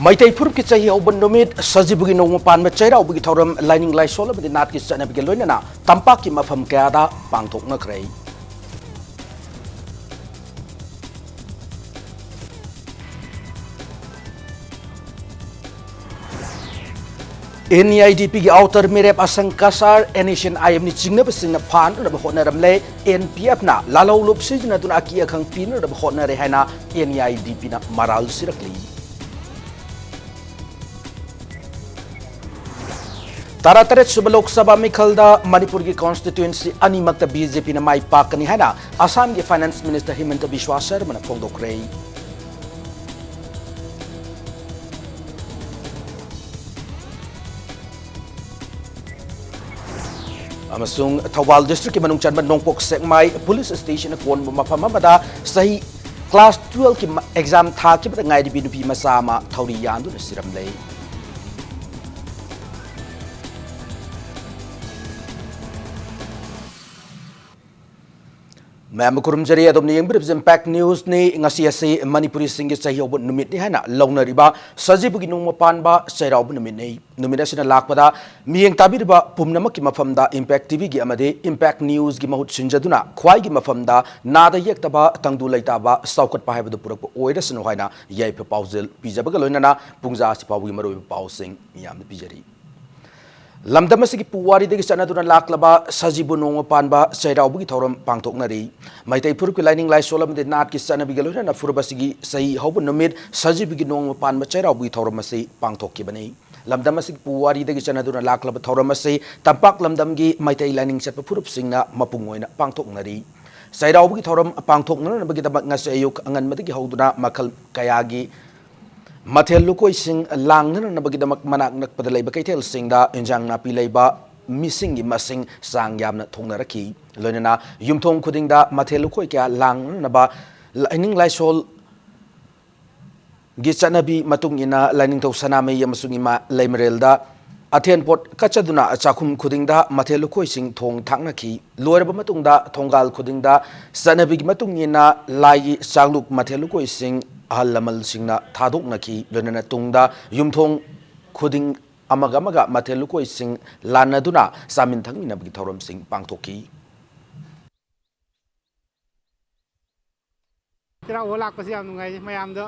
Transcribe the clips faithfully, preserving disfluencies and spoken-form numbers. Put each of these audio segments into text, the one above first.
ꯃꯩꯇꯩ ꯐꯨꯔꯨꯞꯀꯤ ꯆꯍꯤ ꯍꯧꯕ ꯅꯨꯃꯤꯠ, ꯁꯖꯤꯕꯨꯒꯤ ꯅꯣꯡꯃ ꯄꯥꯟꯕ ꯆꯩꯔꯥꯎꯕꯒꯤ ꯊꯧꯔꯝ ꯂꯥꯏꯅꯤꯡ ꯂꯥꯏꯁꯣꯜ ꯑꯃꯗꯤ ꯅꯥꯠꯀꯤ ꯆꯠꯅꯕꯤꯒ ꯂꯣꯏꯅꯅ ꯇꯝꯄꯥꯛꯀꯤ ꯃꯐꯝ ꯀꯌꯥꯗ ꯄꯥꯡꯊꯣꯛꯅꯈ꯭ꯔꯦ꯫ NEIDP ꯒꯤ ꯑꯥꯎꯇꯔ ꯃꯤꯔꯦꯞ ꯑꯁꯪ ꯀꯁꯥꯔ, NSCN-IM ꯅ ꯆꯤꯡꯅꯕꯁꯤꯡꯅ ꯐꯥꯅꯅꯕ ꯍꯣꯠꯅꯔꯝꯂꯦ꯫ NPF ꯅ ꯂꯥꯜꯍꯧꯂꯨꯞ ꯁꯤꯖꯤꯟꯅꯗꯨꯅ ꯑꯀꯤ ꯑꯈꯪ ꯄꯤꯅꯅꯕ ꯍꯣꯠꯅꯔꯦ ꯍꯥꯏꯅ NEIDP ꯅ ꯃꯔꯥꯜ ꯁꯤꯔꯛꯂꯤ꯫ ꯇꯔꯥꯇꯔꯦꯠ ꯁꯨꯕ ꯂꯣꯛ ꯁꯚꯥ ꯃꯤꯈꯜꯗ ꯃꯅꯤꯄꯨꯔꯒꯤ constituency ꯑꯅꯤꯃꯛꯇ BJP ꯅ ꯃꯥꯏ ꯄꯥꯛꯀꯅꯤ ꯍꯥꯏꯅ ꯑꯁꯥꯝꯒꯤ Finance Minister ꯍꯤꯃꯟꯇ ꯕꯤꯁ꯭ꯋꯥ ꯁꯔꯃꯅ ꯐꯣꯡꯗꯣꯛꯈ꯭ꯔꯦ꯫ ꯑꯃꯁꯨꯡ ꯊꯧꯕꯥꯜ district ꯀꯤ ꯃꯅꯨꯡ ꯆꯟꯕ ꯅꯣꯡꯄꯣꯛ ꯁꯦꯛꯃꯥꯏ police station ꯅ ꯀꯣꯟꯕ ꯃꯐꯝ ꯑꯃꯗ ꯆꯍꯤ class twelve ꯀꯤ exam ꯊꯥꯈꯤꯕꯗ ꯉꯥꯏꯔꯤꯕꯤ ꯅꯨꯄꯤ ꯃꯆꯥ ꯑꯃ ꯊꯧꯔꯤ ꯌꯥꯟꯗꯨꯅ ꯁꯤꯔꯝꯂꯦ꯫ ꯃꯌꯥꯝꯕꯨ ꯈꯨꯔꯨꯝꯖꯔꯤ꯫ ꯑꯗꯣꯝꯅ ꯌꯦꯡꯕꯤꯔꯤꯕꯁꯤ Impact News ꯅꯤ꯫ ꯉꯁꯤ ꯑꯁꯤ ꯃꯅꯤꯄꯨꯔꯤꯁꯤꯡꯒꯤ ꯆꯍꯤ ꯍꯧꯕ ꯅꯨꯃꯤꯠꯅꯤ ꯍꯥꯏꯅ ꯂꯧꯅꯔꯤꯕ ꯁꯖꯤꯕꯨꯒꯤ ꯅꯣꯡꯃ ꯄꯥꯟꯕ ꯆꯩꯔꯥꯎꯕ ꯅꯨꯃꯤꯠꯅꯤ꯫ ꯅꯨꯃꯤꯠ ꯑꯁꯤꯅ ꯂꯥꯛꯄꯗ ꯃꯤꯠꯌꯦꯡ ꯇꯥꯕꯤꯔꯤꯕ ꯄꯨꯝꯅꯃꯛꯀꯤ ꯃꯐꯝꯗ Impact TV ꯒꯤ ꯑꯃꯗꯤ Impact News ꯀꯤ ꯃꯍꯨꯠ ꯁꯤꯟꯖꯗꯨꯅ ꯈ꯭ꯋꯥꯏꯒꯤ ꯃꯐꯝꯗ ꯅꯥꯗ ꯌꯦꯛꯇꯕ, ꯇꯪꯗꯨ ꯂꯩꯇꯥꯕ, ꯆꯥꯎꯈꯠꯄ ꯍꯥꯏꯕꯗꯨ ꯄꯨꯔꯛꯄ ꯑꯣꯏꯔꯁꯅꯨ ꯍꯥꯏꯅ ꯌꯥꯏꯐ ꯄꯥꯎꯖꯦꯜ ꯄꯤꯖꯕꯒ ꯂꯣꯏꯅꯅ ꯄꯨꯡꯖꯥ ꯑꯁꯤ ꯐꯥꯎꯕꯒꯤ ꯃꯔꯨꯑꯣꯏꯕ ꯄꯥꯎꯁꯤꯡ ꯃꯤꯌꯥꯝꯗ ꯄꯤꯖꯔꯤ꯫ ꯂꯝꯗꯝ ꯑꯁꯤꯒꯤ ꯄꯨꯋꯥꯔꯤꯗꯒꯤ ꯆꯠꯅꯗꯨꯅ ꯂꯥꯛꯂꯕ ꯁꯖꯤꯕꯨ ꯅꯣꯡꯃ ꯄꯥꯟꯕ ꯆꯩꯔꯥꯎꯕꯒꯤ ꯊꯧꯔꯝ ꯄꯥꯡꯊꯣꯛꯅꯔꯤ꯫ ꯃꯩꯇꯩ ꯐꯨꯔꯨꯞꯀꯤ ꯂꯥꯏꯅꯤꯡ ꯂꯥꯏꯁꯣꯜ ꯑꯃꯗꯤ ꯅꯥꯠꯀꯤ ꯆꯠꯅꯕꯤꯒ ꯂꯣꯏꯅꯅ ꯐꯨꯔꯨꯞ ꯑꯁꯤꯒꯤ ꯆꯍꯤ ꯍꯧꯕ ꯅꯨꯃꯤꯠ ꯁꯖꯤꯕꯨꯒꯤ ꯅꯣꯡꯃ ꯄꯥꯟꯕ ꯆꯩꯔꯥꯎꯕꯒꯤ ꯊꯧꯔꯝ ꯑꯁꯤ ꯄꯥꯡꯊꯣꯛꯈꯤꯕꯅꯤ꯫ ꯂꯝꯗꯝ ꯑꯁꯤꯒꯤ ꯄꯨꯋꯥꯔꯤꯗꯒꯤ ꯆꯠꯅꯗꯨꯅ ꯂꯥꯛꯂꯕ ꯊꯧꯔꯝ ꯑꯁꯤ ꯇꯝꯄꯥꯛ ꯂꯝꯗꯝꯒꯤ ꯃꯩꯇꯩ ꯂꯥꯏꯅꯤꯡ ꯆꯠꯄ ꯐꯨꯔꯨꯞꯁꯤꯡꯅ ꯃꯄꯨꯡ ꯑꯣꯏꯅ ꯄꯥꯡꯊꯣꯛꯅꯔꯤ꯫ ꯆꯩꯔꯥꯎꯕꯒꯤ ꯊꯧꯔꯝ ꯄꯥꯡꯊꯣꯛꯅꯅꯕꯒꯤꯗꯃꯛ ꯉꯁꯤ ꯑꯌꯨꯛ ꯑꯉꯟꯕꯗꯒꯤ ꯍꯧꯗꯨꯅ ꯃꯈꯜ ꯀꯌꯥꯒꯤ ꯃꯊꯦꯜ ꯂꯨꯀꯣꯏꯁꯤꯡ ꯂꯥꯡꯅꯅꯕꯒꯤꯗꯃꯛ ꯃꯅꯥꯛ ꯅꯛꯄꯗ ꯂꯩꯕ ꯀꯩꯊꯦꯜꯁꯤꯡꯗ ꯏꯟꯖꯥꯡ ꯅꯥꯄꯤ ꯂꯩꯕ ꯃꯤꯁꯤꯡꯒꯤ ꯃꯁꯤꯡ ꯆꯥꯡ ꯌꯥꯝꯅ ꯊꯨꯡꯅꯔꯛꯈꯤ꯫ ꯂꯣꯏꯅꯅ ꯌꯨꯝꯊꯣꯡ ꯈꯨꯗꯤꯡꯗ ꯃꯊꯦꯜ ꯂꯨꯀꯣꯏ ꯀꯌꯥ ꯂꯥꯡꯅꯅꯕ ꯂꯥꯏꯅꯤꯡ ꯂꯥꯏꯁꯣꯜꯒꯤ ꯆꯠꯅꯕꯤ ꯃꯇꯨꯡ ꯏꯟꯅ ꯂꯥꯏꯅꯤꯡꯊꯧ ꯁꯅꯥꯃꯍꯤ ꯑꯃꯁꯨꯡ ꯏꯃꯥ ꯂꯩꯃꯔꯦꯜꯗ ꯑꯊꯦꯟ ꯄꯣꯠ ꯀꯠꯆꯗꯨꯅ ꯆꯥꯛꯈꯨꯝ ꯈꯨꯗꯤꯡꯗ ꯃꯊꯦꯜ ꯂꯨꯀꯣꯏꯁꯤꯡ ꯊꯣꯡ ꯊꯥꯛꯅꯈꯤ꯫ ꯂꯣꯏꯔꯕ ꯃꯇꯨꯡꯗ ꯊꯣꯡꯒꯥꯜ ꯈꯨꯗꯤꯡꯗ ꯆꯠꯅꯕꯤꯒꯤ ꯃꯇꯨꯡ ꯏꯟꯅ ꯂꯥꯏꯒꯤ ꯆꯥꯛꯂꯨꯛ ꯃꯊꯦꯜ ꯂꯨꯀꯣꯏꯁꯤꯡ ꯑꯍꯜ ꯂꯃꯟꯁꯤꯡꯅ ꯊꯥꯗꯣꯛꯅꯈꯤ꯫ ꯂꯣꯏꯅꯅ ꯇꯨꯡꯗ ꯌꯨꯝꯊꯣꯡ ꯈꯨꯗꯤꯡ ꯑꯃꯒ ꯑꯃꯒ ꯃꯊꯦꯜ ꯂꯨꯀꯣꯏꯁꯤꯡ ꯂꯥꯟꯅꯗꯨꯅ ꯆꯥꯃꯤꯟ ꯊꯛꯃꯤꯟꯅꯕꯒꯤ ꯊꯧꯔꯝꯁꯤꯡ ꯄꯥꯡꯊꯣꯛꯈꯤ꯫ ꯆꯩꯔꯥꯎꯕ ꯂꯥꯛꯄꯁꯤ ꯌꯥꯝ ꯅꯨꯡꯉꯥꯏ꯫ ꯃꯌꯥꯝꯗ,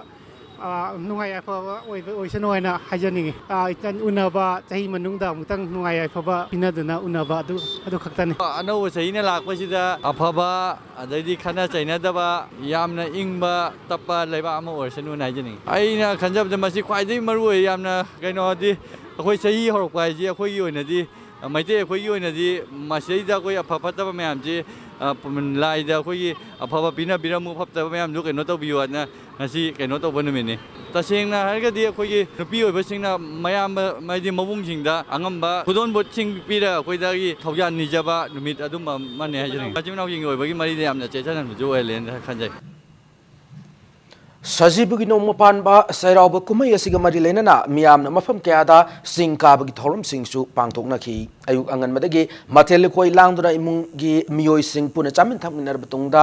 ꯑ, ꯅꯨꯡꯉꯥꯏ ꯌꯥꯏꯐꯕ ꯑꯣꯏꯕ ꯑꯣꯏꯁꯅꯨ ꯍꯥꯏꯅ ꯍꯥꯏꯖꯅꯤꯡꯉꯤ꯫ ꯑ, ꯏꯆꯟ ꯎꯅꯕ, ꯆꯍꯤ ꯃꯅꯨꯡꯗ ꯑꯃꯨꯛꯇꯪ ꯅꯨꯡꯉꯥꯏ ꯌꯥꯏꯐꯕ ꯄꯤꯅꯗꯨꯅ ꯎꯅꯕ, ꯑꯗꯨ, ꯑꯗꯨ ꯈꯛꯇꯅꯤ꯫ ꯑꯅꯧꯕ ꯆꯍꯤꯅ ꯂꯥꯛꯄꯁꯤꯗ ꯑꯐꯕ, ꯑꯗꯩꯗꯤ ꯈꯠꯅ ꯆꯩꯅꯗꯕ, ꯌꯥꯝꯅ ꯏꯪꯕ ꯇꯞꯄ ꯂꯩꯕꯥꯛ ꯑꯃ ꯑꯣꯏꯔꯁꯅꯨꯅ ꯍꯥꯏꯖꯅꯤꯡꯉꯤ꯫ ꯑꯩꯅ ꯈꯟꯖꯕꯗ ꯃꯁꯤ ꯈ꯭ꯋꯥꯏꯗꯒꯤ ꯃꯔꯨ ꯑꯣꯏ꯫ ꯌꯥꯝꯅ ꯀꯩꯅꯣꯗꯤ, ꯑꯩꯈꯣꯏ ꯆꯍꯤ ꯍꯧꯔꯛꯄ ꯍꯥꯏꯁꯤ ꯑꯩꯈꯣꯏꯒꯤ ꯑꯣꯏꯅꯗꯤ, ꯃꯩꯇꯩ ꯑꯩꯈꯣꯏꯒꯤ ꯑꯣꯏꯅꯗꯤ ꯃꯁꯤꯗꯩꯗ ꯑꯩꯈꯣꯏ ꯑꯐ ꯐꯠꯇꯕ ꯃꯌꯥꯝꯁꯤ, ꯑ, ꯂꯥꯏꯗ ꯑꯩꯈꯣꯏꯒꯤ ꯑꯐꯕ ꯄꯤꯅꯕꯤꯔꯝꯃꯨ, ꯐꯠꯇꯕ ꯃꯌꯥꯝꯗꯨ ꯀꯩꯅꯣ ꯇꯧꯕꯤꯌꯨ ꯍꯥꯏꯅ ꯉꯁꯤ ꯀꯩꯅꯣ ꯇꯧꯕ ꯅꯨꯃꯤꯠꯅꯤ꯫ ꯇꯁꯦꯡꯅ ꯍꯥꯏꯔꯒꯗꯤ ꯑꯩꯈꯣꯏꯒꯤ ꯅꯨꯄꯤ ꯑꯣꯏꯕꯁꯤꯡꯅ ꯃꯌꯥꯝꯕ, ꯍꯥꯏꯗꯤ ꯃꯕꯨꯡꯁꯤꯡꯗ ꯑꯉꯝꯕ ꯈꯨꯗꯣꯜꯄꯣꯠꯁꯤꯡ ꯄꯤꯔꯒ ꯑꯩꯈꯣꯏꯗꯒꯤ ꯊꯧꯖꯥꯜ ꯅꯤꯖꯕ ꯅꯨꯃꯤꯠ ꯑꯗꯨꯝꯕ ꯑꯃꯅꯤ ꯍꯥꯏꯖꯅꯤꯡꯉꯤ꯫ ꯃꯆꯤꯟ ꯃꯅꯥꯎꯁꯤꯡꯒꯤ ꯑꯣꯏꯕꯒꯤ ꯃꯔꯤꯗ ꯌꯥꯝꯅ ꯆꯦꯠꯁꯤꯟꯍꯟꯕꯁꯨ ꯑꯣꯏꯍꯜꯂꯦꯅ ꯈꯟꯖꯩ꯫ ꯁꯖꯤꯕꯨꯒꯤ ꯅꯣꯡꯃ ꯄꯥꯟꯕ ꯆꯩꯔꯥꯎꯕ ꯀꯨꯝꯍꯩ ꯑꯁꯤꯒ ꯃꯔꯤ ꯂꯩꯅꯅ ꯃꯤꯌꯥꯝꯅ ꯃꯐꯝ ꯀꯌꯥꯗ ꯆꯤꯡ ꯀꯥꯕꯒꯤ ꯊꯧꯔꯝꯁꯤꯡꯁꯨ ꯄꯥꯡꯊꯣꯛꯅꯈꯤ꯫ ꯑꯌꯨꯛ ꯑꯉꯟꯕꯗꯒꯤ ꯃꯊꯦꯜ ꯂꯨꯀꯣꯏ ꯂꯥꯡꯗꯨꯅ ꯏꯃꯨꯡꯒꯤ ꯃꯤꯑꯣꯏꯁꯤꯡ ꯄꯨꯟꯅ ꯆꯥꯃꯤꯟ ꯊꯛꯃꯤꯟꯅꯔꯕ ꯇꯨꯡꯗ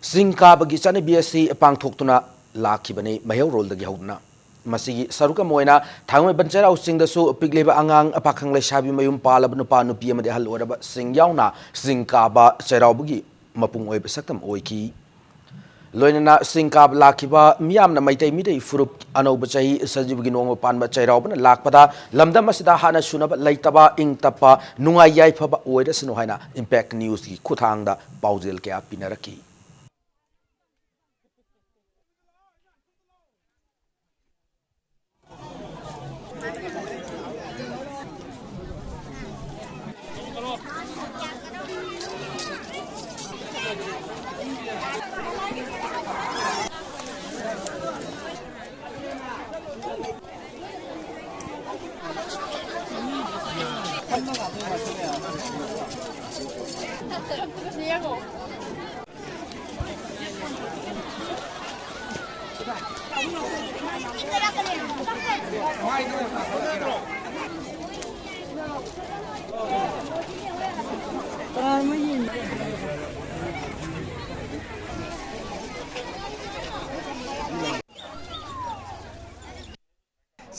ꯆꯤꯡ ꯀꯥꯕꯒꯤ ꯆꯠꯅꯕꯤ ꯑꯁꯤ ꯄꯥꯡꯊꯣꯛꯇꯨꯅ ꯂꯥꯛꯈꯤꯕꯅꯤ꯫ ꯃꯩꯍꯧꯔꯣꯜꯗꯒꯤ ꯍꯧꯗꯨꯅ ꯃꯁꯤꯒꯤ ꯁꯔꯨꯛ ꯑꯃ ꯑꯣꯏꯅ ꯊꯥꯡꯃꯩꯕꯟ ꯆꯩꯔꯥꯎ ꯆꯤꯡꯗꯁꯨ ꯄꯤꯛꯂꯤꯕ ꯑꯉꯥꯡ, ꯄꯥꯈꯪ ꯂꯩꯁꯥꯕꯤ, ꯃꯌꯨꯝ ꯄꯥꯜꯂꯕ ꯅꯨꯄꯥ ꯅꯨꯄꯤ ꯑꯃꯗꯤ ꯑꯍꯜ ꯑꯣꯏꯔꯕꯁꯤꯡ ꯌꯥꯎꯅ ꯆꯤꯡ ꯀꯥꯕ ꯆꯩꯔꯥꯎꯕꯒꯤ ꯃꯄꯨꯡ ꯑꯣꯏꯕ ꯁꯛꯇꯝ ꯑꯣꯏꯈꯤ꯫ ꯂꯣꯏꯅꯅ ꯆꯤꯡ ꯀꯥꯕ ꯂꯥꯛꯈꯤꯕ ꯃꯤꯌꯥꯝꯅ ꯃꯩꯇꯩ ꯃꯤꯇꯩ ꯐꯨꯔꯨꯞ ꯑꯅꯧꯕ ꯆꯍꯤ ꯁꯖꯤꯕꯨꯒꯤ ꯅꯣꯡꯃ ꯄꯥꯟꯕ ꯆꯩꯔꯥꯎꯕꯅ ꯂꯥꯛꯄꯗ ꯂꯝꯗꯝ ꯑꯁꯤꯗ ꯍꯥꯟꯅ ꯁꯨꯅꯕ ꯂꯩꯇꯕ, ꯏꯪ ꯇꯞꯄ, ꯅꯨꯡꯉꯥꯏ ꯌꯥꯏꯐꯕ ꯑꯣꯏꯔꯁꯅꯨ ꯍꯥꯏꯅ Impact Newsꯀꯤ ꯈꯨꯠꯊꯥꯡꯗ ꯄꯥꯎꯖꯦꯜ ꯀꯌꯥ ꯄꯤꯅꯔꯛꯈꯤ꯫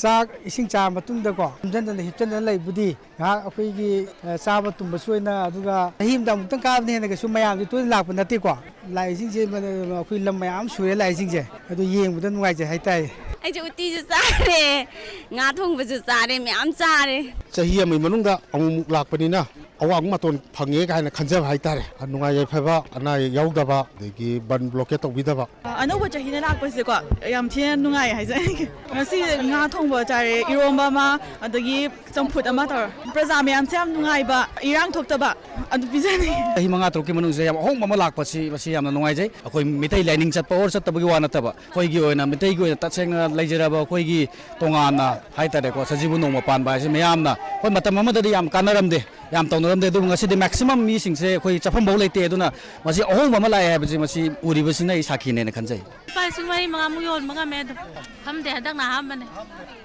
ꯆꯥꯛ ꯏꯁꯤꯡ ꯆꯥꯔ ꯃꯇꯨꯡꯗꯀꯣ, ꯐꯝꯖꯟꯗꯅ ꯍꯤꯞꯆꯟꯗꯅ ꯂꯩꯕꯨꯗꯤ ꯉꯥꯏꯍꯥꯛ ꯑꯩꯈꯣꯏꯒꯤ, ꯑ, ꯆꯥꯕ ꯇꯨꯝꯕꯁꯨ ꯑꯣꯏꯅ, ꯑꯗꯨꯒ ꯆꯍꯤ ꯑꯃꯗ ꯑꯃꯨꯛꯇꯪ ꯀꯥꯕꯅ ꯍꯦꯟꯅ ꯀꯩꯁꯨ ꯃꯌꯥꯝꯁꯦ ꯇꯣꯏꯅ ꯂꯥꯛꯄ ꯅꯠꯇꯦꯀꯣ꯫ ꯂꯥꯛꯏꯁꯤꯡꯁꯦ ꯃ-, ꯑꯩꯈꯣꯏ ꯂꯝ ꯃꯌꯥꯝ ꯁꯨꯔꯦ ꯂꯥꯛꯏꯁꯤꯡꯁꯦ, ꯑꯗꯨ ꯌꯦꯡꯕꯗ ꯅꯨꯡꯉꯥꯏꯖꯩ ꯍꯥꯏꯇꯥꯔꯦ꯫ ꯑꯩꯁꯦ ꯎꯇꯤꯁꯨ ꯆꯥꯔꯦ, ꯉꯥ ꯊꯣꯡꯕꯁꯨ ꯆꯥꯔꯦ, ꯃꯌꯥꯝ ꯆꯥꯔꯦ꯫ ꯆꯍꯤ ꯑꯃꯒꯤ ꯃꯅꯨꯡꯗ ꯑꯃꯨꯛꯃꯨꯛ ꯂꯥꯛꯄꯅꯤꯅ ꯑꯋꯥꯡꯕ ꯃꯇꯣꯟ ꯐꯪꯉꯦ ꯀꯥꯏꯅ ꯈꯟꯖꯕ ꯍꯥꯏꯇꯥꯔꯦ꯫ ꯅꯨꯡꯉꯥꯏ ꯌꯥꯏꯐꯕ, ꯑꯅꯥ ꯑꯌꯦꯛ ꯌꯥꯎꯗꯕ, ꯑꯗꯒꯤ ꯕꯟ ꯕ꯭ꯂꯣꯀꯦꯠ ꯇꯧꯕꯤꯗꯕ꯫ ꯑꯅꯧꯕ ꯆꯍꯤꯅ ꯂꯥꯛꯄꯁꯦꯀꯣ, ꯌꯥꯝ ꯊꯤꯅ ꯅꯨꯡꯉꯥꯏ ꯍꯥꯏꯖꯅꯤꯡꯉꯤ꯫ ꯉꯁꯤ ꯉꯥ ꯊꯣꯡꯕ ꯆꯥꯔꯦ, ꯏꯔꯣꯝꯕ ꯑꯃ, ꯑꯗꯒꯤ ꯆꯝꯐꯨꯠ ꯑꯃ ꯇꯧꯔ꯫ ꯄ꯭ꯔꯖꯥ ꯃꯌꯥꯝꯁꯦ ꯌꯥꯝ ꯅꯨꯡꯉꯥꯏꯕ, ꯏꯔꯥꯡ ꯊꯣꯛꯇꯕ ꯑꯗꯨ ꯄꯤꯖꯅꯤꯡꯉꯤ꯫ ꯆꯍꯤ ꯃꯉꯥ ꯇꯔꯨꯛꯀꯤ ꯃꯅꯨꯡꯁꯤꯗ ꯌꯥꯝ ꯑꯍꯣꯡꯕ ꯑꯃ ꯂꯥꯛꯄꯁꯤ, ꯃꯁꯤ ꯌꯥꯝꯅ ꯅꯨꯡꯉꯥꯏꯖꯩ꯫ ꯑꯩꯈꯣꯏ ꯃꯤꯇꯩ ꯂꯥꯏꯅꯤꯡ ꯆꯠꯄ ꯑꯣꯔ ꯆꯠꯇꯕꯒꯤ ꯋꯥ ꯅꯠꯇꯕ, ꯑꯩꯈꯣꯏꯒꯤ ꯑꯣꯏꯅ, ꯃꯤꯇꯩꯒꯤ ꯑꯣꯏꯅ ꯇꯁꯦꯡꯅ ꯂꯩꯖꯔꯕ ꯑꯩꯈꯣꯏꯒꯤ ꯇꯣꯉꯥꯟꯅ ꯍꯥꯏꯇꯥꯔꯦꯀꯣ, ꯁꯖꯤꯕꯨ ꯅꯣꯡꯃ ꯄꯥꯟꯕ ꯍꯥꯏꯁꯦ ꯃꯌꯥꯝꯅ, ꯍꯣꯏ, ꯃꯇꯝ ꯑꯃꯗꯗꯤ ꯌꯥꯝ ꯀꯥꯟꯅꯔꯝꯗꯦ, ꯌꯥꯝ ꯇꯧꯅꯔꯝꯗꯦ꯫ ꯑꯗꯨꯕꯨ ꯉꯁꯤꯗꯤ ꯃꯦꯛꯁꯤꯃꯝ ꯃꯤꯁꯤꯡꯁꯦ ꯑꯩꯈꯣꯏ ꯆꯠꯐꯝꯐꯥꯎ ꯂꯩꯇꯦ꯫ ꯑꯗꯨꯅ ꯃꯁꯤ ꯑꯍꯣꯡꯕ ꯑꯃ ꯂꯥꯛꯑꯦ ꯍꯥꯏꯕꯁꯤ ꯃꯁꯤ ꯎꯔꯤꯕꯁꯤꯅ ꯑꯩ ꯁꯥꯈꯤꯅꯦꯅ ꯈꯟꯖꯩ꯫ ꯂꯨꯄꯥ ꯂꯤꯁꯤꯡ ꯃꯔꯤ ꯃꯉꯥꯃꯨꯛ ꯌꯣꯟꯕ ꯉꯝꯃꯦ ꯑꯗꯨꯝ꯫ ꯐꯝꯗꯦ, ꯍꯟꯗꯛꯅ ꯑꯍꯥꯟꯕꯅꯦ꯫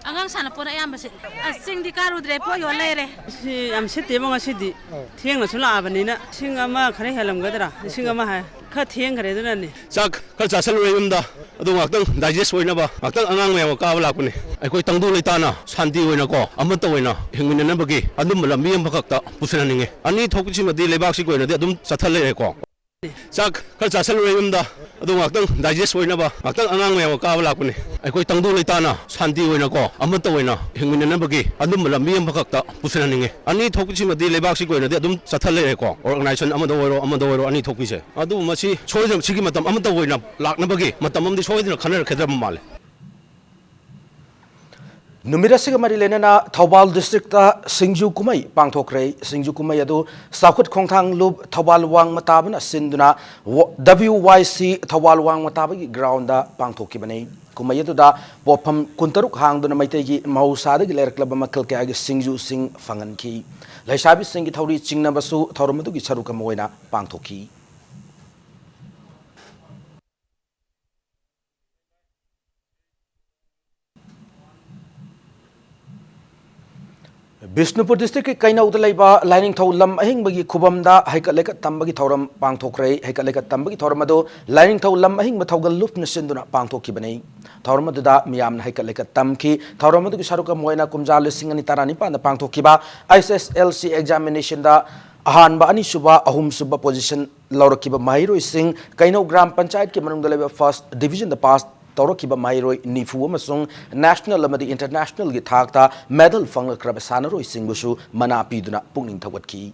ꯑꯉꯥꯡ ꯁꯥꯟꯅꯄꯣꯠ ꯑꯌꯥꯝꯕ ꯁꯤꯠꯂꯦ꯫ ꯑꯁ, ꯆꯤꯡꯗꯤ ꯀꯥꯔꯨꯗ꯭ꯔꯦ, ꯄꯣꯠ ꯌꯣꯜ ꯂꯩꯔꯦ꯫ ꯁꯤ ꯌꯥꯝ ꯁꯤꯠꯇꯦꯕꯣ ꯉꯁꯤꯗꯤ꯫ ꯊꯦꯡꯅꯁꯨ ꯂꯥꯛꯑꯕꯅꯤꯅ ꯂꯤꯁꯤꯡ ꯑꯃ ꯈꯔ ꯍꯦꯜꯂꯝꯒꯗ꯭ꯔꯥ? ꯂꯤꯁꯤꯡ ꯑꯃ ꯍꯥꯏ꯫ ꯈꯔ ꯊꯦꯡꯈ꯭ꯔꯦ ꯑꯗꯨꯅꯅꯦ꯫ ꯆꯥꯛ ꯈꯔ ꯆꯥꯁꯤꯜꯂꯨꯔꯦ ꯌꯨꯝꯗ꯫ ꯑꯗꯨ ꯉꯥꯛꯇꯪ ꯗꯥꯏꯖꯦꯁ ꯑꯣꯏꯅꯕ, ꯉꯥꯛꯇꯪ ꯑꯉꯥꯡ ꯃꯌꯥꯝꯒ ꯀꯥꯕ ꯂꯥꯛꯄꯅꯦ꯫ ꯑꯩꯈꯣꯏ ꯇꯪꯗꯨ ꯂꯩꯇꯥꯅ ꯁꯥꯟꯇꯤ ꯑꯣꯏꯅꯀꯣ, ꯑꯃꯠꯇ ꯑꯣꯏꯅ ꯍꯤꯡꯃꯤꯟꯅꯅꯕꯒꯤ ꯑꯗꯨꯝꯕ ꯂꯝꯕꯤ ꯑꯃꯈꯛꯇ ꯄꯨꯁꯤꯟꯍꯟꯅꯤꯡꯉꯦ꯫ ꯑꯅꯤ ꯊꯣꯛꯄꯁꯤꯃꯗꯤ ꯂꯩꯕꯥꯛꯁꯤꯒꯤ ꯑꯣꯏꯅꯗꯤ ꯑꯗꯨꯝ ꯆꯠꯊ ꯂꯩꯔꯦꯀꯣ꯫ ꯆꯥꯛ ꯈꯔ ꯆꯥꯁꯤꯜꯂꯨꯔꯦ ꯌꯨꯝꯗ, ꯑꯗꯨ ꯉꯥꯛꯇꯪ ꯗꯥꯏꯖꯦꯁ ꯑꯣꯏꯅꯕ, ꯉꯥꯛꯇꯪ ꯑꯉꯥꯡ ꯃꯌꯥꯝꯒ ꯀꯥꯕ ꯂꯥꯛꯄꯅꯦ꯫ ꯑꯩꯈꯣꯏ ꯇꯪꯗꯨ ꯂꯩꯇꯥꯅ ꯁꯥꯟꯇꯤ ꯑꯣꯏꯅꯀꯣ, ꯑꯃꯠꯇ ꯑꯣꯏꯅ ꯍꯤꯡꯃꯤꯟꯅꯅꯕꯒꯤ ꯑꯗꯨꯝꯕ ꯂꯝꯕꯤ ꯑꯃꯈꯛꯇ ꯄꯨꯁꯤꯟꯍꯟꯅꯤꯡꯉꯦ꯫ ꯑꯅꯤ ꯊꯣꯛꯄꯁꯤꯃꯗꯤ ꯂꯩꯕꯥꯛꯁꯤꯒꯤ ꯑꯣꯏꯅꯗꯤ ꯑꯗꯨꯝ ꯆꯠꯊ ꯂꯩꯔꯦꯀꯣ, ꯑꯣꯔꯒꯅꯥꯏꯖꯦꯁꯟ ꯑꯃꯗ ꯑꯣꯏꯔꯣ, ꯑꯃꯗ ꯑꯣꯏꯔꯣ, ꯑꯅꯤ ꯊꯣꯛꯄꯤꯁꯦ꯫ ꯑꯗꯨꯕꯨ ꯃꯁꯤ ꯁꯣꯏꯗꯅ ꯁꯤꯒꯤ ꯃꯇꯝ ꯑꯃꯠꯇ ꯑꯣꯏꯅ ꯂꯥꯛꯅꯕꯒꯤ ꯃꯇꯝ ꯑꯃꯗꯤ ꯁꯣꯏꯗꯅ ꯈꯟꯅꯔꯛꯀꯗꯕ ꯃꯥꯜꯂꯦ꯫ ꯅꯨꯃꯤꯠ ꯑꯁꯤꯒ ꯃꯔꯤ ꯂꯩꯅꯅ ꯊꯧꯕꯥꯜ ꯗꯤꯁꯇ꯭ꯔꯤꯛꯇ ꯁꯤꯡꯖꯨ ꯀꯨꯝꯍꯩ ꯄꯥꯡꯊꯣꯛꯈ꯭ꯔꯦ꯫ ꯁꯤꯡꯖꯨ ꯀꯨꯝꯍꯩ ꯑꯗꯨ ꯆꯥꯎꯈꯠ ꯈꯣꯡꯊꯥꯡ ꯂꯨꯞ ꯊꯧꯕꯥꯜ ꯋꯥꯡꯃ ꯇꯥꯕꯅ ꯁꯤꯟꯗꯨꯅ ꯗꯕ꯭ꯂꯤꯌꯨ ꯋꯥꯏ ꯁꯤ ꯊꯧꯕꯥꯜ ꯋꯥꯡꯃ ꯇꯥꯕꯒꯤ ꯒ꯭ꯔꯥꯎꯟꯗ ꯄꯥꯡꯊꯣꯛꯈꯤꯕꯅꯤ꯫ ꯀꯨꯝꯍꯩ ꯑꯗꯨꯗ ꯄꯣꯠꯐꯝ ꯀꯨꯟꯇꯔꯨꯛ ꯍꯥꯡꯗꯨꯅ ꯃꯩꯇꯩꯒꯤ ꯃꯍꯧꯁꯥꯗꯒꯤ ꯂꯩꯔꯛꯂꯕ ꯃꯈꯜ ꯀꯌꯥꯒꯤ ꯁꯤꯡꯖꯨꯁꯤꯡ ꯐꯪꯍꯟꯈꯤ꯫ ꯂꯩꯁꯥꯕꯤꯁꯤꯡꯒꯤ ꯊꯧꯔꯤ ꯆꯤꯡꯅꯕꯁꯨ ꯊꯧꯔꯝ ꯑꯗꯨꯒꯤ ꯁꯔꯨꯛ ꯑꯃ ꯑꯣꯏꯅ ꯄꯥꯡꯊꯣꯛꯈꯤ꯫ ꯕꯤꯁꯅꯨꯄꯨꯔ ꯗꯤꯁꯇ꯭ꯔꯤꯛꯀꯤ ꯀꯩꯅꯧꯗ ꯂꯩꯕ ꯂꯥꯏꯅꯤꯡꯊꯧ ꯂꯝ ꯑꯍꯤꯡꯕꯒꯤ ꯈꯨꯕꯝꯗ ꯍꯩꯀꯠ ꯂꯩꯀꯠ ꯇꯝꯕꯒꯤ ꯊꯧꯔꯝ ꯄꯥꯡꯊꯣꯛꯈ꯭ꯔꯦ꯫ ꯍꯩꯀꯠ ꯂꯩꯀꯠ ꯇꯝꯕꯒꯤ ꯊꯧꯔꯝ ꯑꯗꯨ ꯂꯥꯏꯅꯤꯡꯊꯧ ꯂꯝ ꯑꯍꯤꯡꯕ ꯊꯧꯒꯜ ꯂꯨꯞꯅ ꯁꯤꯟꯗꯨꯅ ꯄꯥꯡꯊꯣꯛꯈꯤꯕꯅꯤ꯫ ꯊꯧꯔꯝ ꯑꯗꯨꯗ ꯃꯤꯌꯥꯝꯅ ꯍꯩꯀꯠ ꯂꯩꯀꯠ ꯇꯝꯈꯤ꯫ ꯊꯧꯔꯝ ꯑꯗꯨꯒꯤ ꯁꯔꯨꯛ ꯑꯃ ꯑꯣꯏꯅ ꯀꯨꯝꯖꯥ ꯂꯤꯁꯤꯡ ꯑꯅꯤ ꯇꯔꯥꯅꯤꯄꯥꯟꯗ ꯄꯥꯡꯊꯣꯛꯈꯤꯕ ꯑꯩꯆ ꯑꯦꯁ ꯑꯦꯜ ꯁꯤ examination ꯗ ꯑꯍꯥꯟꯕ, ꯑꯅꯤꯁꯨꯕ, ꯑꯍꯨꯝꯁꯨꯕ position ꯂꯧꯔꯛꯈꯤꯕ ꯃꯍꯩꯔꯣꯏꯁꯤꯡ, ꯀꯩꯅꯧ ꯒ꯭ꯔꯥꯝ ꯄꯟꯆꯥꯌꯠꯀꯤ ꯃꯅꯨꯡꯗ ꯂꯩꯕ first division ꯗ pass ꯇꯧꯔꯛꯈꯤꯕ ꯃꯍꯩꯔꯣꯏ ꯅꯤꯐꯨ ꯑꯃꯁꯨꯡ national ꯑꯃꯗꯤ international ꯒꯤ ꯊꯥꯛꯇ medal ꯐꯪꯂꯛꯈ꯭ꯔꯕ ꯁꯥꯟꯅꯔꯣꯏꯁꯤꯡꯕꯨꯁꯨ ꯃꯅꯥ ꯄꯤꯗꯨꯅ ꯄꯨꯛꯅꯤꯡ ꯊꯧꯒꯠꯈꯤ꯫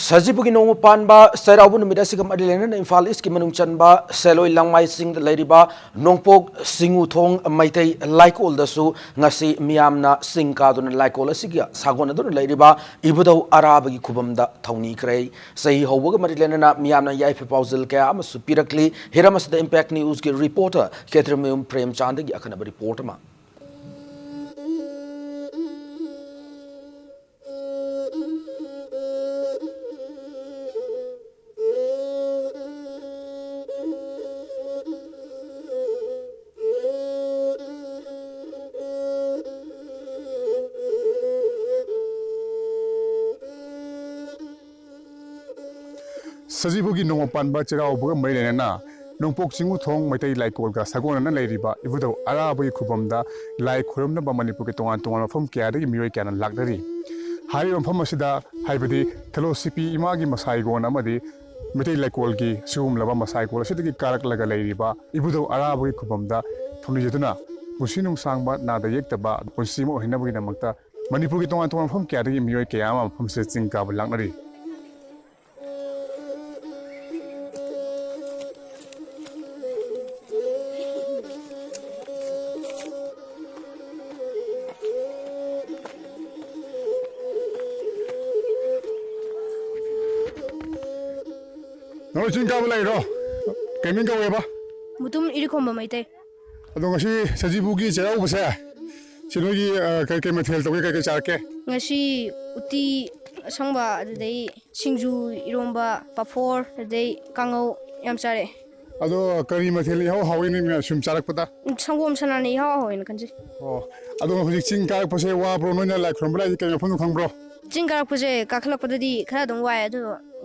ꯁꯖꯤꯕꯨꯒꯤ ꯅꯣꯡꯃ ꯄꯥꯟꯕ ꯆꯩꯔꯥꯎꯕ ꯅꯨꯃꯤꯠ ꯑꯁꯤꯒ ꯃꯔꯤ ꯂꯩꯅꯅ ꯏꯝꯐꯥꯜ ꯏꯁꯀꯤ ꯃꯅꯨꯡ ꯆꯟꯕ ꯁꯦꯂꯣꯏ ꯂꯪꯃꯥꯏꯁꯤꯡꯗ ꯂꯩꯔꯤꯕ ꯅꯣꯡꯄꯣꯛ ꯁꯤꯡꯉꯨꯊꯣꯡ ꯃꯩꯇꯩ ꯂꯥꯏꯀꯣꯜꯗꯁꯨ ꯉꯁꯤ ꯃꯤꯌꯥꯝꯅ ꯆꯤꯡ ꯀꯥꯗꯨꯅ ꯂꯥꯏꯀꯣꯜ ꯑꯁꯤꯒ ꯁꯥꯒꯣꯟꯅꯗꯨꯅ ꯂꯩꯔꯤꯕ ꯏꯕꯨꯙꯧ ꯑꯔꯥꯕꯒꯤ ꯈꯨꯕꯝꯗ ꯊꯧꯅꯤꯈ꯭ꯔꯦ꯫ ꯆꯍꯤ ꯍꯧꯕꯒ ꯃꯔꯤ ꯂꯩꯅꯅ ꯃꯤꯌꯥꯝꯅ ꯌꯥꯏꯐ ꯄꯥꯎꯖꯦꯜ ꯀꯌꯥ ꯑꯃꯁꯨ ꯄꯤꯔꯛꯂꯤ꯫ ꯍꯤꯔꯝ ꯑꯁꯤꯗ Impact News ꯀꯤ reporter ꯈꯦꯇ꯭ꯔꯤꯃꯌꯨꯝ ꯄ꯭ꯔꯦꯝꯆꯥꯟꯗꯒꯤ ꯑꯈꯟꯅꯕ report ꯑꯃ꯫ ꯁꯖꯤꯕꯨꯒꯤ ꯅꯣꯡꯃ ꯄꯥꯟꯕ ꯆꯩꯔꯥꯎꯕꯒ ꯃꯔꯤ ꯂꯩꯅꯅ ꯅꯣꯡꯄꯣꯛ ꯆꯤꯡꯉꯨꯊꯣꯡ ꯃꯩꯇꯩ ꯂꯥꯏꯀꯣꯜꯒ ꯁꯥꯒꯣꯟꯅꯅ ꯂꯩꯔꯤꯕ ꯏꯕꯨꯙꯧ ꯑꯔꯥꯕꯒꯤ ꯈꯨꯕꯝꯗ ꯂꯥꯏ ꯈꯨꯔꯨꯝꯅꯕ ꯃꯅꯤꯄꯨꯔꯒꯤ ꯇꯣꯉꯥꯟ ꯇꯣꯉꯥꯟꯕ ꯃꯐꯝ ꯀꯌꯥꯗꯒꯤ ꯃꯤꯑꯣꯏ ꯀꯌꯥꯅ ꯂꯥꯛꯅꯔꯤ꯫ ꯍꯥꯏꯔꯤꯕ ꯃꯐꯝ ꯑꯁꯤꯗ, ꯍꯥꯏꯕꯗꯤ ꯊꯦꯂꯣꯁꯤꯄꯤ ꯏꯃꯥꯒꯤ ꯃꯁꯥꯏꯒꯣꯟ ꯑꯃꯗꯤ ꯃꯩꯇꯩ ꯂꯩꯀꯣꯜꯒꯤ ꯁꯤꯒꯨꯝꯂꯕ ꯃꯁꯥꯏꯀꯣꯜ ꯑꯁꯤꯗꯒꯤ ꯀꯥꯔꯛꯂꯒ ꯂꯩꯔꯤꯕ ꯏꯕꯨꯙꯧ ꯑꯔꯥꯕꯒꯤ ꯈꯨꯕꯝꯗ ꯊꯧꯅꯤꯖꯗꯨꯅ ꯄꯨꯟꯁꯤ ꯅꯨꯡꯁꯥꯡꯕ, ꯅꯥꯗ ꯌꯦꯛꯇꯕ ꯄꯨꯟꯁꯤ ꯑꯃ ꯑꯣꯏꯍꯟꯅꯕꯒꯤꯗꯃꯛꯇ ꯃꯅꯤꯄꯨꯔꯒꯤ ꯇꯣꯉꯥꯟ ꯇꯣꯉꯥꯟꯕ ꯃꯐꯝ ꯀꯌꯥꯗꯒꯤ ꯃꯤꯑꯣꯏ ꯀꯌꯥ ꯑꯃ ꯃꯐꯝꯁꯤꯗ ꯆꯤꯡ ꯀꯥꯕ ꯂꯥꯛꯅꯔꯤ꯫ ꯅꯣꯏ ꯆꯤꯡ ꯀꯥꯕ ꯂꯩꯔꯣ? ꯀꯩ ꯃꯤꯡ ꯀꯧꯋꯦꯕ? ꯃꯨꯇꯨꯝ ꯏꯔꯤꯈꯣꯝꯕ ꯃꯩꯇꯩ꯫ ꯑꯗꯣ ꯉꯁꯤ ꯁꯖꯤꯕꯨꯒꯤ ꯆꯩꯔꯥꯎꯕꯁꯦ, ꯁꯤ ꯅꯣꯏꯒꯤ, ꯑ, ꯀꯩ ꯀꯩ ꯃꯊꯦꯜ ꯇꯧꯒꯦ, ꯀꯩ ꯀꯩ ꯆꯥꯔꯛꯀꯦ? ꯉꯁꯤ ꯎꯇꯤ ꯑꯁꯪꯕ, ꯑꯗꯨꯗꯩ ꯁꯤꯡꯖꯨ, ꯏꯔꯣꯝꯕ, ꯄꯥꯐꯣꯔ, ꯑꯗꯩ ꯀꯥꯡꯉꯧ ꯌꯥꯝ ꯆꯥꯔꯛꯑꯦ꯫ ꯑꯗꯣ ꯀꯔꯤ ꯃꯊꯦꯜꯅ ꯏꯍꯥꯎ ꯍꯥꯎꯏ ꯅꯣꯏ ꯃꯌꯥꯝ ꯁꯨꯝ ꯆꯥꯔꯛꯄꯗ? ꯁꯪꯒꯣꯝ ꯁꯅꯥꯅ ꯏꯍꯥꯎ ꯍꯥꯎꯋꯦꯅ ꯈꯟꯖꯩ꯫ ꯑꯣ, ꯑꯗꯣ ꯍꯧꯖꯤꯛ ꯆꯤꯡ ꯀꯥꯔꯛꯄꯁꯦ ꯋꯥꯕ꯭ꯔꯣ? ꯅꯣꯏꯅ ꯂꯥꯏ ꯈꯨꯔꯨꯝꯕ ꯂꯥꯛꯏꯁꯦ ꯀꯩ ꯃꯐꯝꯅꯣ ꯈꯪꯕ꯭ꯔꯣ? ꯆꯤꯡ ꯀꯥꯔꯛꯄꯁꯦ ꯀꯥꯈꯠꯂꯛꯄꯗꯗꯤ ꯈꯔ ꯑꯗꯨꯝ ꯋꯥꯏ, ꯑꯗꯨ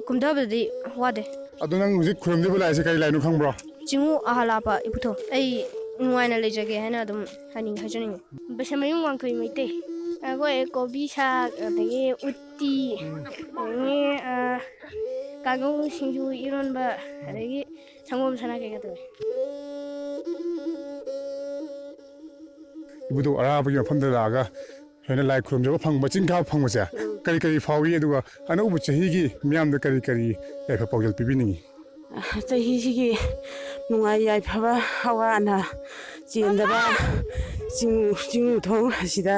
ꯀꯨꯝꯊꯕꯗꯗꯤ ꯋꯥꯗꯦ꯫ ꯑꯗꯣ ꯅꯪ ꯍꯧꯖꯤꯛ ꯈꯨꯔꯨꯝꯗꯣꯏꯕ ꯂꯥꯏꯁꯦ ꯀꯔꯤ ꯂꯥꯏꯅꯣ ꯈꯪꯕ꯭ꯔꯣ? ꯆꯤꯡꯉꯨ ꯑꯍꯥꯂꯥꯞꯄ ꯏꯕꯨꯙꯧ꯫ ꯑꯩ ꯅꯨꯡꯉꯥꯏꯅ ꯂꯩꯖꯒꯦ ꯍꯥꯏꯅ ꯑꯗꯨꯝ ꯍꯥꯏꯅꯤꯡ-, ꯍꯥꯏꯖꯅꯤꯡꯉꯤ꯫ ꯕꯁꯃꯌꯨꯝ ꯋꯥꯡꯈꯩ ꯃꯩꯇꯩ꯫ ꯑꯩꯈꯣꯏ ꯀꯣꯕꯤ ꯁꯥꯛ, ꯑꯗꯒꯤ ꯎꯠꯇꯤ, ꯑꯗꯒꯤ, ꯑ, ꯀꯥꯡꯉꯧ, ꯁꯤꯡꯖꯨ, ꯏꯔꯣꯟꯕ, ꯑꯗꯒꯤ ꯁꯪꯒꯣꯝ ꯁꯅꯥ ꯀꯩꯀꯥ ꯇꯧꯋꯦ꯫ ꯏꯕꯨꯙꯧ ꯑꯔꯥꯞꯄꯒꯤ ꯃꯐꯝꯗ ꯂꯥꯛꯑꯒ ꯍꯦꯟꯅ ꯂꯥꯏ ꯈꯨꯔꯨꯝꯖꯕ ꯐꯪꯕ, ꯆꯤꯡ ꯀꯥꯕ ꯐꯪꯕꯁꯦ ꯀꯔꯤ ꯀꯔꯤ ꯐꯥꯎꯏ? ꯑꯗꯨꯒ ꯑꯅꯧꯕ ꯆꯍꯤꯒꯤ ꯃꯤꯌꯥꯝꯗ ꯀꯔꯤ ꯀꯔꯤ ꯌꯥꯏꯐ ꯄꯥꯎꯖꯦꯜ ꯄꯤꯕꯤꯅꯤꯡꯉꯤ? ꯆꯍꯤꯁꯤꯒꯤ ꯅꯨꯡꯉꯥꯏ ꯌꯥꯏꯐꯕ, ꯑꯋꯥ ꯑꯅꯥ ꯆꯦꯟꯗꯕ, ꯆꯤꯡ, ꯆꯤꯡ ꯊꯣꯡ ꯑꯁꯤꯗ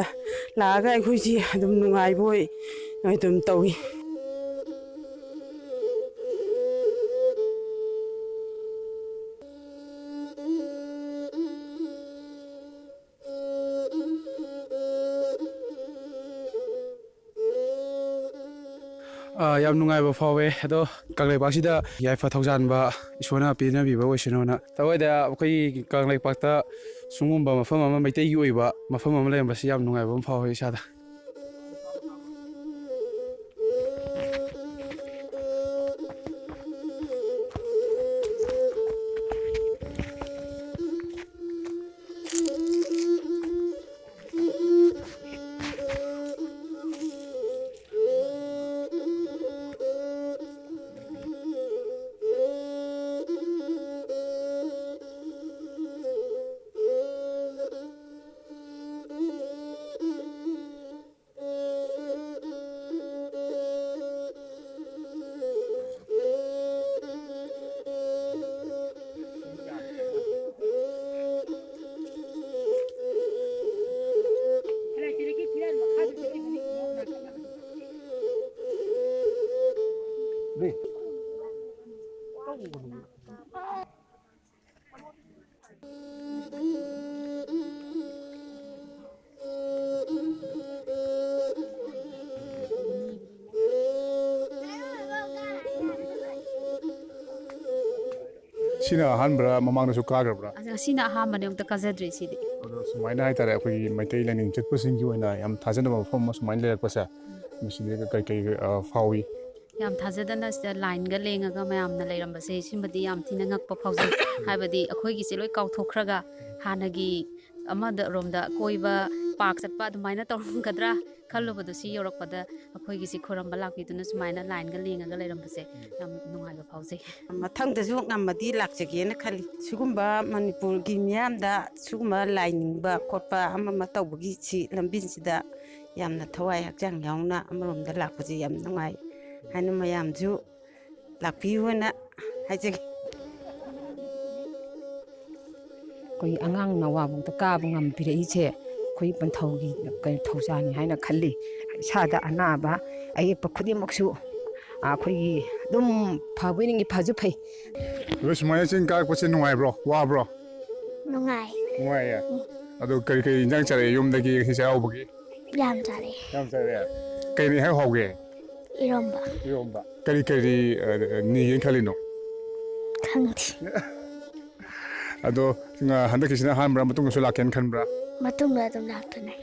ꯂꯥꯛꯑꯒ ꯑꯩꯈꯣꯏꯁꯤ ꯑꯗꯨꯝ ꯅꯨꯡꯉꯥꯏꯕ ꯑꯣꯏ ꯑꯗꯨꯝ ꯇꯧꯏ꯫ ꯑꯥ, ꯌꯥꯝ ꯅꯨꯡꯉꯥꯏꯕ ꯐꯥꯎꯋꯦ꯫ ꯑꯗꯣ ꯀꯪꯂꯩꯄꯥꯛꯁꯤꯗ ꯌꯥꯏꯐ ꯊꯧꯖꯥꯟꯕ ꯏꯁꯣꯔꯅ ꯄꯤꯅꯕꯤꯕ ꯑꯣꯏꯁꯅꯨꯅ꯫ ꯇꯧꯋꯦꯗ, ꯑꯩꯈꯣꯏꯒꯤ ꯀꯪꯂꯩꯄꯥꯛꯇ ꯁꯤꯒꯨꯝꯕ ꯃꯐꯝ ꯑꯃ, ꯃꯩꯇꯩꯒꯤ ꯑꯣꯏꯕ ꯃꯐꯝ ꯑꯃ ꯂꯩꯔꯝꯕꯁꯤ ꯌꯥꯝ ꯅꯨꯡꯉꯥꯏꯕ ꯑꯃ ꯐꯥꯎꯋꯦ ꯏꯁꯥꯗ꯫ ꯁꯤꯅ ꯑꯍꯥꯟꯕꯔꯥ, ꯃꯃꯥꯡꯗꯁꯨ ꯀꯥꯈ꯭ꯔꯕ꯭ꯔꯥ? ꯑꯁ, ꯑꯁꯤꯅ ꯑꯍꯥꯟꯕꯅꯦ, ꯑꯃꯨꯛꯇ ꯀꯥꯖꯗ꯭ꯔꯤ ꯁꯤꯗꯤ꯫ ꯑꯗꯣ ꯁꯨꯃꯥꯏꯅ ꯍꯥꯏꯇꯥꯔꯦ, ꯑꯩꯈꯣꯏꯒꯤ ꯃꯩꯇꯩ ꯂꯥꯏꯅꯤꯡ ꯆꯠꯄꯁꯤꯡꯒꯤ ꯑꯣꯏꯅ ꯌꯥꯝ ꯊꯥꯖꯅꯕ ꯃꯐꯝ ꯑꯃ ꯁꯨꯃꯥꯏꯅ ꯂꯩꯔꯛꯄꯁꯦ, ꯃꯁꯤꯗ ꯀꯩꯀꯩ, ꯑ, ꯐꯥꯎꯏ? ꯌꯥꯝ ꯊꯥꯖꯗꯅ ꯁꯤꯗ ꯂꯥꯏꯟꯒ ꯂꯦꯡꯉꯒ ꯃꯌꯥꯝꯅ ꯂꯩꯔꯝꯕꯁꯦ, ꯁꯤꯃꯗꯤ ꯌꯥꯝ ꯊꯤꯅ ꯉꯛꯄ ꯐꯥꯎꯖꯩ꯫ ꯍꯥꯏꯕꯗꯤ ꯑꯩꯈꯣꯏꯒꯤꯁꯦ ꯂꯣꯏ ꯀꯥꯎꯊꯣꯛꯈ꯭ꯔꯒ ꯍꯥꯟꯅꯒꯤ ꯑꯃꯗ ꯔꯣꯝꯗ ꯀꯣꯏꯕ, ꯄꯥꯔꯛ ꯆꯠꯄ ꯑꯗꯨꯃꯥꯏꯅ ꯇꯧꯔꯝꯒꯗ꯭ꯔꯥ ꯈꯜꯂꯨꯕꯗꯣ, ꯁꯤ ꯌꯧꯔꯛꯄꯗ ꯑꯩꯈꯣꯏꯒꯤꯁꯤ ꯈꯨꯔꯝꯕ ꯂꯥꯛꯄꯤꯗꯨꯅ ꯁꯨꯃꯥꯏꯅ ꯂꯥꯏꯟꯒ ꯂꯦꯡꯉꯒ ꯂꯩꯔꯝꯕꯁꯦ ꯌꯥꯝ ꯅꯨꯡꯉꯥꯏꯕ ꯐꯥꯎꯖꯩ꯫ ꯃꯊꯪꯗꯁꯨ ꯉꯝꯃꯗꯤ ꯂꯥꯛꯆꯒꯦꯅ ꯈꯜꯂꯤ꯫ ꯁꯤꯒꯨꯝꯕ ꯃꯅꯤꯄꯨꯔꯒꯤ ꯃꯤꯌꯥꯝꯗ ꯁꯤꯒꯨꯝꯕ ꯂꯥꯏ ꯅꯤꯡꯕ ꯈꯣꯠꯄ ꯑꯃ ꯑꯃ ꯇꯧꯕꯒꯤ ꯁꯤ ꯂꯝꯕꯤꯁꯤꯗ ꯌꯥꯝꯅ ꯊꯋꯥꯏ ꯍꯛꯆꯥꯡ ꯌꯥꯎꯅ ꯑꯃꯔꯣꯝꯗ ꯂꯥꯛꯄꯁꯦ ꯌꯥꯝ ꯅꯨꯡꯉꯥꯏ ꯍꯥꯏꯅ ꯃꯌꯥꯝꯁꯨ ꯂꯥꯛꯄꯤꯌꯨꯅ ꯍꯥꯏꯖꯒꯦ꯫ ꯑꯩꯈꯣꯏ ꯑꯉꯥꯡ ꯅꯋꯥꯕꯧꯗ ꯀꯥꯕ ꯉꯝꯕꯤꯔꯛꯏꯁꯦ ꯑꯩꯈꯣꯏ ꯄꯟꯊꯧꯒꯤ ꯀꯩꯅꯣ ꯊꯧꯖꯥꯜꯅꯤ ꯍꯥꯏꯅ ꯈꯜꯂꯤ꯫ ꯏꯁꯥꯗ ꯑꯅꯥꯕ ꯑꯌꯦꯛꯄ ꯈꯨꯗꯤꯡꯃꯛꯁꯨ ꯑꯩꯈꯣꯏꯒꯤ ꯑꯗꯨꯝ ꯐꯕꯣꯏ ꯅꯤꯡꯉꯤ, ꯐꯁꯨ ꯐꯩ꯫ ꯑꯗꯣ ꯁꯨꯃꯥꯏꯅ ꯆꯤꯡ ꯀꯥꯔꯛꯄꯁꯦ ꯅꯨꯡꯉꯥꯏꯕ꯭ꯔꯣ, ꯋꯥꯕ꯭ꯔꯣ? ꯅꯨꯡꯉꯥꯏ꯫ ꯅꯨꯡꯉꯥꯏꯌꯦ꯫ ꯑꯗꯣ ꯀꯔꯤ ꯀꯔꯤ ꯏꯟꯖꯥꯡ ꯆꯥꯔꯛꯑꯦ ꯌꯨꯝꯗꯒꯤ ꯉꯁꯤ ꯆꯩꯔꯥꯎꯕꯒꯤ? ꯌꯥꯝ ꯆꯥꯔꯛꯑꯦ꯫ ꯌꯥꯝ ꯆꯥꯔꯛꯑꯦ꯫ ꯀꯩꯅ ꯏꯍꯥꯎ ꯍꯥꯎꯒꯦ? ꯏꯔꯣꯝꯕ꯫ ꯏꯔꯣꯝꯕ꯫ ꯀꯔꯤ ꯀꯔꯤ, ꯑ, ꯅꯤꯒꯦꯅ ꯈꯜꯂꯤꯅꯣ? ꯈꯪꯗꯦ꯫ ꯑꯗꯣ, ꯉ-, ꯍꯟꯗꯛꯀꯤꯁꯤꯅ ꯑꯍꯥꯟꯕꯔꯥ, ꯃꯇꯨꯡꯗꯁꯨ ꯂꯥꯛꯀꯦꯅ ꯈꯟꯕ꯭ꯔꯥ? ꯃꯇꯨꯡꯗ ꯑꯗꯨꯝ ꯂꯥꯛꯇꯣꯏꯅꯦ꯫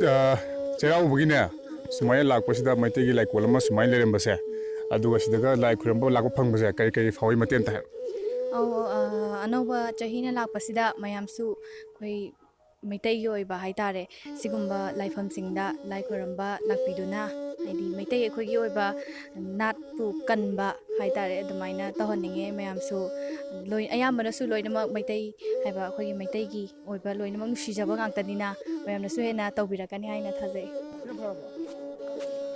ꯑ, ꯆꯩꯔꯥꯎꯕꯒꯤꯅꯦ, ꯁꯨꯃꯥꯏꯅ ꯂꯥꯛꯄꯁꯤꯗ ꯃꯩꯇꯩꯒꯤ ꯂꯥꯏꯀꯣꯜ ꯑꯃ ꯁꯨꯃꯥꯏꯅ ꯂꯩꯔꯝꯕꯁꯦ, ꯑꯗꯨꯒ ꯁꯤꯗꯒ ꯂꯥꯏ ꯈꯨꯔꯨꯝꯕ ꯂꯥꯛꯄ ꯐꯪꯕꯁꯦ ꯀꯔꯤ ꯀꯔꯤ ꯐꯥꯎꯏ, ꯃꯇꯦꯛ ꯑꯝꯇ ꯍꯥꯏꯔꯣ꯫ ꯑꯧ, ꯑ, ꯑꯅꯧꯕ ꯆꯍꯤꯅ ꯂꯥꯛꯄꯁꯤꯗ ꯃꯌꯥꯝꯁꯨ ꯑꯩꯈꯣꯏ ꯃꯩꯇꯩꯒꯤ ꯑꯣꯏꯕ ꯍꯥꯏꯇꯥꯔꯦ, ꯁꯤꯒꯨꯝꯕ ꯂꯥꯏꯐꯝꯁꯤꯡꯗ ꯂꯥꯏ ꯈꯨꯔꯨꯝꯕ ꯂꯥꯛꯄꯤꯗꯨꯅ, ꯍꯥꯏꯗꯤ ꯃꯩꯇꯩ ꯑꯩꯈꯣꯏꯒꯤ ꯑꯣꯏꯕ ꯅꯥꯠꯄꯨ ꯀꯟꯕ ꯍꯥꯏꯇꯥꯔꯦ, ꯑꯗꯨꯃꯥꯏꯅ ꯇꯧꯍꯟꯅꯤꯡꯉꯦ꯫ ꯃꯌꯥꯝꯁꯨ ꯂꯣꯏ-, ꯑꯌꯥꯝꯕꯅꯁꯨ ꯂꯣꯏꯅꯃꯛ ꯃꯩꯇꯩ ꯍꯥꯏꯕ ꯑꯩꯈꯣꯏꯒꯤ ꯃꯩꯇꯩꯒꯤ ꯑꯣꯏꯕ ꯂꯣꯏꯅꯃꯛ ꯅꯨꯡꯁꯤꯖꯕ ꯉꯥꯛꯇꯅꯤꯅ, ꯃꯌꯥꯝꯅꯁꯨ ꯍꯦꯟꯅ ꯇꯧꯕꯤꯔꯛꯀꯅꯤ ꯍꯥꯏꯅ ꯊꯥꯖꯩ꯫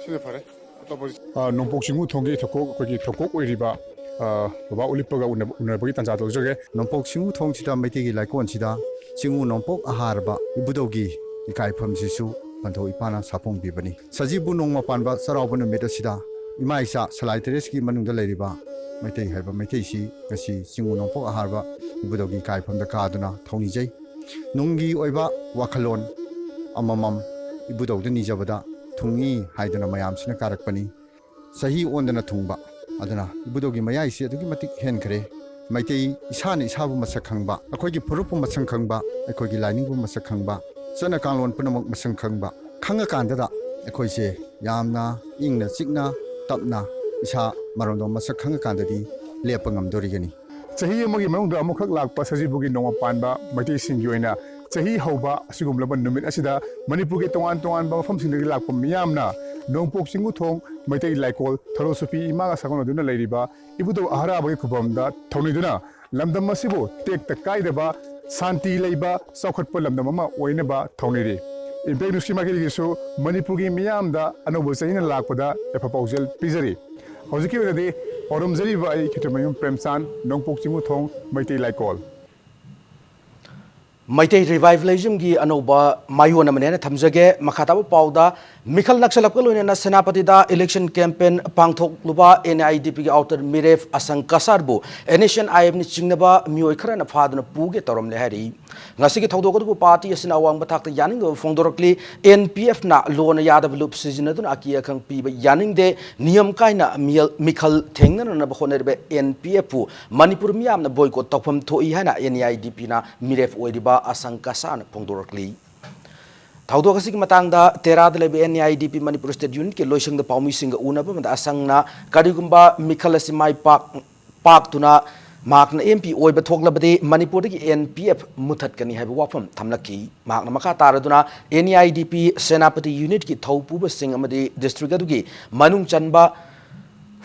ꯁꯤꯅ ꯐꯔꯦ꯫ ꯑꯇꯣꯞꯄ, ꯑ, ꯅꯣꯡꯄꯣꯛ ꯆꯤꯡꯉꯨ ꯊꯣꯡꯒꯤ ꯊꯧꯀꯣꯛ, ꯑꯩꯈꯣꯏꯒꯤ ꯊꯧꯀꯣꯛ ꯑꯣꯏꯔꯤꯕ ꯑ, ꯕꯕꯥ ꯎꯂꯤꯞꯄꯒ ꯎꯅ-, ꯎꯅꯕꯒꯤ ꯇꯥꯟꯖꯥꯗꯣ ꯂꯧꯖꯒꯦ꯫ ꯅꯣꯡꯄꯣꯛ ꯆꯤꯡꯉꯨ ꯊꯣꯡꯁꯤꯗ ꯃꯩꯇꯩꯒꯤ ꯂꯥꯏꯀꯣꯟꯁꯤꯗ ꯆꯤꯡꯉꯨ ꯅꯣꯡꯄꯣꯛ ꯑꯍꯥꯔꯕ ꯏꯕꯨꯙꯧꯒꯤ ꯏꯀꯥꯏꯐꯝꯁꯤꯁꯨ ꯄꯟꯊꯧ ꯏꯄꯥꯅ ꯁꯥꯐꯣꯡꯕꯤꯕꯅꯤ꯫ ꯁꯖꯤꯕꯨ ꯅꯣꯡꯃ ꯄꯥꯟꯕ ꯆꯩꯔꯥꯎꯕ ꯅꯨꯃꯤꯠ ꯑꯁꯤꯗ ꯏꯃꯥ ꯏꯆꯥ ꯁꯂꯥꯏ ꯇꯔꯦꯠꯀꯤ ꯃꯅꯨꯡꯗ ꯂꯩꯔꯤꯕ ꯃꯩꯇꯩ ꯍꯥꯏꯕ ꯃꯩꯇꯩꯁꯤ ꯉꯁꯤ ꯆꯤꯡꯉꯨ ꯅꯣꯡꯄꯣꯛ ꯑꯍꯥꯔꯕ ꯏꯕꯨꯙꯧꯒꯤ ꯏꯀꯥꯏꯐꯝꯗ ꯀꯥꯗꯨꯅ ꯊꯧꯅꯤꯖꯩ꯫ ꯅꯨꯡꯒꯤ ꯑꯣꯏꯕ ꯋꯥꯈꯜꯂꯣꯟ ꯑꯃꯃꯝ ꯏꯕꯨꯙꯧꯗ ꯅꯤꯖꯕꯗ ꯊꯨꯡꯏ ꯍꯥꯏꯗꯨꯅ ꯃꯌꯥꯝꯁꯤꯅ ꯀꯥꯔꯛꯄꯅꯤ꯫ ꯆꯍꯤ ꯑꯣꯟꯗꯅ ꯊꯨꯡꯕ꯫ ꯑꯗꯨꯅ ꯏꯕꯨꯙꯧꯒꯤ ꯃꯌꯥꯏꯁꯤ ꯑꯗꯨꯛꯀꯤ ꯃꯇꯤꯛ ꯍꯦꯟꯈ꯭ꯔꯦ꯫ ꯃꯩꯇꯩ ꯏꯁꯥꯅ ꯏꯁꯥꯕꯨ ꯃꯁꯛ ꯈꯪꯕ, ꯑꯩꯈꯣꯏꯒꯤ ꯐꯨꯔꯨꯞꯄꯨ ꯃꯁꯛ ꯈꯪꯕ, ꯑꯩꯈꯣꯏꯒꯤ ꯂꯥꯏꯅꯤꯡꯕꯨ ꯃꯁꯛ ꯈꯪꯕ, ꯆꯠꯅ ꯀꯥꯡꯂꯣꯟ ꯄꯨꯝꯅꯃꯛ ꯃꯁꯛ ꯈꯪꯕ, ꯈꯪꯉꯀꯥꯟꯗꯗ ꯑꯩꯈꯣꯏꯁꯦ ꯌꯥꯝꯅ ꯏꯪꯅ ꯆꯤꯛꯅ ꯇꯞꯅ ꯏꯁꯥ ꯃꯔꯣꯝꯗꯣꯝ ꯃꯁꯛ ꯈꯪꯉꯀꯥꯟꯗꯗꯤ ꯂꯦꯞꯄ ꯉꯝꯗꯣꯔꯤꯒꯅꯤ꯫ ꯆꯍꯤ ꯑꯃꯒꯤ ꯃꯅꯨꯡꯗ ꯑꯃꯨꯛꯈꯛ ꯂꯥꯛꯄ ꯁꯖꯤꯕꯨꯒꯤ ꯅꯣꯡꯃ ꯄꯥꯟꯕ ꯃꯩꯇꯩꯁꯤꯡꯒꯤ ꯑꯣꯏꯅ ꯆꯍꯤ ꯍꯧꯕ ꯑꯁꯤꯒꯨꯝꯂꯕ ꯅꯨꯃꯤꯠ ꯑꯁꯤꯗ ꯃꯅꯤꯄꯨꯔꯒꯤ ꯇꯣꯉꯥꯟ ꯇꯣꯉꯥꯟꯕ ꯃꯐꯝꯁꯤꯡꯗꯒꯤ ꯂꯥꯛꯄ ꯃꯤꯌꯥꯝꯅ ꯅꯣꯡꯄꯣꯛ ꯆꯤꯡꯉꯨ ꯊꯣꯡ ꯃꯩꯇꯩ ꯂꯥꯏꯀꯣꯜ ꯊꯔꯣ ꯁꯨꯄꯤ ꯏꯃꯥꯒ ꯁꯥꯒꯣꯟꯅꯗꯨꯅ ꯂꯩꯔꯤꯕ ꯏꯕꯨꯙꯧ ꯑꯍꯔꯥꯕꯒꯤ ꯈꯨꯕꯝꯗ ꯊꯧꯅꯤꯗꯨꯅ ꯂꯝꯗꯝ ꯑꯁꯤꯕꯨ ꯇꯦꯛꯇ ꯀꯥꯏꯗꯕ, ꯁꯥꯟꯇꯤ ꯂꯩꯕ, ꯆꯥꯎꯈꯠꯄ ꯂꯝꯗꯝ ꯑꯃ ꯑꯣꯏꯅꯕ ꯊꯧꯅꯤꯔꯤ꯫ ꯏꯝꯄꯦꯛ ꯅ꯭ꯌꯨꯁꯀꯤ ꯃꯥꯏꯀꯩꯗꯒꯤꯁꯨ ꯃꯅꯤꯄꯨꯔꯒꯤ ꯃꯤꯌꯥꯝꯗ ꯑꯅꯧꯕ ꯆꯍꯤꯅ ꯂꯥꯛꯄꯗ ꯌꯥꯏꯐ ꯄꯥꯎꯖꯦꯜ ꯄꯤꯖꯔꯤ꯫ ꯍꯧꯖꯤꯛꯀꯤ ꯑꯣꯏꯅꯗꯤ ꯄꯥꯎꯗꯝꯖꯔꯤꯕ ꯑꯩ ꯈꯦꯇ꯭ꯔꯤꯃꯌꯨꯝ ꯄ꯭ꯔꯦꯝꯆꯥꯟ, ꯅꯣꯡꯄꯣꯛ ꯆꯤꯡꯉꯨ ꯊꯣꯡ ꯃꯩꯇꯩ ꯂꯥꯏꯀꯣꯜ꯫ ꯃꯩꯇꯩ ꯔꯤꯚꯥꯏꯚꯦꯂꯤꯖꯝꯒꯤ ꯑꯅꯧꯕ ꯃꯥꯏꯑꯣꯟ ꯑꯃꯅꯦꯅ ꯊꯝꯖꯒꯦ꯫ ꯃꯈꯥ ꯇꯥꯕ ꯄꯥꯎꯗ, ꯃꯤꯈꯜ ꯅꯛꯁꯜꯂꯛꯄꯒ ꯂꯣꯏꯅꯅ ꯁꯦꯅꯥꯄꯇꯤꯗ ꯏꯂꯦꯛꯁꯟ ꯀꯦꯝꯄꯦꯟ ꯄꯥꯡꯊꯣꯛꯂꯨꯕ ꯑꯦꯟ ꯑꯥꯏ ꯗꯤ ꯄꯤꯒꯤ ꯑꯥꯎꯇꯔ ꯃꯤꯔꯦꯞ ꯑꯁꯪ ꯀꯁꯥꯔꯕꯨ ꯑꯦꯟ ꯑꯦꯁ ꯑꯦꯟ ꯑꯥꯏ ꯑꯦꯝꯅ ꯆꯤꯡꯅꯕ ꯃꯤꯑꯣꯏ ꯈꯔꯅ ꯐꯥꯗꯨꯅ ꯄꯨꯒꯦ ꯇꯧꯔꯝꯂꯦ ꯍꯥꯏꯔꯤ꯫ ꯉꯁꯤꯒꯤ ꯊꯧꯗꯣꯛ ꯑꯗꯨꯕꯨ ꯄꯥꯔꯇꯤ ꯑꯁꯤꯅ ꯑꯋꯥꯡꯕ ꯊꯥꯛꯇ ꯌꯥꯅꯤꯡꯗꯕ ꯐꯣꯡꯗꯣꯔꯛꯂꯤ꯫ ꯑꯦꯟ ꯄꯤ ꯑꯦꯐꯅ ꯂꯣꯟꯅ ꯌꯥꯗꯕ ꯂꯨꯞ ꯁꯤꯖꯤꯟꯅꯗꯨꯅ ꯑꯀꯤ ꯑꯈꯪ ꯄꯤꯕ ꯌꯥꯅꯤꯡꯗꯦ꯫ ꯅꯤꯌꯝ ꯀꯥꯏꯅ ꯃꯤꯌꯜ-, ꯃꯤꯈꯜ ꯊꯦꯡꯅꯅꯅꯕ ꯍꯣꯠꯅꯔꯤꯕ ꯑꯦꯟ ꯄꯤ ꯑꯦꯐꯄꯨ ꯃꯅꯤꯄꯨꯔ ꯃꯤꯌꯥꯝꯅ ꯕꯣꯏꯀꯣꯠ ꯇꯧꯐꯝ ꯊꯣꯛꯏ ꯍꯥꯏꯅ ꯑꯦꯟ ꯑꯦ ꯑꯥꯏ ꯗꯤ ꯄꯤꯅ ꯃꯤꯔꯦꯞ ꯑꯣꯏꯔꯤꯕ ꯑꯁꯪ ꯀꯁꯥꯔꯅ ꯐꯣꯡꯗꯣꯔꯛꯂꯤ꯫ ꯊꯧꯗꯣꯛ ꯑꯁꯤꯒꯤ ꯃꯇꯥꯡꯗ ꯇꯦꯔꯥꯗ ꯂꯩꯕ N A I D P Manipur state ꯌꯨꯅꯤꯠꯀꯤ ꯂꯣꯏꯁꯪꯗ ꯄꯥꯎꯃꯤꯁꯤꯡꯒ ꯎꯅꯕ ꯑꯃꯗ ꯑꯁꯪꯅ ꯀꯔꯤꯒꯨꯝꯕ ꯃꯤꯈꯜ ꯑꯁꯤ ꯃꯥꯏ ꯄꯥꯛ-, ꯄꯥꯛꯇꯨꯅ ꯃꯍꯥꯛꯅ ꯑꯦꯝ ꯄꯤ ꯑꯣꯏꯕ ꯊꯣꯛꯂꯕꯗꯤ ꯃꯅꯤꯄꯨꯔꯗꯒꯤ ꯑꯦꯟ ꯄꯤ ꯑꯦꯐ ꯃꯨꯊꯠꯀꯅꯤ ꯍꯥꯏꯕ ꯋꯥꯐꯝ ꯊꯝꯂꯛꯈꯤ꯫ ꯃꯍꯥꯛꯅ ꯃꯈꯥ ꯇꯥꯔꯗꯨꯅ ꯑꯦꯟ ꯑꯦ ꯑꯥꯏ ꯗꯤ ꯄꯤ ꯁꯦꯅꯥꯄꯇꯤ ꯌꯨꯅꯤꯠꯀꯤ ꯊꯧꯄꯨꯕꯁꯤꯡ ꯑꯃꯗꯤ ꯗꯤꯁꯇ꯭ꯔꯤꯛ ꯑꯗꯨꯒꯤ ꯃꯅꯨꯡ ꯆꯟꯕ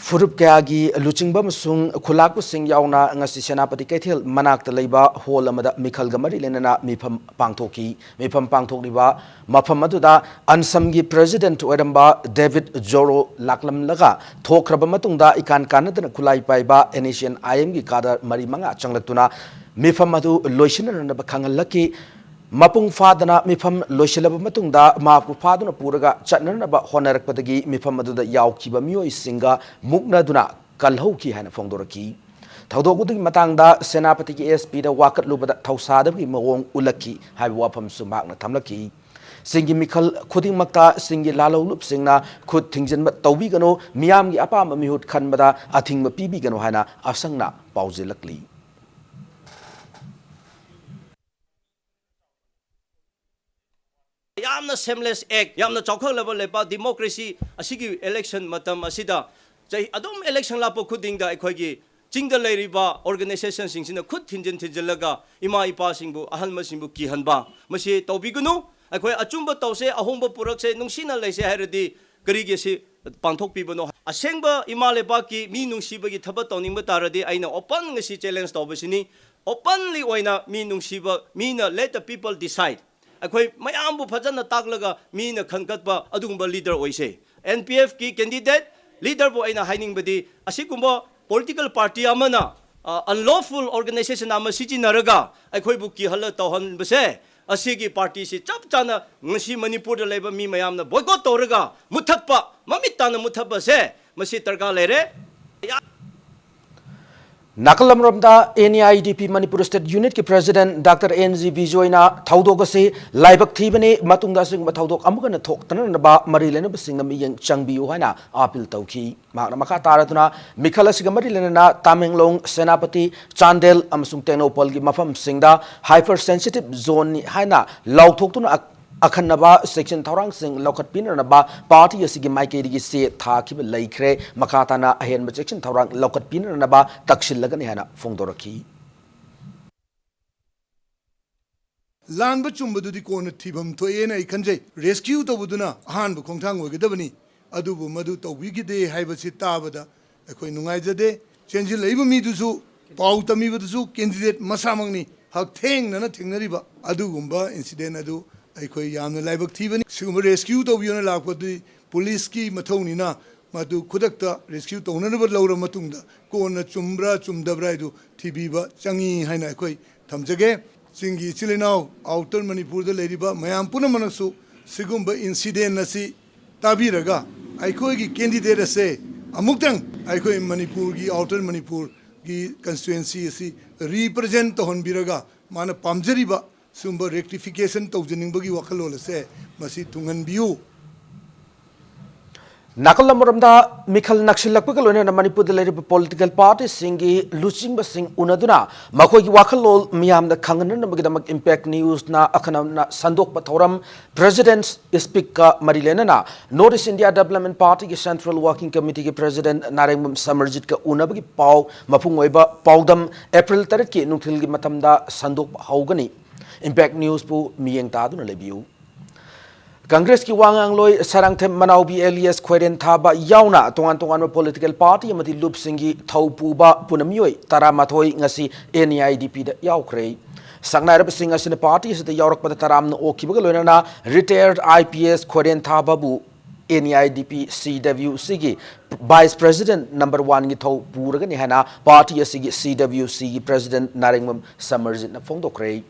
ꯐꯨꯔꯨꯞ ꯀꯌꯥꯒꯤ ꯂꯨꯆꯤꯡꯕ ꯑꯃꯁꯨꯡ ꯈꯨꯂꯥꯛꯄꯁꯤꯡ ꯌꯥꯎꯅ ꯉꯁꯤ ꯁꯦꯅꯥꯄꯇꯤ ꯀꯩꯊꯦꯜ ꯃꯅꯥꯛꯇ ꯂꯩꯕ ꯍꯣꯜ ꯑꯃꯗ ꯃꯤꯈꯜꯒ ꯃꯔꯤ ꯂꯩꯅꯅ ꯃꯤꯐꯝ ꯄꯥꯡꯊꯣꯛꯈꯤ꯫ ꯃꯤꯐꯝ ꯄꯥꯡꯊꯣꯛꯂꯤꯕ ꯃꯐꯝ ꯑꯗꯨꯗ ꯑꯟꯁꯝꯒꯤ ꯄ꯭ꯔꯦꯁꯤꯗꯦꯟꯠ ꯑꯣꯏꯔꯝꯕ ꯗꯦꯕꯤꯗ ꯖꯣꯔꯣ ꯂꯥꯛꯂꯝꯂꯒ ꯊꯣꯛꯈ꯭ꯔꯕ ꯃꯇꯨꯡꯗ ꯏꯀꯥꯟ ꯀꯥꯟꯅꯗꯅ ꯈꯨꯠꯂꯥꯏ ꯄꯥꯏꯕ ꯑꯦꯟ ꯑꯦꯁ ꯁꯤ ꯑꯦꯟ ꯑꯥꯏ ꯑꯦꯝꯒꯤ ꯀꯥꯗꯔ ꯃꯔꯤ ꯃꯉꯥ ꯆꯪꯂꯛꯇꯨꯅ ꯃꯤꯐꯝ ꯑꯗꯨ ꯂꯣꯏꯁꯤꯟꯅꯅꯕ ꯈꯪꯍꯜꯂꯛꯈꯤ꯫ ꯃꯄꯨꯡ ꯐꯥꯗꯅ ꯃꯤꯐꯝ ꯂꯣꯏꯁꯤꯜꯂꯕ ꯃꯇꯨꯡꯗ ꯃꯍꯥꯛꯄꯨ ꯐꯥꯗꯨꯅ ꯄꯨꯔꯒ ꯆꯠꯅꯅꯕ ꯍꯣꯠꯅꯔꯛꯄꯗꯒꯤ ꯃꯤꯐꯝ ꯑꯗꯨꯗ ꯌꯥꯎꯈꯤꯕ ꯃꯤꯑꯣꯏꯁꯤꯡꯒ ꯃꯨꯛꯅꯗꯨꯅ ꯀꯜꯍꯧꯈꯤ ꯍꯥꯏꯅ ꯐꯣꯡꯗꯣꯔꯛꯈꯤ꯫ ꯊꯧꯗꯣꯛ ꯑꯗꯨꯒꯤ ꯃꯇꯥꯡꯗ ꯁꯦꯅꯥꯄꯇꯤꯒꯤ ꯑꯦꯁ ꯄꯤꯗ ꯋꯥꯀꯠꯂꯨꯕꯗ ꯊꯧꯁꯥꯗꯕꯒꯤ ꯃꯑꯣꯡ ꯎꯠꯂꯛꯈꯤ ꯍꯥꯏꯕ ꯋꯥꯐꯝꯁꯨ ꯃꯍꯥꯛꯅ ꯊꯝꯂꯛꯈꯤ꯫ ꯆꯤꯡꯒꯤ ꯃꯤꯈꯜ ꯈꯨꯗꯤꯡꯃꯛꯇ ꯆꯤꯡꯒꯤ ꯂꯥꯜꯍꯧꯂꯨꯞꯁꯤꯡꯅ ꯈꯨꯠ ꯊꯤꯡꯖꯤꯟꯕ ꯇꯧꯕꯤꯒꯅꯨ, ꯃꯤꯌꯥꯝꯒꯤ ꯑꯄꯥꯝꯕ ꯃꯤꯍꯨꯠ ꯈꯟꯕꯗ ꯑꯊꯤꯡꯕ ꯄꯤꯕꯤꯒꯅꯨ ꯍꯥꯏꯅ ꯑꯁꯪꯅ ꯄꯥꯎꯖꯦꯜꯂꯛꯂꯤ꯫ ꯌꯥꯝꯅ ꯁꯦꯝꯂꯦꯁ ꯑꯦꯛ, ꯌꯥꯝꯅ ꯆꯥꯎꯈꯠꯂꯕ ꯂꯩꯕꯥꯛ ꯗꯤꯃꯣꯀ꯭ꯔꯦꯁꯤ ꯑꯁꯤꯒꯤ ꯏꯂꯦꯛꯁꯟ ꯃꯇꯝ ꯑꯁꯤꯗ ꯆꯍꯤ ꯑꯗꯨꯝ ꯏꯂꯦꯛꯁꯟ ꯂꯥꯛꯄ ꯈꯨꯗꯤꯡꯗ ꯑꯩꯈꯣꯏꯒꯤ ꯆꯤꯡꯗ ꯂꯩꯔꯤꯕ ꯑꯣꯔꯒꯅꯥꯏꯖꯦꯁꯟꯁꯤꯡꯁꯤꯅ ꯈꯨꯠ ꯊꯤꯟꯖꯤꯟ ꯊꯤꯟꯖꯤꯜꯂꯒ ꯏꯃꯥ ꯏꯄꯥꯁꯤꯡꯕꯨ, ꯑꯍꯜ ꯃꯁꯤꯡꯕꯨ ꯀꯤꯍꯟꯕ, ꯃꯁꯤ ꯇꯧꯕꯤꯒꯅꯨ꯫ ꯑꯩꯈꯣꯏ ꯑꯆꯨꯝꯕ ꯇꯧꯁꯦ, ꯑꯍꯣꯡꯕ ꯄꯨꯔꯛꯁꯦ, ꯅꯨꯡꯁꯤꯅ ꯂꯩꯁꯦ ꯍꯥꯏꯔꯗꯤ ꯀꯔꯤꯒꯤ ꯑꯁꯤ ꯄꯥꯡꯊꯣꯛꯄꯤꯕꯅꯣ? ꯑꯁꯦꯡꯕ ꯏꯃꯥ ꯂꯩꯕꯥꯛꯀꯤ ꯃꯤ ꯅꯨꯡꯁꯤꯕꯒꯤ ꯊꯕꯛ ꯇꯧꯅꯤꯡꯕ ꯇꯥꯔꯗꯤ ꯑꯩꯅ ꯑꯣꯄꯟ ꯉꯁꯤ ꯆꯦꯂꯦꯟꯖ ꯇꯧꯕꯁꯤꯅꯤ꯫ ꯑꯣꯄꯟꯂꯤ ꯑꯣꯏꯅ ꯃꯤ ꯅꯨꯡꯁꯤꯕ, ꯃꯤꯅ let the people decide꯫ ꯑꯩꯈꯣꯏ ꯃꯌꯥꯝꯕꯨ ꯐꯖꯅ ꯇꯥꯛꯂꯒ ꯃꯤꯅ ꯈꯟꯒꯠꯄ ꯑꯗꯨꯒꯨꯝꯕ ꯂꯤꯗꯔ ꯑꯣꯏꯁꯦ꯫ ꯑꯦꯟ ꯄꯤ ꯑꯦꯐꯀꯤ ꯀꯦꯟꯗꯤꯗꯦꯠ ꯂꯤꯗꯔꯕꯨ ꯑꯩꯅ ꯍꯥꯏꯅꯤꯡꯕꯗꯤ ꯑꯁꯤꯒꯨꯝꯕ ꯄꯣꯂꯤꯇꯤꯀꯦꯜ ꯄꯥꯔꯇꯤ ꯑꯃꯅ, ꯑ, ꯑꯟꯂꯣꯐꯨꯜ ꯑꯣꯔꯒꯅꯥꯏꯖꯦꯁꯟ ꯑꯃ ꯁꯤꯖꯤꯟꯅꯔꯒ ꯑꯩꯈꯣꯏꯕꯨ ꯀꯤꯍꯜꯂ ꯇꯧꯍꯟꯕꯁꯦ, ꯑꯁꯤꯒꯤ ꯄꯥꯔꯇꯤꯁꯤ ꯆꯞ ꯆꯥꯅ ꯉꯁꯤ ꯃꯅꯤꯄꯨꯔꯗ ꯂꯩꯕ ꯃꯤ ꯃꯌꯥꯝꯅ ꯕꯣꯏꯀꯣꯠ ꯇꯧꯔꯒ ꯃꯨꯠꯊꯠꯄ, ꯃꯃꯤꯠ ꯇꯥꯅ ꯃꯨꯠꯊꯠꯄꯁꯦ, ꯃꯁꯤ ꯗꯔꯀꯥꯔ ꯂꯩꯔꯦ꯫ ꯅꯥꯀꯜ ꯑꯃꯔꯣꯝꯗ N A I D P Manipur state ꯌꯨꯅꯤꯠꯀꯤ ꯄ꯭ꯔꯦꯁꯤꯗꯦꯟꯠ ꯗꯥꯛꯇꯔ ꯑꯦꯟ ꯖꯤ ꯕꯤꯖꯣꯏꯅ ꯊꯧꯗꯣꯛ ꯑꯁꯤ ꯂꯥꯏꯕꯛ ꯊꯤꯕꯅꯤ, ꯃꯇꯨꯡꯗ ꯑꯁꯤꯒꯨꯝꯕ ꯊꯧꯗꯣꯛ ꯑꯃꯨꯛ ꯍꯟꯅ ꯊꯣꯛꯇꯅꯅꯕ ꯃꯔꯤ ꯂꯩꯅꯕꯁꯤꯡꯅ ꯃꯤꯠꯌꯦꯡ ꯆꯪꯕꯤꯌꯨ ꯍꯥꯏꯅ ꯑꯥꯄꯤꯜ ꯇꯧꯈꯤ꯫ ꯃꯍꯥꯛꯅ ꯃꯈꯥ ꯇꯥꯔꯗꯨꯅ ꯃꯤꯈꯜ ꯑꯁꯤꯒ ꯃꯔꯤ ꯂꯩꯅꯅ ꯇꯥꯃꯦꯡꯂꯣꯡ, ꯁꯦꯅꯥꯄꯇꯤ, ꯆꯥꯟꯗꯦꯜ ꯑꯃꯁꯨꯡ ꯇꯦꯡꯅꯧꯄꯜꯒꯤ ꯃꯐꯝꯁꯤꯡꯗ ꯍꯥꯏꯄꯔ ꯁꯦꯟꯁꯤꯇꯤꯚ ꯖꯣꯟꯅꯤ ꯍꯥꯏꯅ ꯂꯥꯎꯊꯣꯛꯇꯨꯅ ꯑꯛ-, ꯑꯈꯟꯅꯕ ꯆꯦꯛꯁꯤꯟ ꯊꯧꯔꯥꯡꯁꯤꯡ ꯂꯧꯈꯠꯄꯤꯅꯅꯕ ꯄꯥꯔꯇꯤ ꯑꯁꯤꯒꯤ ꯃꯥꯏꯀꯩꯗꯒꯤ ꯆꯦ ꯊꯥꯈꯤꯕ ꯂꯩꯈ꯭ꯔꯦ꯫ ꯃꯈꯥ ꯇꯥꯅ ꯑꯍꯦꯟꯕ ꯆꯦꯛꯁꯤꯟ ꯊꯧꯔꯥꯡ ꯂꯧꯈꯠꯄꯤꯅꯅꯕ ꯇꯛꯁꯤꯜꯂꯒꯅꯤ ꯍꯥꯏꯅ ꯐꯣꯡꯗꯣꯔꯛꯈꯤ꯫ ꯂꯥꯟꯕ ꯆꯨꯝꯕꯗꯨꯗꯤ ꯀꯣꯟꯅ ꯊꯤꯐꯝ ꯊꯣꯛꯑꯦꯅ ꯑꯩ ꯈꯟꯖꯩ꯫ ꯔꯦꯁꯀ꯭ꯌꯨ ꯇꯧꯕꯗꯨꯅ ꯑꯍꯥꯟꯕ ꯈꯣꯡꯊꯥꯡ ꯑꯣꯏꯒꯗꯕꯅꯤ꯫ ꯑꯗꯨꯕꯨ ꯃꯗꯨ ꯇꯧꯕꯤꯈꯤꯗꯦ ꯍꯥꯏꯕꯁꯤ ꯇꯥꯕꯗ ꯑꯩꯈꯣꯏ ꯅꯨꯡꯉꯥꯏꯖꯗꯦ꯫ ꯆꯦꯟꯁꯤꯜꯂꯛꯏꯕ ꯃꯤꯗꯨꯁꯨ, ꯄꯥꯎ ꯇꯝꯃꯤꯕꯗꯨꯁꯨ candidate ꯃꯁꯥꯃꯛꯅꯤ꯫ ꯍꯛꯊꯦꯡꯅꯅ ꯊꯦꯡꯅꯔꯤꯕ ꯑꯗꯨꯒꯨꯝꯕ incident ꯑꯗꯨ ꯑꯩꯈꯣꯏ ꯌꯥꯝꯅ ꯂꯥꯏꯕꯛ ꯊꯤꯕꯅꯤ꯫ ꯁꯤꯒꯨꯝꯕ rescue ꯇꯧꯕꯤꯌꯣꯅ ꯂꯥꯛꯄꯗꯨꯗꯤ policeꯀꯤ ꯃꯊꯧꯅꯤꯅ, ꯃꯗꯨ ꯈꯨꯗꯛꯇ rescue ꯇꯧꯅꯅꯕ ꯂꯧꯔ ꯃꯇꯨꯡꯗ ꯀꯣꯟꯅ ꯆꯨꯝꯕ꯭ꯔꯥ ꯆꯨꯝꯗꯕ꯭ꯔꯥ ꯍꯥꯏꯗꯨ ꯊꯤꯕꯤꯕ ꯆꯪꯏ ꯍꯥꯏꯅ ꯑꯩꯈꯣꯏ ꯊꯝꯖꯒꯦ꯫ ꯆꯤꯡꯒꯤ ꯏꯆꯤꯜ ꯏꯅꯥꯎ, outer ꯃꯅꯤꯄꯨꯔꯗ ꯂꯩꯔꯤꯕ ꯃꯌꯥꯝ ꯄꯨꯝꯅꯃꯛꯅꯁꯨ ꯁꯤꯒꯨꯝꯕ incident ꯑꯁꯤ ꯇꯥꯕꯤꯔꯒ, ꯑꯩꯈꯣꯏꯒꯤ candidate ꯑꯁꯦ ꯑꯃꯨꯛꯇꯪ ꯑꯩꯈꯣꯏ ꯃꯅꯤꯄꯨꯔꯒꯤ, outer ꯃꯅꯤꯄꯨꯔꯒꯤ constituency ꯑꯁꯤ represent ꯇꯧꯍꯟꯕꯤꯔꯒ, ꯃꯥꯅ ꯄꯥꯝꯖꯔꯤꯕ ꯁꯤꯒꯨꯝꯕ rectification ꯇꯧꯖꯅꯤꯡꯕꯒꯤ ꯋꯥꯈꯜꯂꯣꯟ ꯑꯁꯦ ꯃꯁꯤ ꯊꯨꯡꯍꯟꯕꯤꯌꯨ꯫ ꯅꯥꯀꯜ ꯑꯃꯔꯣꯝꯗ, ꯃꯤꯈꯜ ꯅꯛꯁꯤꯜꯂꯛꯄꯒ ꯂꯣꯏꯅꯅ ꯃꯅꯤꯄꯨꯔꯗ ꯂꯩꯔꯤꯕ political partyꯁꯤꯡꯒꯤ ꯂꯨꯆꯤꯡꯕꯁꯤꯡ ꯎꯅꯗꯨꯅ ꯃꯈꯣꯏꯒꯤ ꯋꯥꯈꯜꯂꯣꯟ ꯃꯤꯌꯥꯝꯗ ꯈꯪꯍꯟꯅꯅꯕꯒꯤꯗꯃꯛ Impact Newsꯅ ꯑꯈꯟꯅꯅ ꯁꯟꯗꯣꯛꯄ ꯊꯧꯔꯝ President's Speakꯀ ꯃꯔꯤ ꯂꯩꯅꯅ North East India Development Partyꯒꯤ Central Working Committeeꯒꯤ President ꯅꯥꯔꯦꯡꯕꯝ ꯁꯃꯔꯖꯤꯠꯀ ꯎꯅꯕꯒꯤ ꯄꯥꯎ ꯃꯄꯨꯡ ꯑꯣꯏꯕ ꯄꯥꯎꯗꯝ April ꯇꯔꯦꯠꯀꯤ ꯅꯨꯡꯊꯤꯜꯒꯤ ꯃꯇꯝꯗ ꯁꯟꯗꯣꯛꯄ ꯍꯧꯒꯅꯤ꯫ Impact Newsꯄꯨ ꯃꯤꯠꯌꯦꯡ ꯇꯥꯗꯨꯅ ꯂꯩꯕꯤꯌꯨ꯫ ꯀꯪꯒ꯭ꯔꯦꯁꯀꯤ ꯋꯥ ꯉꯥꯡꯂꯣꯏ ꯁꯔꯥꯡꯊꯦꯝ ꯃꯅꯥꯎꯕꯤ alias ꯈꯣꯏꯔꯦꯟ ꯊꯥꯕ ꯌꯥꯎꯅ ꯇꯣꯉꯥꯟ ꯇꯣꯉꯥꯟꯕ political party ꯑꯃꯗꯤ ꯂꯨꯞꯁꯤꯡꯒꯤ ꯊꯧ ꯄꯨꯕ ꯄꯨꯝꯅ ꯃꯤꯑꯣꯏ ꯇꯔꯥꯃꯥꯊꯣꯏ ꯉꯁꯤ NEIDPꯗ ꯌꯥꯎꯈ꯭ꯔꯦ꯫ ꯁꯛꯅꯥꯏꯔꯕꯁꯤꯡ ꯑꯁꯤꯅ party ꯑꯁꯤꯗ ꯌꯥꯎꯔꯛꯄꯗ ꯇꯔꯥꯝꯅ ꯑꯣꯛꯈꯤꯕꯒ ꯂꯣꯏꯅꯅ retired IPS ꯈꯣꯏꯔꯦꯟ ꯊꯥꯕꯕꯨ NEIDP CWCꯒꯤ Vice President number oneꯒꯤ ꯊꯧ ꯄꯨꯔꯒꯅꯤ ꯍꯥꯏꯅ party ꯑꯁꯤꯒꯤ CWCꯒꯤ President ꯅꯥꯔꯦꯡꯕꯝ ꯁꯃꯔꯖꯤꯠꯅ ꯐꯣꯡꯗꯣꯛꯈ꯭ꯔꯦ꯫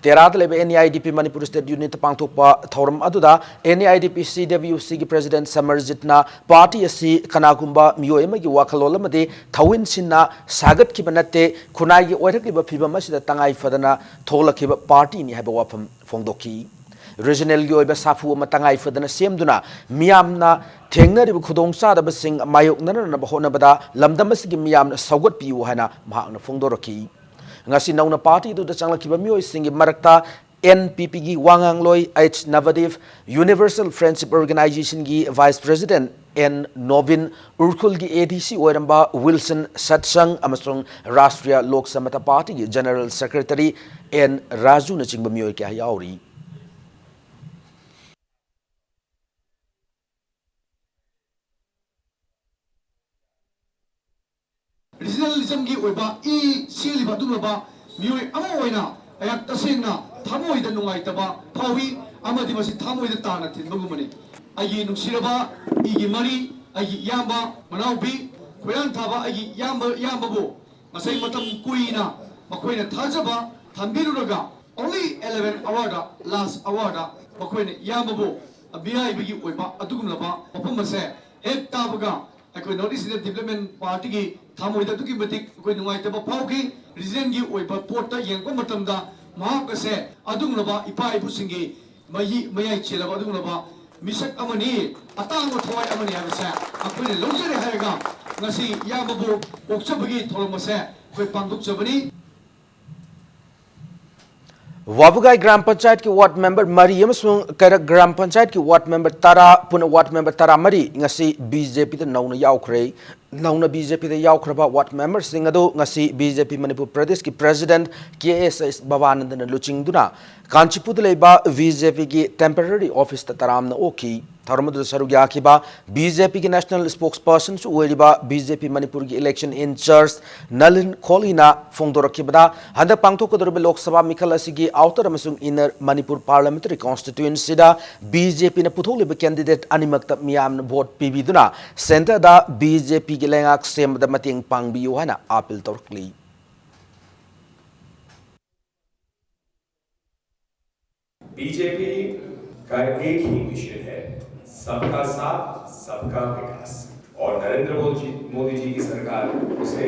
ꯇꯦꯔꯥꯗ ꯂꯩꯕ NEIDP Manipur State Unitꯇ ꯄꯥꯡꯊꯣꯛꯄ ꯊꯧꯔꯝ ꯑꯗꯨꯗ NEIDP CWCꯒꯤ President ꯁꯃꯔꯖꯤꯠꯅ party ꯑꯁꯤ ꯀꯅꯥꯒꯨꯝꯕ ꯃꯤꯑꯣꯏ ꯑꯃꯒꯤ ꯋꯥꯈꯜꯂꯣꯟ ꯑꯃꯗꯤ ꯊꯧꯑꯣꯏꯟꯁꯤꯟꯅ ꯁꯥꯒꯠꯈꯤꯕ ꯅꯠꯇꯦ, ꯈꯨꯟꯅꯥꯏꯒꯤ ꯑꯣꯏꯔꯛꯂꯤꯕ ꯐꯤꯕꯝ ꯑꯁꯤꯗ ꯇꯉꯥꯏ ꯐꯗꯅ ꯊꯣꯛꯂꯛꯈꯤꯕ partyꯅꯤ ꯍꯥꯏꯕ ꯋꯥꯐꯝ ꯐꯣꯡꯗꯣꯛꯈꯤ꯫ Regionalꯒꯤ ꯑꯣꯏꯕ ꯁꯥꯐꯨ ꯑꯃ ꯇꯉꯥꯏ ꯐꯗꯅ ꯁꯦꯝꯗꯨꯅ ꯃꯤꯌꯥꯝꯅ ꯊꯦꯡꯅꯔꯤꯕ ꯈꯨꯗꯣꯡꯆꯥꯗꯕꯁꯤꯡ ꯃꯥꯌꯣꯛꯅꯅꯕ ꯍꯣꯠꯅꯕꯗ ꯂꯝꯗꯝ ꯑꯁꯤꯒꯤ ꯃꯤꯌꯥꯝꯅ ꯁꯧꯒꯠꯄꯤꯌꯨ ꯍꯥꯏꯅ ꯃꯍꯥꯛꯅ ꯐꯣꯡꯗꯣꯔꯛꯈꯤ꯫ ꯉꯁꯤ ꯅꯧꯅ party ꯑꯗꯨꯗ ꯆꯪꯂꯛꯈꯤꯕ ꯃꯤꯑꯣꯏꯁꯤꯡꯒꯤ ꯃꯔꯛꯇ NPPꯒꯤ ꯋꯥ ꯉꯥꯡꯂꯣꯏ H ꯅꯕꯗꯤꯞ, Universal Friendship Organizationꯒꯤ Vice President N Nobin, ꯎꯔꯈꯨꯜꯒꯤ ADC ꯑꯣꯏꯔꯝꯕ ꯋꯤꯜꯁꯟ ꯁꯠꯁꯪ ꯑꯃꯁꯨꯡ ꯔꯥꯁꯇ꯭ꯔꯤꯌꯥ ꯂꯣꯛ ꯁꯃꯇꯥ partyꯒꯤ General Secretary N ꯔꯥꯖꯨꯅꯆꯤꯡꯕ ꯃꯤꯑꯣꯏ ꯀꯌꯥ ꯌꯥꯎꯔꯤ꯫ ꯖꯝꯒꯤ ꯑꯣꯏꯕ ꯏ ꯆꯦꯜꯂꯤꯕ ꯑꯗꯨꯒꯨꯝꯂꯕ ꯃꯤꯑꯣꯏ ꯑꯃ ꯑꯣꯏꯅ ꯑꯩꯍꯥꯛ ꯇꯁꯦꯡꯅ ꯊꯃꯣꯏꯗ ꯅꯨꯡꯉꯥꯏꯇꯕ ꯐꯥꯎꯏ, ꯑꯃꯗꯤ ꯃꯁꯤ ꯊꯃꯣꯏꯗ ꯇꯥꯅ ꯊꯤꯟꯕꯒꯨꯝꯕꯅꯤ꯫ ꯑꯩꯒꯤ ꯅꯨꯡꯁꯤꯔꯕ ꯏꯒꯤ ꯃꯔꯤ, ꯑꯩꯒꯤ ꯏꯌꯥꯝꯕ ꯃꯅꯥꯎꯕꯤ, ꯈꯣꯏꯔꯥꯡ ꯊꯥꯕ ꯑꯩꯒꯤ ꯏꯌꯥꯝꯕ, ꯏꯌꯥꯝꯕꯕꯨ ꯉꯁꯥꯏ ꯃꯇꯝ ꯀꯨꯏꯅ ꯃꯈꯣꯏꯅ ꯊꯥꯖꯕ ꯊꯝꯕꯤꯔꯨꯔꯒ, only eleven hour ꯗ, last hour ꯗ ꯃꯈꯣꯏꯅ ꯏꯌꯥꯝꯕꯕꯨ ꯃꯤꯔꯥꯏꯕꯒꯤ ꯑꯣꯏꯕ ꯑꯗꯨꯒꯨꯝꯂꯕ ꯋꯥꯐꯝ ꯑꯁꯦ ꯍꯦꯛ ꯇꯥꯕꯒ, ꯑꯩꯈꯣꯏ North East India Development Party ꯒꯤ ꯊꯃꯣꯏꯗ ꯑꯗꯨꯛꯀꯤ ꯃꯇꯤꯛ ꯑꯩꯈꯣꯏ ꯅꯨꯡꯉꯥꯏꯇꯕ ꯐꯥꯎꯈꯤ꯫ Region ꯒꯤ ꯑꯣꯏꯕ ꯄꯣꯠꯇ ꯌꯦꯡꯉꯛꯄ ꯃꯇꯝꯗ ꯃꯍꯥꯛ ꯑꯁꯦ ꯑꯗꯨꯒꯨꯝꯂꯕ ꯏꯄꯥ ꯏꯄꯨꯁꯤꯡꯒꯤ ꯃꯌꯤ-, ꯃꯌꯥꯏ ꯆꯦꯜꯂꯕ ꯑꯗꯨꯒꯨꯝꯂꯕ ꯃꯤꯁꯛ ꯑꯃꯅꯤ, ꯑꯇꯥꯡꯕ ꯊꯋꯥꯏ ꯑꯃꯅꯤ ꯍꯥꯏꯕꯁꯦ ꯑꯩꯈꯣꯏꯅ ꯂꯧꯖꯔꯦ ꯍꯥꯏꯔꯒ, ꯉꯁꯤ ꯏꯌꯥꯝꯕꯕꯨ ꯑꯣꯛꯆꯕꯒꯤ ꯊꯧꯔꯝ ꯑꯁꯦ ꯑꯩꯈꯣꯏ ꯄꯥꯡꯊꯣꯛꯆꯕꯅꯤ꯫ ꯋꯥꯕꯨꯒꯥꯏ ꯒ꯭ꯔꯥꯝ ꯄꯟꯆꯥꯌꯠꯀꯤ ꯋꯥꯔꯗ ꯃꯦꯝꯕꯔ ꯃꯔꯤ ꯑꯃꯁꯨꯡ ꯀꯩꯔꯛ ꯒ꯭ꯔꯥꯝ ꯄꯟꯆꯥꯌꯠꯀꯤ ꯋꯥꯔꯗ ꯃꯦꯝꯕꯔ ꯇꯔꯥ, ꯄꯨꯟꯅ ꯋꯥꯔꯗ ꯃꯦꯝꯕꯔ ꯇꯔꯥꯃꯔꯤ ꯉꯁꯤ ꯕꯤ ꯖꯦ ꯄꯤꯗ ꯅꯧꯅ ꯌꯥꯎꯈ꯭ꯔꯦ꯫ ꯅꯧꯅ ꯕꯤ ꯖꯦ ꯄꯤꯗ ꯌꯥꯎꯈ꯭ꯔꯕ ꯋꯥꯔꯗ ꯃꯦꯝꯕꯔꯁꯤꯡ ꯑꯗꯨ ꯉꯁꯤ ꯕꯤ ꯖꯦ ꯄꯤ ꯃꯅꯤꯄꯨꯔ ꯄ꯭ꯔꯗꯦꯁꯀꯤ ꯄ꯭ꯔꯦꯁꯤꯗꯦꯟꯠ ꯀꯦ ꯑꯦꯁ ꯑꯦꯁ ꯚꯕꯥꯅꯟꯗꯅ ꯂꯨꯆꯤꯡꯗꯨꯅ ꯀꯥꯟꯆꯤꯄꯨꯔꯗ ꯂꯩꯕ ꯕꯤ ꯖꯦ ꯄꯤꯒꯤ ꯇꯦꯝꯄꯔꯔꯤ ꯑꯣꯐꯤꯁꯇ ꯇꯔꯥꯝꯅ ꯑꯣꯛꯈꯤ꯫ ꯊꯧꯔꯝ ꯑꯗꯨꯗ ꯁꯔꯨꯛ ꯌꯥꯈꯤꯕ ꯕꯤ ꯖꯦ ꯄꯤꯒꯤ ꯅꯦꯁꯅꯦꯜ ꯁ꯭ꯄꯣꯛꯁ ꯄꯔꯁꯟꯁꯨ ꯑꯣꯏꯔꯤꯕ ꯕꯤ ꯖꯦ ꯄꯤ ꯃꯅꯤꯄꯨꯔꯒꯤ ꯏꯂꯦꯛꯁꯟ ꯏꯟ ꯆꯥꯔꯖ ꯅꯂꯤꯟ ꯈꯣꯂꯤꯅ ꯐꯣꯡꯗꯣꯔꯛꯈꯤꯕꯗ, ꯍꯟꯗꯛ ꯄꯥꯡꯊꯣꯛꯀꯗꯧꯔꯤꯕ ꯂꯣꯛ ꯁꯚꯥ ꯃꯤꯈꯜ ꯑꯁꯤꯒꯤ ꯑꯥꯎꯇꯔ ꯑꯃꯁꯨꯡ ꯏꯟꯅꯔ ꯃꯅꯤꯄꯨꯔ ꯄꯥꯔꯂꯤꯌꯥꯃꯦꯟꯇꯔꯤ ꯀꯣꯟꯁꯇꯤꯇ꯭ꯌꯨꯑꯦꯟꯁꯤꯗ ꯕꯤ ꯖꯦ ꯄꯤꯅ ꯄꯨꯊꯣꯛꯂꯤꯕ ꯀꯦꯟꯗꯤꯗꯦꯠ ꯑꯅꯤꯃꯛꯇ ꯃꯤꯌꯥꯝꯅ ꯚꯣꯠ ꯄꯤꯕꯤꯗꯨꯅ ꯁꯦꯟꯇꯔꯗ ꯕꯤ ꯖꯦ ꯄꯤꯒꯤ ꯂꯩꯉꯥꯛ ꯁꯦꯝꯕꯗ ꯃꯇꯦꯡ ꯄꯥꯡꯕꯤꯌꯨ ꯍꯥꯏꯅ ꯑꯥꯄꯤꯜ ꯇꯧꯔꯛꯂꯤ꯫ बीजेपी का एक ही मिशन है, सबका साथ, सबका विकास। और नरेंद्र मोदी जी, मोदी जी की सरकार उसे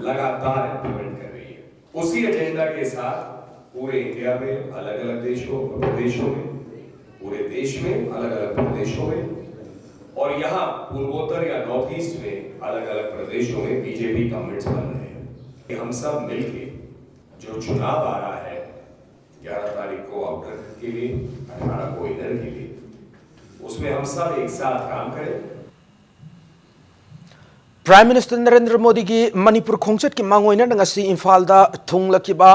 लगातार इम्प्लीमेंट कर रही है। उसी एजेंडा के साथ पूरे इंडिया में, अलग-अलग देशों, प्रदेशों में, पूरे देश में, अलग-अलग प्रदेशों में, और यहाँ पूर्वोत्तर या नॉर्थ ईस्ट में, अलग-अलग प्रदेशों में बीजेपी गवर्नमेंट्स बन रहे हैं। हम सब मिलके जो चुनाव आ रहा है, ग्यारह तारीख को आउटर के लिए, अठारह को इनर के लिए, उसमें हम सब एक साथ काम करें। Prime Minister ꯅꯔꯦꯟꯗ꯭ꯔ ꯃꯣꯗꯤꯒꯤ ꯃꯅꯤꯄꯨꯔ ꯈꯣꯡꯆꯠꯀꯤ ꯃꯥꯡꯑꯣꯏꯅꯅ ꯉꯁꯤ ꯏꯝꯐꯥꯜꯗ ꯊꯨꯡꯂꯛꯈꯤꯕ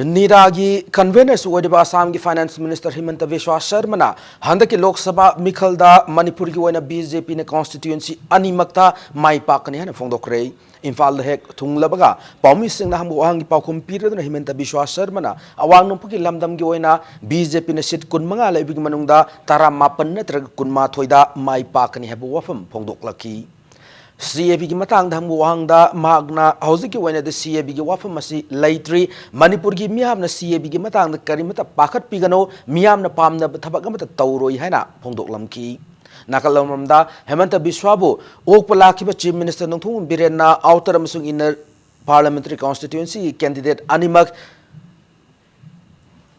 ꯅꯤꯗꯥꯒꯤ convenerꯁꯨ ꯑꯣꯏꯔꯤꯕ ꯑꯁꯥꯝꯒꯤ Finance Minister ꯍꯤꯃꯟꯇ ꯕꯤꯁ꯭ꯋꯥ ꯁꯔꯃꯅ ꯍꯟꯗꯛꯀꯤ ꯂꯣꯛ ꯁꯚꯥ ꯃꯤꯈꯜꯗ ꯃꯅꯤꯄꯨꯔꯒꯤ ꯑꯣꯏꯅ BJPꯅ constituency ꯑꯅꯤꯃꯛꯇ ꯃꯥꯏ ꯄꯥꯛꯀꯅꯤ ꯍꯥꯏꯅ ꯐꯣꯡꯗꯣꯛꯈ꯭ꯔꯦ꯫ ꯏꯝꯐꯥꯜꯗ ꯍꯦꯛ ꯊꯨꯡꯂꯕꯒ ꯄꯥꯎꯃꯤꯁꯤꯡꯅ ꯍꯪꯕ ꯋꯥꯍꯪꯒꯤ ꯄꯥꯎꯈꯨꯝ ꯄꯤꯔꯗꯨꯅ ꯍꯤꯃꯟꯇ ꯕꯤꯁ꯭ꯋꯥ ꯁꯔꯃꯅ ꯑꯋꯥꯡ ꯅꯣꯡꯄꯣꯛꯀꯤ ꯂꯝꯗꯝꯒꯤ ꯑꯣꯏꯅ BJPꯅ seat ꯀꯨꯟꯃꯉꯥ ꯂꯩꯕꯒꯤ ꯃꯅꯨꯡꯗ ꯇꯔꯥꯃꯥꯄꯟ ꯅꯠꯇ꯭ꯔꯒ ꯀꯨꯟꯃꯥꯊꯣꯏꯗ ꯃꯥꯏ ꯄꯥꯛꯀꯅꯤ ꯍꯥꯏꯕ ꯋꯥꯐꯝ ꯐꯣꯡꯗꯣꯛꯂꯛꯈꯤ꯫ CABꯒꯤ ꯃꯇꯥꯡꯗ ꯍꯪꯕ ꯋꯥꯍꯪꯗ ꯃꯍꯥꯛꯅ ꯍꯧꯖꯤꯛꯀꯤ ꯑꯣꯏꯅꯗꯤ CABꯒꯤ ꯋꯥꯐꯝ ꯑꯁꯤ ꯂꯩꯇ꯭ꯔꯤ꯫ ꯃꯅꯤꯄꯨꯔꯒꯤ ꯃꯤꯌꯥꯝꯅ CABꯒꯤ ꯃꯇꯥꯡꯗ ꯀꯔꯤꯃꯠꯇ ꯄꯥꯈꯠꯄꯤꯒꯅꯨ, ꯃꯤꯌꯥꯝꯅ ꯄꯥꯝꯅꯕ ꯊꯕꯛ ꯑꯃꯠꯇ ꯇꯧꯔꯣꯏ ꯍꯥꯏꯅ ꯐꯣꯡꯗꯣꯛꯂꯝꯈꯤ꯫ ꯅꯥꯀꯜ ꯑꯃꯔꯣꯝꯗ ꯍꯦꯃꯟꯇ ꯕꯤꯁ꯭ꯋꯥꯕꯨ ꯑꯣꯛꯄ ꯂꯥꯛꯈꯤꯕ Chief Minister ꯅꯣꯡꯊꯣꯝꯕꯝ ꯕꯤꯔꯦꯟꯅ Outer ꯑꯃꯁꯨꯡ Inner Parliamentary Constituencyꯒꯤ candidate ꯑꯅꯤꯃꯛ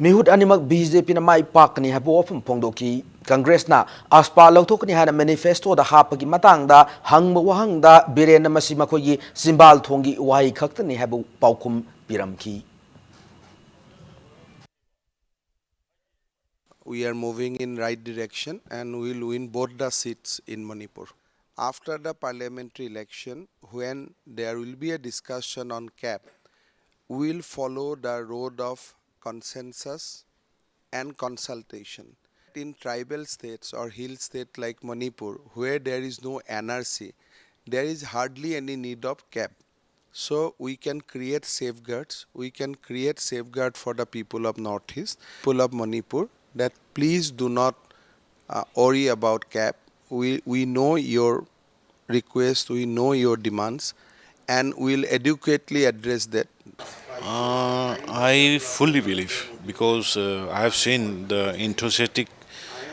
ꯃꯤꯍꯨꯠ ꯑꯅꯤꯃꯛ BJPꯅ ꯃꯥꯏ ꯄꯥꯛꯀꯅꯤ ꯍꯥꯏꯕ ꯋꯥꯐꯝ ꯐꯣꯡꯗꯣꯛꯈꯤ꯫ ꯀꯪꯒ꯭ꯔꯦꯁꯅ AFSPA ꯂꯧꯊꯣꯛꯀꯅꯤ ꯍꯥꯏꯅ manifestoꯗ ꯍꯥꯞꯄꯒꯤ ꯃꯇꯥꯡꯗ ꯍꯪꯕ ꯋꯥꯍꯪꯗ ꯕꯤꯔꯦꯟꯅ ꯃꯁꯤ ꯃꯈꯣꯏꯒꯤ ꯆꯤꯝꯕꯥꯜ ꯊꯣꯡꯒꯤ ꯋꯥꯍꯩ ꯈꯛꯇꯅꯤ ꯍꯥꯏꯕ ꯄꯥꯎꯈꯨꯝ ꯄꯤꯔꯝꯈꯤ꯫ We are moving in right direction and will win both the seats in Manipur. After the parliamentary election, when there will be a discussion on cap, we will follow the road of consensus and consultation. In tribal states or hill state like Manipur, where there is no NRC, there is hardly any need of cap. So we can create safeguards. We can create safeguard for the people of Northeast, people of Manipur, that please do not uh, worry about cap. We, we know your request, we know your demands, and we'll adequately address that. Uh, I fully believe, because uh, I have seen the enthusiastic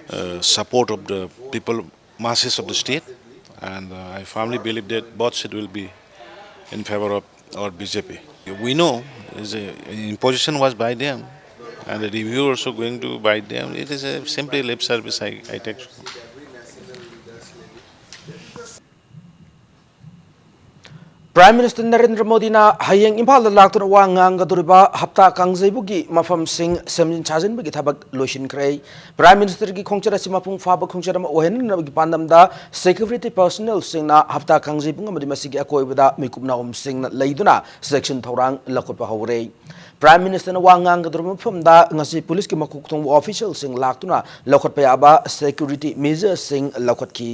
uh, support of the people, masses of the state, and uh, I firmly believe that both seat will be in favor of our BJP. We know is a, an imposition was by them, and the review also going to by them. It is a simply lip service, I, I take. Prime Minister Narendra ꯃꯣꯗꯤꯅ ꯍꯌꯦꯡ ꯏꯝꯐꯥꯜꯗ ꯂꯥꯛꯇꯨꯅ ꯋꯥ ꯉꯥꯡꯒꯗꯧꯔꯤꯕ ꯍꯞꯇꯥ ꯀꯥꯡꯖꯩꯕꯨꯡꯒꯤ ꯃꯐꯝꯁꯤꯡ ꯁꯦꯝꯖꯤꯟ ꯁꯥꯖꯤꯟꯕꯒꯤ ꯊꯕꯛ ꯂꯣꯏꯁꯤꯟꯈ꯭ꯔꯦ꯫ Prime Ministerꯒꯤ ꯈꯣꯡꯆꯠ ꯑꯁꯤ ꯃꯄꯨꯡ ꯐꯥꯕ ꯈꯣꯡꯆꯠ ꯑꯃ ꯑꯣꯏꯍꯟꯅꯕꯒꯤ ꯄꯥꯟꯗꯝꯗ security personnelꯁꯤꯡꯅ ꯍꯞꯇꯥ ꯀꯥꯡꯖꯩꯕꯨꯡ ꯑꯃꯗꯤ ꯃꯁꯤꯒꯤ ꯑꯀꯣꯏꯕꯗ ꯃꯤꯀꯨꯞ ꯅꯥꯍꯨꯝꯁꯤꯡꯅ ꯂꯩꯗꯨꯅ ꯆꯦꯛꯁꯤꯟ ꯊꯧꯔꯥꯡ ꯂꯧꯈꯠꯄ ꯍꯧꯔꯦ꯫ Prime Ministerꯅ ꯋꯥ ꯉꯥꯡꯒꯗꯧꯔꯤꯕ ꯃꯐꯝꯗ ꯉꯁꯤ ꯄꯨꯂꯤꯁꯀꯤ ꯃꯀꯣꯛ ꯊꯣꯡꯕ officialꯁꯤꯡ ꯂꯥꯛꯇꯨꯅ ꯂꯧꯈꯠꯄ ꯌꯥꯕ security measuresꯁꯤꯡ ꯂꯧꯈꯠꯈꯤ꯫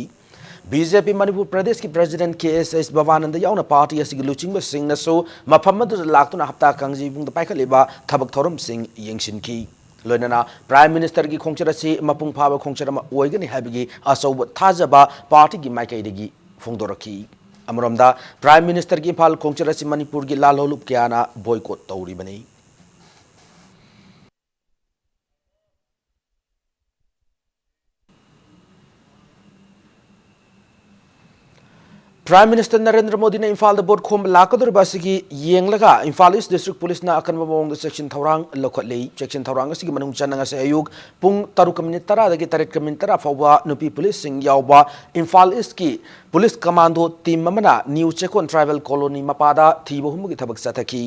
BJP ꯃꯅꯤꯄꯨꯔ ꯄ꯭ꯔꯗꯦꯁꯀꯤ President ꯀꯦ ꯑꯦꯁ ꯑꯦꯁ ꯚꯕꯥꯅꯟꯗ ꯌꯥꯎꯅ party ꯑꯁꯤꯒꯤ ꯂꯨꯆꯤꯡꯕꯁꯤꯡꯅꯁꯨ ꯃꯐꯝ ꯑꯗꯨꯗ ꯂꯥꯛꯇꯨꯅ ꯍꯞꯇꯥ ꯀꯥꯡꯖꯩꯕꯨꯡꯗ ꯄꯥꯏꯈꯠꯂꯤꯕ ꯊꯕꯛ ꯊꯧꯔꯝꯁꯤꯡ ꯌꯦꯡꯁꯤꯟꯈꯤ꯫ ꯂꯣꯏꯅꯅ Prime Ministerꯒꯤ ꯈꯣꯡꯆꯠ ꯑꯁꯤ ꯃꯄꯨꯡ ꯐꯥꯕ ꯈꯣꯡꯆꯠ ꯑꯃ ꯑꯣꯏꯒꯅꯤ ꯍꯥꯏꯕꯒꯤ ꯑꯆꯧꯕ ꯊꯥꯖꯕ partyꯒꯤ ꯃꯥꯏꯀꯩꯗꯒꯤ ꯐꯣꯡꯗꯣꯔꯛꯈꯤ꯫ ꯑꯃꯔꯣꯝꯗ, Prime Ministerꯒꯤ ꯏꯝꯐꯥꯜ ꯈꯣꯡꯆꯠ ꯑꯁꯤ ꯃꯅꯤꯄꯨꯔꯒꯤ ꯂꯥꯜꯍꯧꯂꯨꯞ ꯀꯌꯥꯅ boycott ꯇꯧꯔꯤꯕꯅꯤ꯫ Prime Minister ꯅꯔꯦꯟꯗ꯭ꯔ ꯃꯣꯗꯤꯅ ꯏꯝꯐꯥꯜꯗ vote ꯈꯣꯝꯕ ꯂꯥꯛꯀꯗꯧꯔꯤꯕ ꯑꯁꯤꯒꯤ ꯌꯦꯡꯂꯒ ꯏꯝꯐꯥꯜ East District Policeꯅ ꯑꯀꯟꯕ ꯃꯑꯣꯡꯗ ꯆꯦꯛꯁꯤꯟ ꯊꯧꯔꯥꯡ ꯂꯧꯈꯠꯂꯤ꯫ ꯆꯦꯛꯁꯤꯟ ꯊꯧꯔꯥꯡ ꯑꯁꯤꯒꯤ ꯃꯅꯨꯡ ꯆꯟꯅ ꯉꯁꯤ ꯑꯌꯨꯛ ꯄꯨꯡ ꯇꯔꯨꯛꯀ minute ꯇꯔꯥꯗꯒꯤ ꯇꯔꯦꯠꯀ minute ꯇꯔꯥ ꯐꯥꯎꯕ ꯅꯨꯄꯤ ꯄꯨꯂꯤꯁꯁꯤꯡ ꯌꯥꯎꯕ ꯏꯝꯐꯥꯜ Eastꯀꯤ police commando team ꯑꯃꯅ New ꯆꯦꯛꯀꯣꯟ Tribal Colony ꯃꯄꯥꯗ ꯊꯤꯕ ꯍꯨꯝꯕꯒꯤ ꯊꯕꯛ ꯆꯠꯊꯈꯤ꯫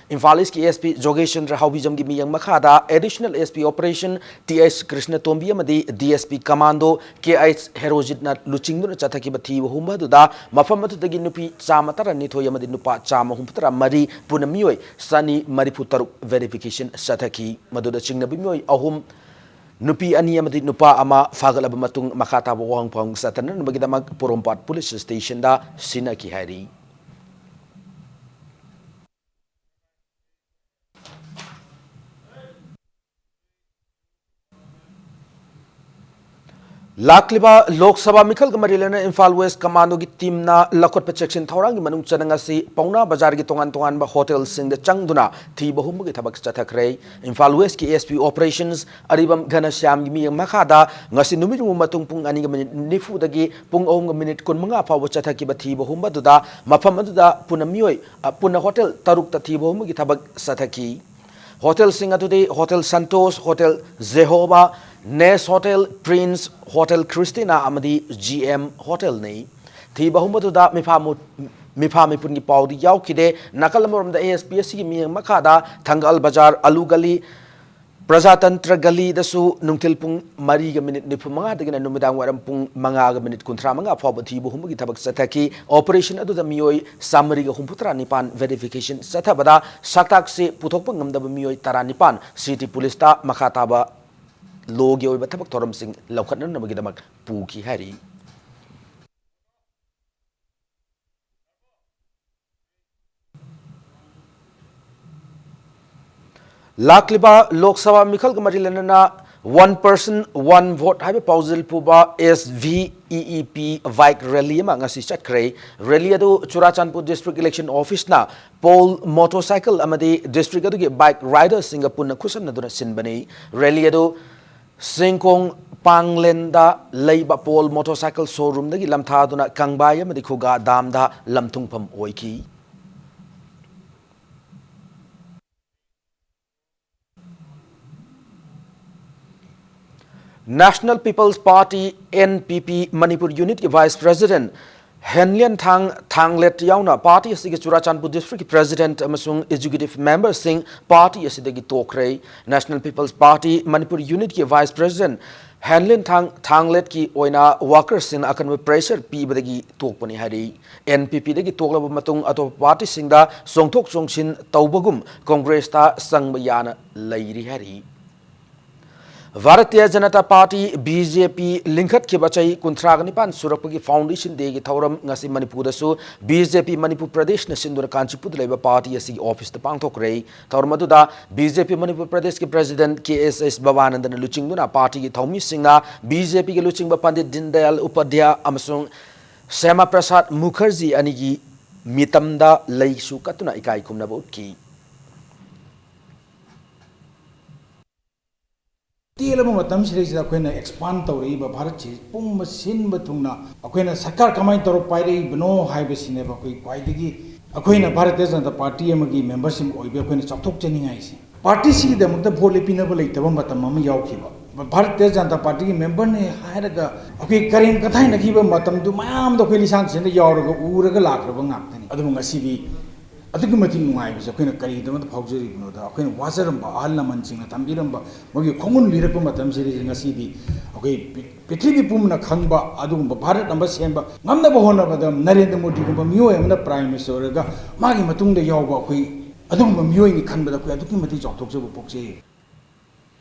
ꯏꯝꯐꯥꯜ Eastꯀꯤ SP ꯖꯣꯒꯦꯁꯆꯟꯗ꯭ꯔ ꯍꯥꯎꯕꯤꯖꯝꯒꯤ ꯃꯤꯠꯌꯦꯡ ꯃꯈꯥꯗ Additional SP Operation T H Krishnatombi ꯑꯃꯗꯤ DSP commando ꯀꯦ ꯑꯩꯆ ꯍꯦꯔꯣꯖꯤꯠꯅ ꯂꯨꯆꯤꯡꯗꯨꯅ ꯆꯠꯊꯈꯤꯕ ꯊꯤꯕ ꯍꯨꯝꯕ ꯑꯗꯨꯗ ꯃꯐꯝ ꯑꯗꯨꯗꯒꯤ ꯅꯨꯄꯤ ꯆꯥꯝꯃ ꯇꯔꯥꯅꯤꯊꯣꯏ ꯑꯃꯗꯤ ꯅꯨꯄꯥ ꯆꯥꯝꯃ ꯍꯨꯝꯐꯨꯇꯔꯥ ꯃꯔꯤ, ꯄꯨꯟꯅ ꯃꯤꯑꯣꯏ ꯆꯅꯤ ꯃꯔꯤꯐꯨꯇꯔꯨꯛ verification ꯆꯠꯊꯈꯤ꯫ ꯃꯗꯨꯗ ꯆꯤꯡꯅꯕ ꯃꯤꯑꯣꯏ ꯑꯍꯨꯝ, ꯅꯨꯄꯤ ꯑꯅꯤ ꯑꯃꯗꯤ ꯅꯨꯄꯥ ꯑꯃ ꯐꯥꯒꯠꯂꯕ ꯃꯇꯨꯡ ꯃꯈꯥ ꯇꯥꯕ ꯋꯥꯍꯪ ꯄꯥꯎꯍꯪ ꯆꯠꯊꯅꯅꯕꯒꯤꯗꯃꯛ ꯄꯣꯔꯣꯝꯄꯥꯠ Police Stationꯗ ꯁꯤꯟꯅꯈꯤ ꯍꯥꯏꯔꯤ꯫ ꯂꯥꯛꯂꯤꯕ ꯂꯣꯛ ꯁꯚꯥ ꯃꯤꯈꯜꯒ ꯃꯔꯤ ꯂꯩꯅꯅ ꯏꯝꯐꯥꯜ West commandoꯒꯤ teamꯅ ꯂꯧꯈꯠꯄ ꯆꯦꯛꯁꯤꯟ ꯊꯧꯔꯥꯡꯒꯤ ꯃꯅꯨꯡ ꯆꯟꯅ ꯉꯁꯤ ꯄꯥꯎꯅꯥ ꯕꯖꯥꯔꯒꯤ ꯇꯣꯉꯥꯟ ꯇꯣꯉꯥꯟꯕ hotelꯁꯤꯡꯗ ꯆꯪꯗꯨꯅ ꯊꯤꯕ ꯍꯨꯝꯕꯒꯤ ꯊꯕꯛ ꯆꯠꯊꯈ꯭ꯔꯦ꯫ ꯏꯝꯐꯥꯜ Westꯀꯤ SP Operations ꯑꯔꯤꯕꯝ ꯘꯅꯁ꯭ꯌꯥꯝꯒꯤ ꯃꯤꯠꯌꯦꯡ ꯃꯈꯥꯗ ꯉꯁꯤ ꯅꯨꯃꯤꯠ ꯌꯨꯡꯕ ꯃꯇꯨꯡ ꯄꯨꯡ ꯑꯅꯤꯒ minute ꯅꯤꯐꯨꯗꯒꯤ ꯄꯨꯡ ꯑꯍꯨꯝꯒ minute ꯀꯨꯟꯃꯉꯥ ꯐꯥꯎꯕ ꯆꯠꯊꯈꯤꯕ ꯊꯤꯕ ꯍꯨꯝꯕ ꯑꯗꯨꯗ ꯃꯐꯝ ꯑꯗꯨꯗ ꯄꯨꯟꯅ ꯃꯤꯑꯣꯏ, ꯑ, ꯄꯨꯟꯅ hotel ꯇꯔꯨꯛꯇ ꯊꯤꯕ ꯍꯨꯝꯕꯒꯤ ꯊꯕꯛ ꯆꯠꯊꯈꯤ꯫ Hotelꯁꯤꯡ ꯑꯗꯨꯗꯤ Hotel Santosh, Hotel Jehovah, Nest Hotel, Prince, Hotel Christina ꯑꯃꯗꯤ G M Hotelꯅꯤ꯫ ꯊꯤꯕ ꯍꯨꯝꯕꯗꯨꯗ ꯃꯤꯐꯥ ꯃꯨ-, ꯃꯤꯐꯥ ꯃꯤꯄꯨꯟꯒꯤ ꯄꯥꯎꯗꯤ ꯌꯥꯎꯈꯤꯗꯦ꯫ ꯅꯥꯀꯜ ꯑꯃꯔꯣꯝꯗ, ꯑꯦ ꯑꯦꯁ ꯄꯤ ꯑꯁꯤꯒꯤ ꯃꯤꯠꯌꯦꯡ ꯃꯈꯥꯗ ꯊꯪꯒꯥꯜ ꯕꯖꯥꯔ, ꯑꯂꯨ ꯒꯂꯤ, ꯄ꯭ꯔꯖꯥꯇꯟꯇ꯭ꯔ ꯒꯂꯤꯗꯁꯨ ꯅꯨꯡꯊꯤꯜ ꯄꯨꯡ ꯃꯔꯤꯒ ꯃꯤꯅꯤꯠ ꯅꯤꯐꯨ ꯃꯉꯥꯗꯒꯤꯅ ꯅꯨꯃꯤꯗꯥꯡ ꯋꯥꯏꯔꯝ ꯄꯨꯡ ꯃꯉꯥꯒ ꯃꯤꯅꯤꯠ ꯀꯨꯟꯊ꯭ꯔꯥ ꯃꯉꯥ ꯐꯥꯎꯕ ꯊꯤꯕ ꯍꯨꯝꯕꯒꯤ ꯊꯕꯛ ꯆꯠꯊꯈꯤ꯫ ꯑꯣꯄꯔꯦꯁꯟ ꯑꯗꯨꯗ ꯃꯤꯑꯣꯏ ꯆꯥꯃꯔꯤꯒ ꯍꯨꯝꯐꯨꯇꯔꯥ ꯅꯤꯄꯥꯟ ꯚꯦꯔꯤꯐꯤꯀꯦꯁꯟ ꯆꯠꯊꯕꯗ, ꯁꯛꯇꯥꯛꯁꯦ ꯄꯨꯊꯣꯛꯄ ꯉꯝꯗꯕ ꯃꯤꯑꯣꯏ ꯇꯔꯥꯅꯤꯄꯥꯟ ꯁꯤꯇꯤ ꯄꯨꯂꯤꯁꯇ ꯃꯈꯥ ꯇꯥꯕ ꯂꯣꯒꯤ ꯑꯣꯏꯕ ꯊꯕꯛ ꯊꯧꯔꯝꯁꯤꯡ ꯂꯧꯈꯠꯅꯅꯕꯒꯤꯗꯃꯛ ꯄꯨꯈꯤ ꯍꯥꯏꯔꯤ꯫ ꯂꯥꯛꯂꯤꯕ ꯂꯣꯛ ꯁꯚꯥ ꯃꯤꯈꯜꯒ ꯃꯔꯤ ꯂꯩꯅꯅ One Person One Vote ꯍꯥꯏꯕ ꯄꯥꯎꯖꯦꯜ ꯄꯨꯕ S V E E P bike rally ꯑꯃ ꯉꯁꯤ ꯆꯠꯈ꯭ꯔꯦ꯫ Rally ꯑꯗꯨ ꯆꯨꯔꯥꯆꯥꯟꯄꯨꯔ District Election Office ꯅ ꯄꯣꯜ ꯃꯣꯇꯣꯔꯁꯥꯏꯀꯜ ꯑꯃꯗꯤ district ꯑꯗꯨꯒꯤ bike rider ꯁꯤꯡꯒ ꯄꯨꯟꯅ ꯈꯨꯠꯁꯝꯅꯗꯨꯅ ꯁꯤꯟꯕꯅꯤ꯫ Rally ꯑꯗꯨ ꯁꯤꯡꯀꯣꯡ ꯄꯥꯡꯂꯦꯟꯗ ꯂꯩꯕ ꯄꯣꯜ ꯃꯣꯇꯣꯔꯁꯥꯏꯀꯜ showroom ꯗꯒꯤ ꯂꯝꯊꯥꯗꯨꯅ ꯀꯪꯕꯥꯏ ꯑꯃꯗꯤ ꯈꯨꯒꯥ dam ꯗ ꯂꯝꯊꯨꯡꯐꯝ ꯑꯣꯏꯈꯤ꯫ National People's Party, N P P, Manipur unit ꯀꯤ Vice President ꯍꯦꯟꯂꯤꯌꯟꯊꯥꯡ ꯊꯥꯡꯂꯦꯠ ꯌꯥꯎꯅ party ꯑꯁꯤꯒꯤ ꯆꯨꯔꯥꯆꯥꯟꯄꯨꯔ district ꯀꯤ President ꯑꯃꯁꯨꯡ Executive Member ꯁꯤꯡ party ꯑꯁꯤꯗꯒꯤ ꯇꯣꯛꯈ꯭ꯔꯦ꯫ National People's Party Manipur unit ꯀꯤ Vice President ꯍꯦꯟꯂꯤꯌꯟꯊꯥꯡ ꯊꯥꯡꯂꯦꯠꯀꯤ ꯑꯣꯏꯅ worker ꯁꯤꯡꯅ ꯑꯀꯟꯕ pressure ꯄꯤꯕꯗꯒꯤ ꯇꯣꯛꯄꯅꯤ ꯍꯥꯏꯔꯤ꯫ N P P ꯗꯒꯤ ꯇꯣꯛꯂꯕ ꯃꯇꯨꯡ ꯑꯇꯣꯞꯄ party ꯁꯤꯡꯗ ꯆꯣꯡꯊꯣꯛ ꯆꯣꯡꯁꯤꯟ ꯇꯧꯕꯒꯨꯝ Congress ꯇ ꯆꯪꯕ ꯌꯥꯅ ꯂꯩꯔꯤ ꯍꯥꯏꯔꯤ꯫ Bharatiya Janata party, B J P, ꯂꯤꯡꯈꯠꯈꯤꯕ ꯆꯍꯤ ꯀꯨꯟꯊ꯭ꯔꯥꯒ ꯅꯤꯄꯥꯟ ꯁꯨꯔꯛꯄꯒꯤ Foundation Day ꯒꯤ ꯊꯧꯔꯝ ꯉꯁꯤ ꯃꯅꯤꯄꯨꯔꯗꯁꯨ B J P ꯃꯅꯤꯄꯨꯔ ꯄ꯭ꯔꯗꯦꯁꯅ ꯁꯤꯟꯗꯨꯅ ꯀꯥꯟꯆꯤꯄꯨꯔꯗ ꯂꯩꯕ party ꯑꯁꯤꯒꯤ office ꯇ ꯄꯥꯡꯊꯣꯛꯈ꯭ꯔꯦ꯫ ꯊꯧꯔꯝ ꯑꯗꯨꯗ B J P ꯃꯅꯤꯄꯨꯔ ꯄ꯭ꯔꯗꯦꯁꯀꯤ President K S S ꯕꯕꯥꯅꯟꯗꯅ ꯂꯨꯆꯤꯡꯗꯨꯅ party ꯒꯤ ꯊꯧꯃꯤꯁꯤꯡꯅ B J P ꯒꯤ ꯂꯨꯆꯤꯡꯕ ꯄꯟꯗꯤꯠ ꯗꯤꯟꯗꯌꯥꯜ ꯎꯄꯥꯙ꯭ꯌꯥꯌ ꯑꯃꯁꯨꯡ ꯁ꯭ꯌꯥꯃꯥ ꯄ꯭ꯔꯁꯥꯗ ꯃꯨꯈꯔꯖꯤ ꯑꯅꯤꯒꯤ ꯃꯤꯇꯝꯗ ꯂꯩꯁꯨ ꯀꯠꯇꯨꯅ ꯏꯀꯥꯏ ꯈꯨꯝꯅꯕ ꯎꯠꯈꯤ꯫ ꯇꯦꯜꯂꯕ ꯃꯇꯝꯁꯤꯗꯩꯁꯤꯗ ꯑꯩꯈꯣꯏꯅ expand ꯇꯧꯔꯛꯏꯕ ꯚꯥꯔꯠꯁꯤ ꯄꯨꯝꯕ ꯁꯤꯟꯕ ꯊꯨꯡꯅ ꯑꯩꯈꯣꯏꯅ ꯁꯔꯀꯥꯔ ꯀꯃꯥꯏꯅ ꯇꯧꯔ ꯄꯥꯏꯔꯛꯏꯕꯅꯣ ꯍꯥꯏꯕꯁꯤꯅꯦꯕ ꯑꯩꯈꯣꯏ ꯈ꯭ꯋꯥꯏꯗꯒꯤ, ꯑꯩꯈꯣꯏꯅ ꯚꯥꯔꯇꯤꯌ ꯖꯅꯇꯥ ꯄꯥꯔꯇꯤ ꯑꯃꯒꯤ membership ꯑꯣꯏꯕ ꯑꯩꯈꯣꯏꯅ ꯆꯥꯎꯊꯣꯛꯆꯅꯤꯡꯉꯥꯏꯁꯦ꯫ Party ꯁꯤꯒꯤꯗꯃꯛꯇ vote ꯂꯦꯞꯄꯤꯅꯕ ꯂꯩꯇꯕ ꯃꯇꯝ ꯑꯃ ꯌꯥꯎꯈꯤꯕ꯫ ꯚꯥꯔꯇꯤꯌ ꯖꯅꯇꯥ ꯄꯥꯔꯇꯤꯒꯤ ꯃꯦꯝꯕꯔꯅꯤ ꯍꯥꯏꯔꯒ ꯑꯩꯈꯣꯏ ꯀꯔꯦꯝ ꯀꯊꯥꯏꯅꯈꯤꯕ ꯃꯇꯝꯗꯨ ꯃꯌꯥꯝꯗꯣ ꯑꯩꯈꯣꯏ ꯂꯤꯁꯥꯡ ꯁꯤꯠꯅ ꯌꯥꯎꯔꯒ ꯎꯔꯒ ꯂꯥꯛꯈ꯭ꯔꯕ ꯉꯥꯛꯇꯅꯤ꯫ ꯑꯗꯨꯕꯨ ꯉꯁꯤꯗꯤ ꯑꯗꯨꯛꯀꯤ ꯃꯇꯤꯛ ꯅꯨꯡꯉꯥꯏꯕꯁꯦ ꯑꯩꯈꯣꯏꯅ ꯀꯔꯤꯒꯤꯗꯃꯛꯇ ꯐꯥꯎꯖꯔꯤꯕꯅꯣꯗ, ꯑꯩꯈꯣꯏꯅ ꯋꯥꯖꯔꯝꯕ, ꯑꯍꯜ ꯂꯃꯟꯁꯤꯡꯅ ꯊꯝꯕꯤꯔꯝꯕ ꯃꯣꯏꯒꯤ ꯈꯣꯡꯒꯨꯟ ꯂꯤꯔꯛꯄ ꯃꯇꯝꯁꯤꯗ ꯉꯁꯤꯗꯤ ꯑꯩꯈꯣꯏ ꯄ꯭ꯔꯤ-, ꯄ꯭ꯔꯤꯊꯤꯕꯤ ꯄꯨꯝꯅ ꯈꯪꯕ ꯑꯗꯨꯒꯨꯝꯕ ꯚꯥꯔꯠ ꯑꯃ ꯁꯦꯝꯕ ꯉꯝꯅꯕ ꯍꯣꯠꯅꯕꯗ ꯅꯔꯦꯟꯗ꯭ꯔ ꯃꯣꯗꯤꯒꯨꯝꯕ ꯃꯤꯑꯣꯏ ꯑꯃꯅ ꯄ꯭ꯔꯥꯏꯝ ꯃꯤꯅꯤꯁꯇꯔ ꯑꯣꯏꯔꯒ ꯃꯥꯒꯤ ꯃꯇꯨꯡꯗ ꯌꯥꯎꯕ ꯑꯩꯈꯣꯏ ꯑꯗꯨꯒꯨꯝꯕ ꯃꯤꯑꯣꯏꯅꯤ ꯈꯟꯕꯗ ꯑꯩꯈꯣꯏ ꯑꯗꯨꯛꯀꯤ ꯃꯇꯤꯛ ꯆꯥꯎꯊꯣꯛꯆꯕ ꯄꯣꯛꯆꯩ꯫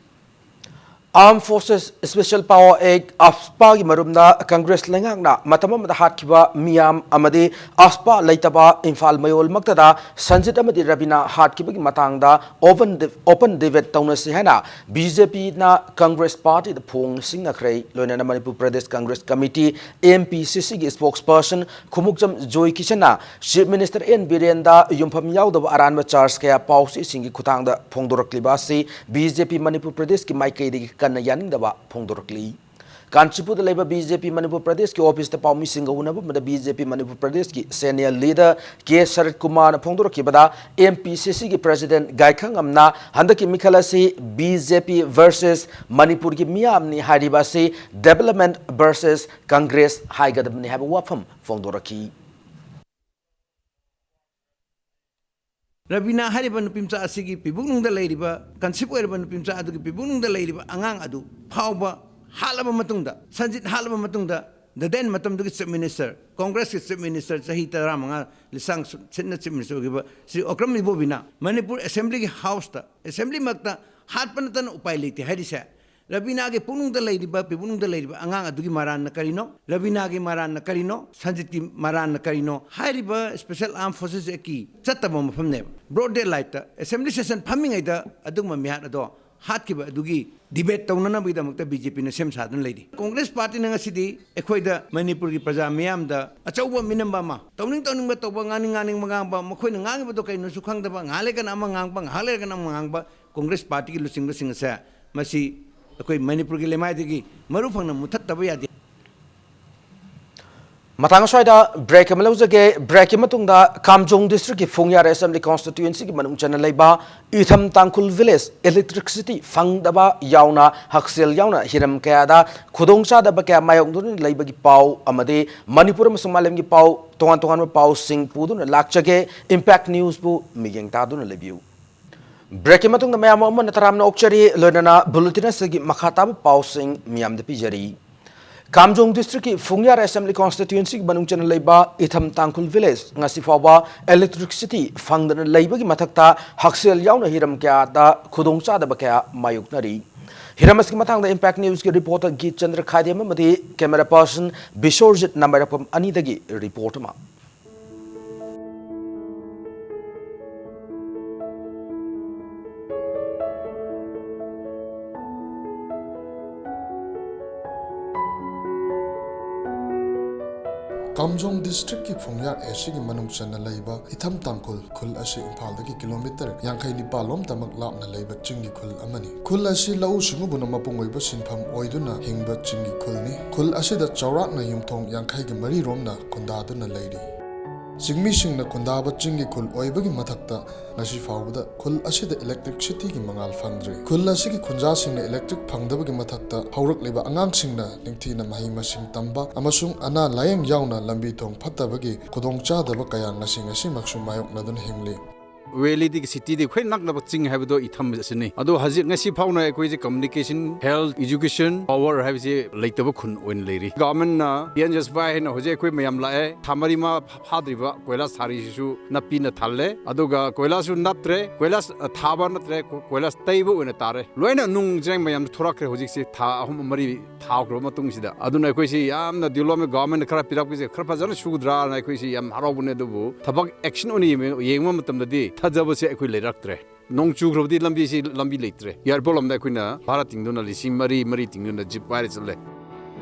Armed Forces Special Power Act, ꯑꯐꯁꯄꯥꯒꯤ ꯃꯔꯨꯝꯗ Congress ꯂꯩꯉꯥꯛꯅ ꯃꯇꯝ ꯑꯃꯗ ꯍꯥꯠꯈꯤꯕ ꯃꯤꯌꯥꯝ ꯑꯃꯗꯤ ꯑꯐꯁꯄꯥ ꯂꯩꯇꯕ ꯏꯝꯐꯥꯜ ꯃꯌꯣꯜꯃꯛꯇꯗ ꯁꯟꯖꯤꯠ ꯑꯃꯗꯤ ꯔꯕꯤꯅꯥ ꯍꯥꯠꯈꯤꯕꯒꯤ ꯃꯇꯥꯡꯗ open, open debate ꯇꯧꯅꯁꯤ ꯍꯥꯏꯅ ꯕꯤ ꯖꯦ ꯄꯤꯅ ꯀꯪꯒ꯭ꯔꯦꯁ ꯄꯥꯔꯇꯤꯗ ꯐꯣꯡ ꯁꯤꯡꯅꯈ꯭ꯔꯦ꯫ ꯂꯣꯏꯅꯅ Manipur Pradesh Congress committee, M P C ꯁꯤꯒꯤ spokesperson ꯈꯨꯃꯨꯛꯆꯝ ꯖꯣꯏ ꯀꯤꯁꯟꯅ Chief Minister ꯑꯦꯟ ꯕꯤꯔꯦꯟꯗ ꯌꯨꯝꯐꯝ ꯌꯥꯎꯗꯕ ꯑꯔꯥꯟꯕ charge ꯀꯌꯥ ꯄꯥꯎꯆꯦꯁꯤꯡꯒꯤ ꯈꯨꯠꯊꯥꯡꯗ ꯐꯣꯡꯗꯣꯔꯛꯂꯤꯕ ꯑꯁꯤ ꯕꯤ ꯖꯦ ꯄꯤ ꯃꯅꯤꯄꯨꯔ ꯄ꯭ꯔꯗꯦꯁꯀꯤ ꯃꯥꯏꯀꯩꯗꯒꯤ ꯀꯟꯅ ꯌꯥꯅꯤꯡꯗꯕ ꯐꯣꯡꯗꯣꯔꯛꯂꯤ꯫ ꯀꯥꯟꯆꯤꯄꯨꯔꯗ ꯂꯩꯕ ꯕꯤ ꯖꯦ ꯄꯤ ꯃꯅꯤꯄꯨꯔ ꯄ꯭ꯔꯗꯦꯁꯀꯤ ꯑꯣꯐꯤꯁꯇ ꯄꯥꯎꯃꯤꯁꯤꯡꯒ ꯎꯅꯕ ꯑꯃꯗ ꯕꯤ ꯖꯦ ꯄꯤ ꯃꯅꯤꯄꯨꯔ ꯄ꯭ꯔꯗꯦꯁꯀꯤ senior leader ꯀꯦ ꯁꯔꯠ ꯀꯨꯃꯥꯔꯅ ꯐꯣꯡꯗꯣꯔꯛꯈꯤꯕꯗ, ꯑꯦꯝ ꯄꯤ ꯁꯤ ꯁꯤꯒꯤ president ꯒꯥꯏꯈꯪꯉꯝꯅ ꯍꯟꯗꯛꯀꯤ ꯃꯤꯈꯜ ꯑꯁꯤ ꯕꯤ ꯖꯦ ꯄꯤ versus ꯃꯅꯤꯄꯨꯔꯒꯤ ꯃꯤꯌꯥꯝꯅꯤ ꯍꯥꯏꯔꯤꯕ ꯑꯁꯤ development versus Congress ꯍꯥꯏꯒꯗꯕꯅꯤ ꯍꯥꯏꯕ ꯋꯥꯐꯝ ꯐꯣꯡꯗꯣꯔꯛꯈꯤ꯫ ꯔꯕꯤꯅꯥ ꯍꯥꯏꯔꯤꯕ ꯅꯨꯄꯤꯃꯆꯥ ꯑꯁꯤꯒꯤ ꯄꯤꯕꯨꯛꯅꯨꯡꯗ ꯂꯩꯔꯤꯕ, conceive ꯑꯣꯏꯔꯕ ꯅꯨꯄꯤꯃꯆꯥ ꯑꯗꯨꯒꯤ ꯄꯤꯕꯨꯛꯅꯨꯡꯗ ꯂꯩꯔꯤꯕ ꯑꯉꯥꯡ ꯑꯗꯨ ꯐꯥꯎꯕ ꯍꯥꯠꯂꯕ ꯃꯇꯨꯡꯗ, ꯁꯟꯖꯤꯠ ꯍꯥꯠꯂꯕ ꯃꯇꯨꯡꯗ, the then ꯃꯇꯝꯗꯨꯒꯤ Chief Minister, ꯀꯣꯡꯒ꯭ꯔꯦꯁꯀꯤ Chief Minister, ꯆꯍꯤ ꯇꯔꯥꯃꯉꯥ ꯂꯤꯁꯥꯡ ꯁꯤꯠꯅ Chief Minister ꯑꯣꯏꯈꯤꯕ ꯁ꯭ꯔꯤ ꯑꯣꯀ꯭ꯔꯝ ꯏꯕꯣꯕꯤꯅ ꯃꯅꯤꯄꯨꯔ Assemblyꯒꯤ Houseꯇ, Assemblyꯃꯛꯇ ꯍꯥꯠꯄ ꯅꯠꯇꯅ ꯎꯄꯥꯏ ꯂꯩꯇꯦ ꯍꯥꯏꯔꯤꯁꯦ, ꯔꯕꯤꯅꯥꯒꯤ ꯄꯨꯛꯅꯨꯡꯗ ꯂꯩꯔꯤꯕ, ꯄꯤꯕꯨꯛꯅꯨꯡꯗ ꯂꯩꯔꯤꯕ ꯑꯉꯥꯡ ꯑꯗꯨꯒꯤ ꯃꯔꯥꯟꯅ ꯀꯔꯤꯅꯣ? ꯔꯕꯤꯅꯥꯒꯤ ꯃꯔꯥꯟꯅ ꯀꯔꯤꯅꯣ? ꯁꯟꯖꯤꯠꯀꯤ ꯃꯔꯥꯟꯅ ꯀꯔꯤꯅꯣ? ꯍꯥꯏꯔꯤꯕ Special Armed Forces Actꯀꯤ ꯆꯠꯇꯕ ꯃꯐꯝꯅꯦꯕ꯫ Broad daylightꯇ Assembly session ꯐꯝꯃꯤꯉꯩꯗ ꯑꯗꯨꯒꯨꯝꯕ ꯃꯤꯍꯥꯠ ꯑꯗꯣ ꯍꯥꯠꯈꯤꯕ ꯑꯗꯨꯒꯤ debate ꯇꯧꯅꯅꯕꯒꯤꯗꯃꯛꯇ ꯕꯤ ꯖꯦ ꯄꯤꯅ ꯁꯦꯝ ꯁꯥꯗꯨꯅ ꯂꯩꯔꯤ꯫ ꯀꯣꯡꯒ꯭ꯔꯦꯁ ꯄꯥꯔꯇꯤꯅ ꯉꯁꯤꯗꯤ ꯑꯩꯈꯣꯏꯗ ꯃꯅꯤꯄꯨꯔꯒꯤ ꯄ꯭ꯔꯖꯥ ꯃꯤꯌꯥꯝꯗ ꯑꯆꯧꯕ ꯃꯤꯅꯝꯕ ꯑꯃ, ꯇꯧꯅꯤꯡ ꯇꯧꯅꯤꯡꯕ ꯇꯧꯕ, ꯉꯥꯡꯅꯤꯡ ꯉꯥꯡꯅꯤꯡꯕ ꯉꯥꯡꯕ, ꯃꯈꯣꯏꯅ ꯉꯥꯡꯉꯤꯕꯗꯣ ꯀꯩꯅꯣꯁꯨ ꯈꯪꯗꯕ, ꯉꯥꯏꯍꯥꯛ ꯂꯩꯔꯒꯅ ꯑꯃ ꯉꯥꯡꯕ, ꯉꯥꯏꯍꯥꯛ ꯂꯩꯔꯒꯅ ꯑꯃ ꯉꯥꯡꯕ, ꯀꯣꯡꯒ꯭ꯔꯦꯁ ꯄꯥꯔꯇꯤꯒꯤ ꯂꯨꯆꯤꯡꯕꯁꯤꯡ ꯑꯁꯦ ꯃꯁꯤ ꯑꯩꯈꯣꯏ ꯃꯅꯤꯄꯨꯔꯒꯤ ꯂꯩꯃꯥꯏꯗꯒꯤ ꯃꯔꯨ ꯐꯪꯅ ꯃꯨꯊꯠꯇꯕ ꯌꯥꯗꯦ꯫ ꯃꯇꯥꯡ ꯑꯁ꯭ꯋꯥꯏꯗ ꯕ꯭ꯔꯦꯛ ꯑꯃ ꯂꯧꯖꯒꯦ꯫ ꯕ꯭ꯔꯦꯛꯀꯤ ꯃꯇꯨꯡꯗ ꯀꯥꯝꯖꯣꯡ ꯗꯤꯁꯇ꯭ꯔꯤꯛꯀꯤ ꯐꯨꯡꯌꯥꯔ ꯑꯦꯁꯦꯝꯕ꯭ꯂꯤ ꯀꯣꯟꯁꯇꯤꯇ꯭ꯌꯨꯑꯦꯟꯁꯤꯒꯤ ꯃꯅꯨꯡ ꯆꯟꯅ ꯂꯩꯕ ꯏꯊꯝ ꯇꯥꯡꯈꯨꯜ ꯚꯤꯂꯦꯖ ꯏꯂꯦꯛꯇ꯭ꯔꯤꯛꯁꯤꯇꯤ ꯐꯪꯗꯕ ꯌꯥꯎꯅ ꯍꯛꯁꯦꯜ ꯌꯥꯎꯅ ꯍꯤꯔꯝ ꯀꯌꯥꯗ ꯈꯨꯗꯣꯡꯆꯥꯗꯕ ꯀꯌꯥ ꯃꯥꯌꯣꯛꯅꯗꯨꯅ ꯂꯩꯕꯒꯤ ꯄꯥꯎ ꯑꯃꯗꯤ ꯃꯅꯤꯄꯨꯔ ꯑꯃꯁꯨꯡ ꯃꯥꯂꯦꯝꯒꯤ ꯄꯥꯎ ꯇꯣꯉꯥꯟ ꯇꯣꯉꯥꯟꯕ ꯄꯥꯎꯁꯤꯡ ꯄꯨꯗꯨꯅ ꯂꯥꯛꯆꯒꯦ꯫ ꯏꯝꯄꯦꯛ ꯅ꯭ꯌꯨꯁꯄꯨ ꯃꯤꯠꯌꯦꯡ ꯇꯥꯗꯨꯅ ꯂꯩꯕꯤꯌꯨ꯫ ꯕ꯭ꯔꯦꯛꯀꯤ ꯃꯇꯨꯡꯗ ꯃꯌꯥꯝ ꯑꯃꯅ ꯇꯔꯥꯝꯅ ꯑꯣꯛꯆꯔꯤ꯫ ꯂꯣꯏꯅꯅ ꯕꯨꯂꯦꯇꯤꯟ ꯑꯁꯤꯒꯤ ꯃꯈꯥ ꯇꯥꯕ ꯄꯥꯎꯁꯤꯡ ꯃꯤꯌꯥꯝꯗ ꯄꯤꯖꯔꯤ꯫ ꯀꯥꯝꯖꯣꯡ ꯗꯤꯁꯇ꯭ꯔꯤꯛꯀꯤ ꯐꯨꯡꯌꯥꯔ ꯑꯦꯁꯦꯝꯕ꯭ꯂꯤ ꯀꯣꯟꯁꯇꯤꯇ꯭ꯌꯨꯑꯦꯟꯁꯤꯒꯤ ꯃꯅꯨꯡ ꯆꯟꯅ ꯂꯩꯕ ꯏꯊꯝ ꯇꯥꯡꯈꯨꯜ ꯚꯤꯂꯦꯖ ꯉꯁꯤ ꯐꯥꯎꯕ ꯏꯂꯦꯛꯇ꯭ꯔꯤꯛꯁꯤꯇꯤ ꯐꯪꯗꯅ ꯂꯩꯕꯒꯤ ꯃꯊꯛꯇ ꯍꯛꯁꯦꯜ ꯌꯥꯎꯅ ꯍꯤꯔꯝ ꯀꯌꯥꯗ ꯈꯨꯗꯣꯡꯆꯥꯗꯕ ꯀꯌꯥ ꯃꯥꯌꯣꯛꯅꯔꯤ꯫ ꯍꯤꯔꯝ ꯑꯁꯤꯒꯤ ꯃꯇꯥꯡꯗ ꯏꯝꯄꯦꯛ ꯅ꯭ꯌꯨꯁꯀꯤ ꯔꯤꯄꯣꯔꯇꯔ ꯒꯤꯠ ꯆꯟꯗ꯭ꯔ ꯈꯥꯏꯗꯦꯝ ꯑꯃꯗꯤ ꯀꯦꯃꯦꯔꯥ ꯄꯔꯁꯟ ꯕꯤꯁꯣꯔꯖꯤꯠ ꯅꯥꯃꯥꯏꯔꯛꯄꯝ ꯑꯅꯤꯗꯒꯤ ꯔꯤꯄꯣꯔꯠ ꯑꯃ꯫ ꯀꯥꯝꯖꯣꯡ ꯗꯤꯁꯇ꯭ꯔꯤꯛꯀꯤ ꯐꯨꯡꯌꯥꯔ ꯑꯦꯁꯤꯒꯤ ꯃꯅꯨꯡ ꯆꯟꯅ ꯂꯩꯕ ꯏꯊꯝ ꯇꯥꯡꯈꯨꯜ ꯈꯨꯜ ꯑꯁꯤ ꯏꯝꯐꯥꯜꯗꯒꯤ ꯀꯤꯂꯣꯃꯤꯇꯔ ꯌꯥꯡꯈꯩ ꯅꯤꯄꯥꯜ ꯂꯣꯝꯇꯃꯛ ꯂꯥꯞꯅ ꯂꯩꯕ ꯆꯤꯡꯒꯤ ꯈꯨꯜ ꯑꯃꯅꯤ꯫ ꯈꯨꯜ ꯑꯁꯤ ꯂꯧꯎ ꯁꯤꯡꯎꯕꯅ ꯃꯄꯨꯡ ꯑꯣꯏꯕ ꯁꯤꯟꯐꯝ ꯑꯣꯏꯗꯨꯅ ꯍꯤꯡꯕ ꯆꯤꯡꯒꯤ ꯈꯨꯜꯅꯤ꯫ ꯈꯨꯜ ꯑꯁꯤꯗ ꯆꯥꯎꯔꯥꯛꯅ ꯌꯨꯝꯊꯣꯡ ꯌꯥꯡꯈꯩꯒ ꯃꯔꯤ ꯔꯣꯝꯅ ꯈꯨꯟꯗꯥꯗꯨꯅ ꯂꯩꯔꯤ꯫ ꯆꯤꯡꯃꯤꯁꯤꯡꯅ ꯈꯨꯟꯗꯥꯕ ꯆꯤꯡꯒꯤ ꯈꯨꯜ ꯑꯣꯏꯕꯒꯤ ꯃꯊꯛꯇ ꯉꯁꯤ ꯐꯥꯎꯕꯗ ꯈꯨꯜ ꯑꯁꯤꯗ ꯏꯂꯦꯛꯇ꯭ꯔꯤꯛꯁꯤꯇꯤꯒꯤ ꯃꯉꯥꯜ ꯐꯪꯗ꯭ꯔꯤ꯫ ꯈꯨꯜ ꯑꯁꯤꯒꯤ ꯈꯨꯟꯖꯥꯁꯤꯡꯅ ꯏꯂꯦꯛꯇ꯭ꯔꯤꯛ ꯐꯪꯗꯕꯒꯤ ꯃꯊꯛꯇ ꯍꯧꯔꯛꯂꯤꯕ ꯑꯉꯥꯡꯁꯤꯡꯅ ꯅꯤꯡꯊꯤꯅ ꯃꯍꯩ ꯃꯁꯤꯡ ꯇꯝꯕ ꯑꯃꯁꯨꯡ ꯑꯅꯥ ꯂꯥꯌꯦꯡ ꯌꯥꯎꯅ ꯂꯝꯕꯤ ꯊꯣꯡ ꯐꯠꯇꯕꯒꯤ ꯈꯨꯗꯣꯡꯆꯥꯗꯕ ꯀꯌꯥ ꯉꯁꯤ ꯉꯁꯤꯃꯛꯁꯨ ꯃꯥꯌꯣꯛꯅꯗꯨꯅ ꯍꯤꯡꯂꯤ꯫ ꯚꯦꯂꯤꯗꯒꯤ ꯁꯤꯇꯤꯗꯒꯤ ꯈ꯭ꯋꯥꯏ ꯅꯛꯅꯕ ꯆꯤꯡ ꯍꯥꯏꯕꯗꯣ ꯏꯊꯝ ꯑꯁꯤꯅꯤ꯫ ꯑꯗꯣ ꯍꯧꯖꯤꯛ ꯉꯁꯤ ꯐꯥꯎꯅ ꯑꯩꯈꯣꯏꯁꯦ ꯀꯝꯃꯨꯅꯤꯀꯦꯁꯟ, ꯍꯦꯜꯊ, ꯏꯖꯨꯀꯦꯁꯟ, ꯄꯥꯋꯔ ꯍꯥꯏꯕꯁꯤ ꯂꯩꯇꯕ ꯈꯨꯟ ꯑꯣꯏꯅ ꯂꯩꯔꯤ꯫ ꯒꯚꯔꯟꯃꯦꯟꯠꯅ ꯄꯤ ꯑꯦꯝ ꯖꯤ ꯑꯦꯁ ꯋꯥꯏ ꯍꯥꯏꯅ ꯍꯧꯖꯤꯛ ꯑꯩꯈꯣꯏ ꯃꯌꯥꯝ ꯂꯥꯛꯑꯦ꯫ ꯊꯥ ꯃꯔꯤ ꯃꯉꯥ ꯐꯥꯗ꯭ꯔꯤꯕ ꯀꯣꯏꯂꯥꯁ ꯊꯥꯔꯤꯁꯤꯁꯨ ꯅꯥꯄꯤꯅ ꯊꯜꯂꯦ꯫ ꯑꯗꯨꯒ ꯀꯣꯏꯂꯥꯁꯁꯨ ꯅꯞꯇ꯭ꯔꯦ, ꯀꯣꯏꯂꯥꯁ ꯊꯥꯕ ꯅꯠꯇ꯭ꯔꯦ, ꯀꯣ-, ꯀꯣꯏꯂꯥꯁ ꯇꯩꯕ ꯑꯣꯏꯅ ꯇꯥꯔꯦ꯫ ꯂꯣꯏꯅ ꯅꯨꯡ ꯖꯦꯡ ꯃꯌꯥꯝꯁꯨ ꯊꯣꯔꯛꯈ꯭ꯔꯦ ꯍꯧꯖꯤꯛꯁꯤ ꯊꯥ ꯑꯍꯨꯝ ꯃꯔꯤ ꯊꯥꯈ꯭ꯔꯕ ꯃꯇꯨꯡꯁꯤꯗ꯫ ꯑꯗꯨꯅ ꯑꯩꯈꯣꯏꯁꯤ ꯌꯥꯝꯅ ꯗꯤꯕ꯭ꯂꯞꯃꯦꯟꯠ ꯒꯚꯔꯟꯃꯦꯟꯠꯅ ꯈꯔ ꯄꯤꯔꯛꯄꯁꯦ ꯈꯔ ꯐꯖꯅ ꯁꯨꯒꯗ꯭ꯔꯥꯅ ꯑꯩꯈꯣꯏꯁꯤ ꯌꯥꯝ ꯍꯔꯥꯎꯕꯅꯦ꯫ ꯑꯗꯨꯕꯨ ꯊꯕꯛ ꯑꯦꯛꯁꯟ ꯑꯣꯏꯅ ꯌꯦꯡꯕ, ꯌꯦꯡꯕ ꯃꯇꯝꯗꯗꯤ ꯊꯥꯖꯕꯁꯦ ꯑꯩꯈꯣꯏ ꯂꯩꯔꯛꯇ꯭ꯔꯦ꯫ ꯅꯣꯡ ꯆꯨꯈ꯭ꯔꯕꯗꯤ ꯂꯝꯕꯤꯁꯤ ꯂꯝꯕꯤ ꯂꯩꯇ꯭ꯔꯦ꯫ ꯌꯥꯏꯔꯤꯄꯣꯛꯂꯣꯝꯗ ꯑꯩꯈꯣꯏꯅ ꯚꯥꯔꯥ ꯇꯤꯡꯗꯨꯅ ꯂꯤꯁꯤꯡ ꯃꯔꯤ, ꯃꯔꯤ ꯇꯤꯡꯗꯨꯅ ꯖꯤꯞ ꯄꯥꯏꯔ ꯆꯠꯂꯦ꯫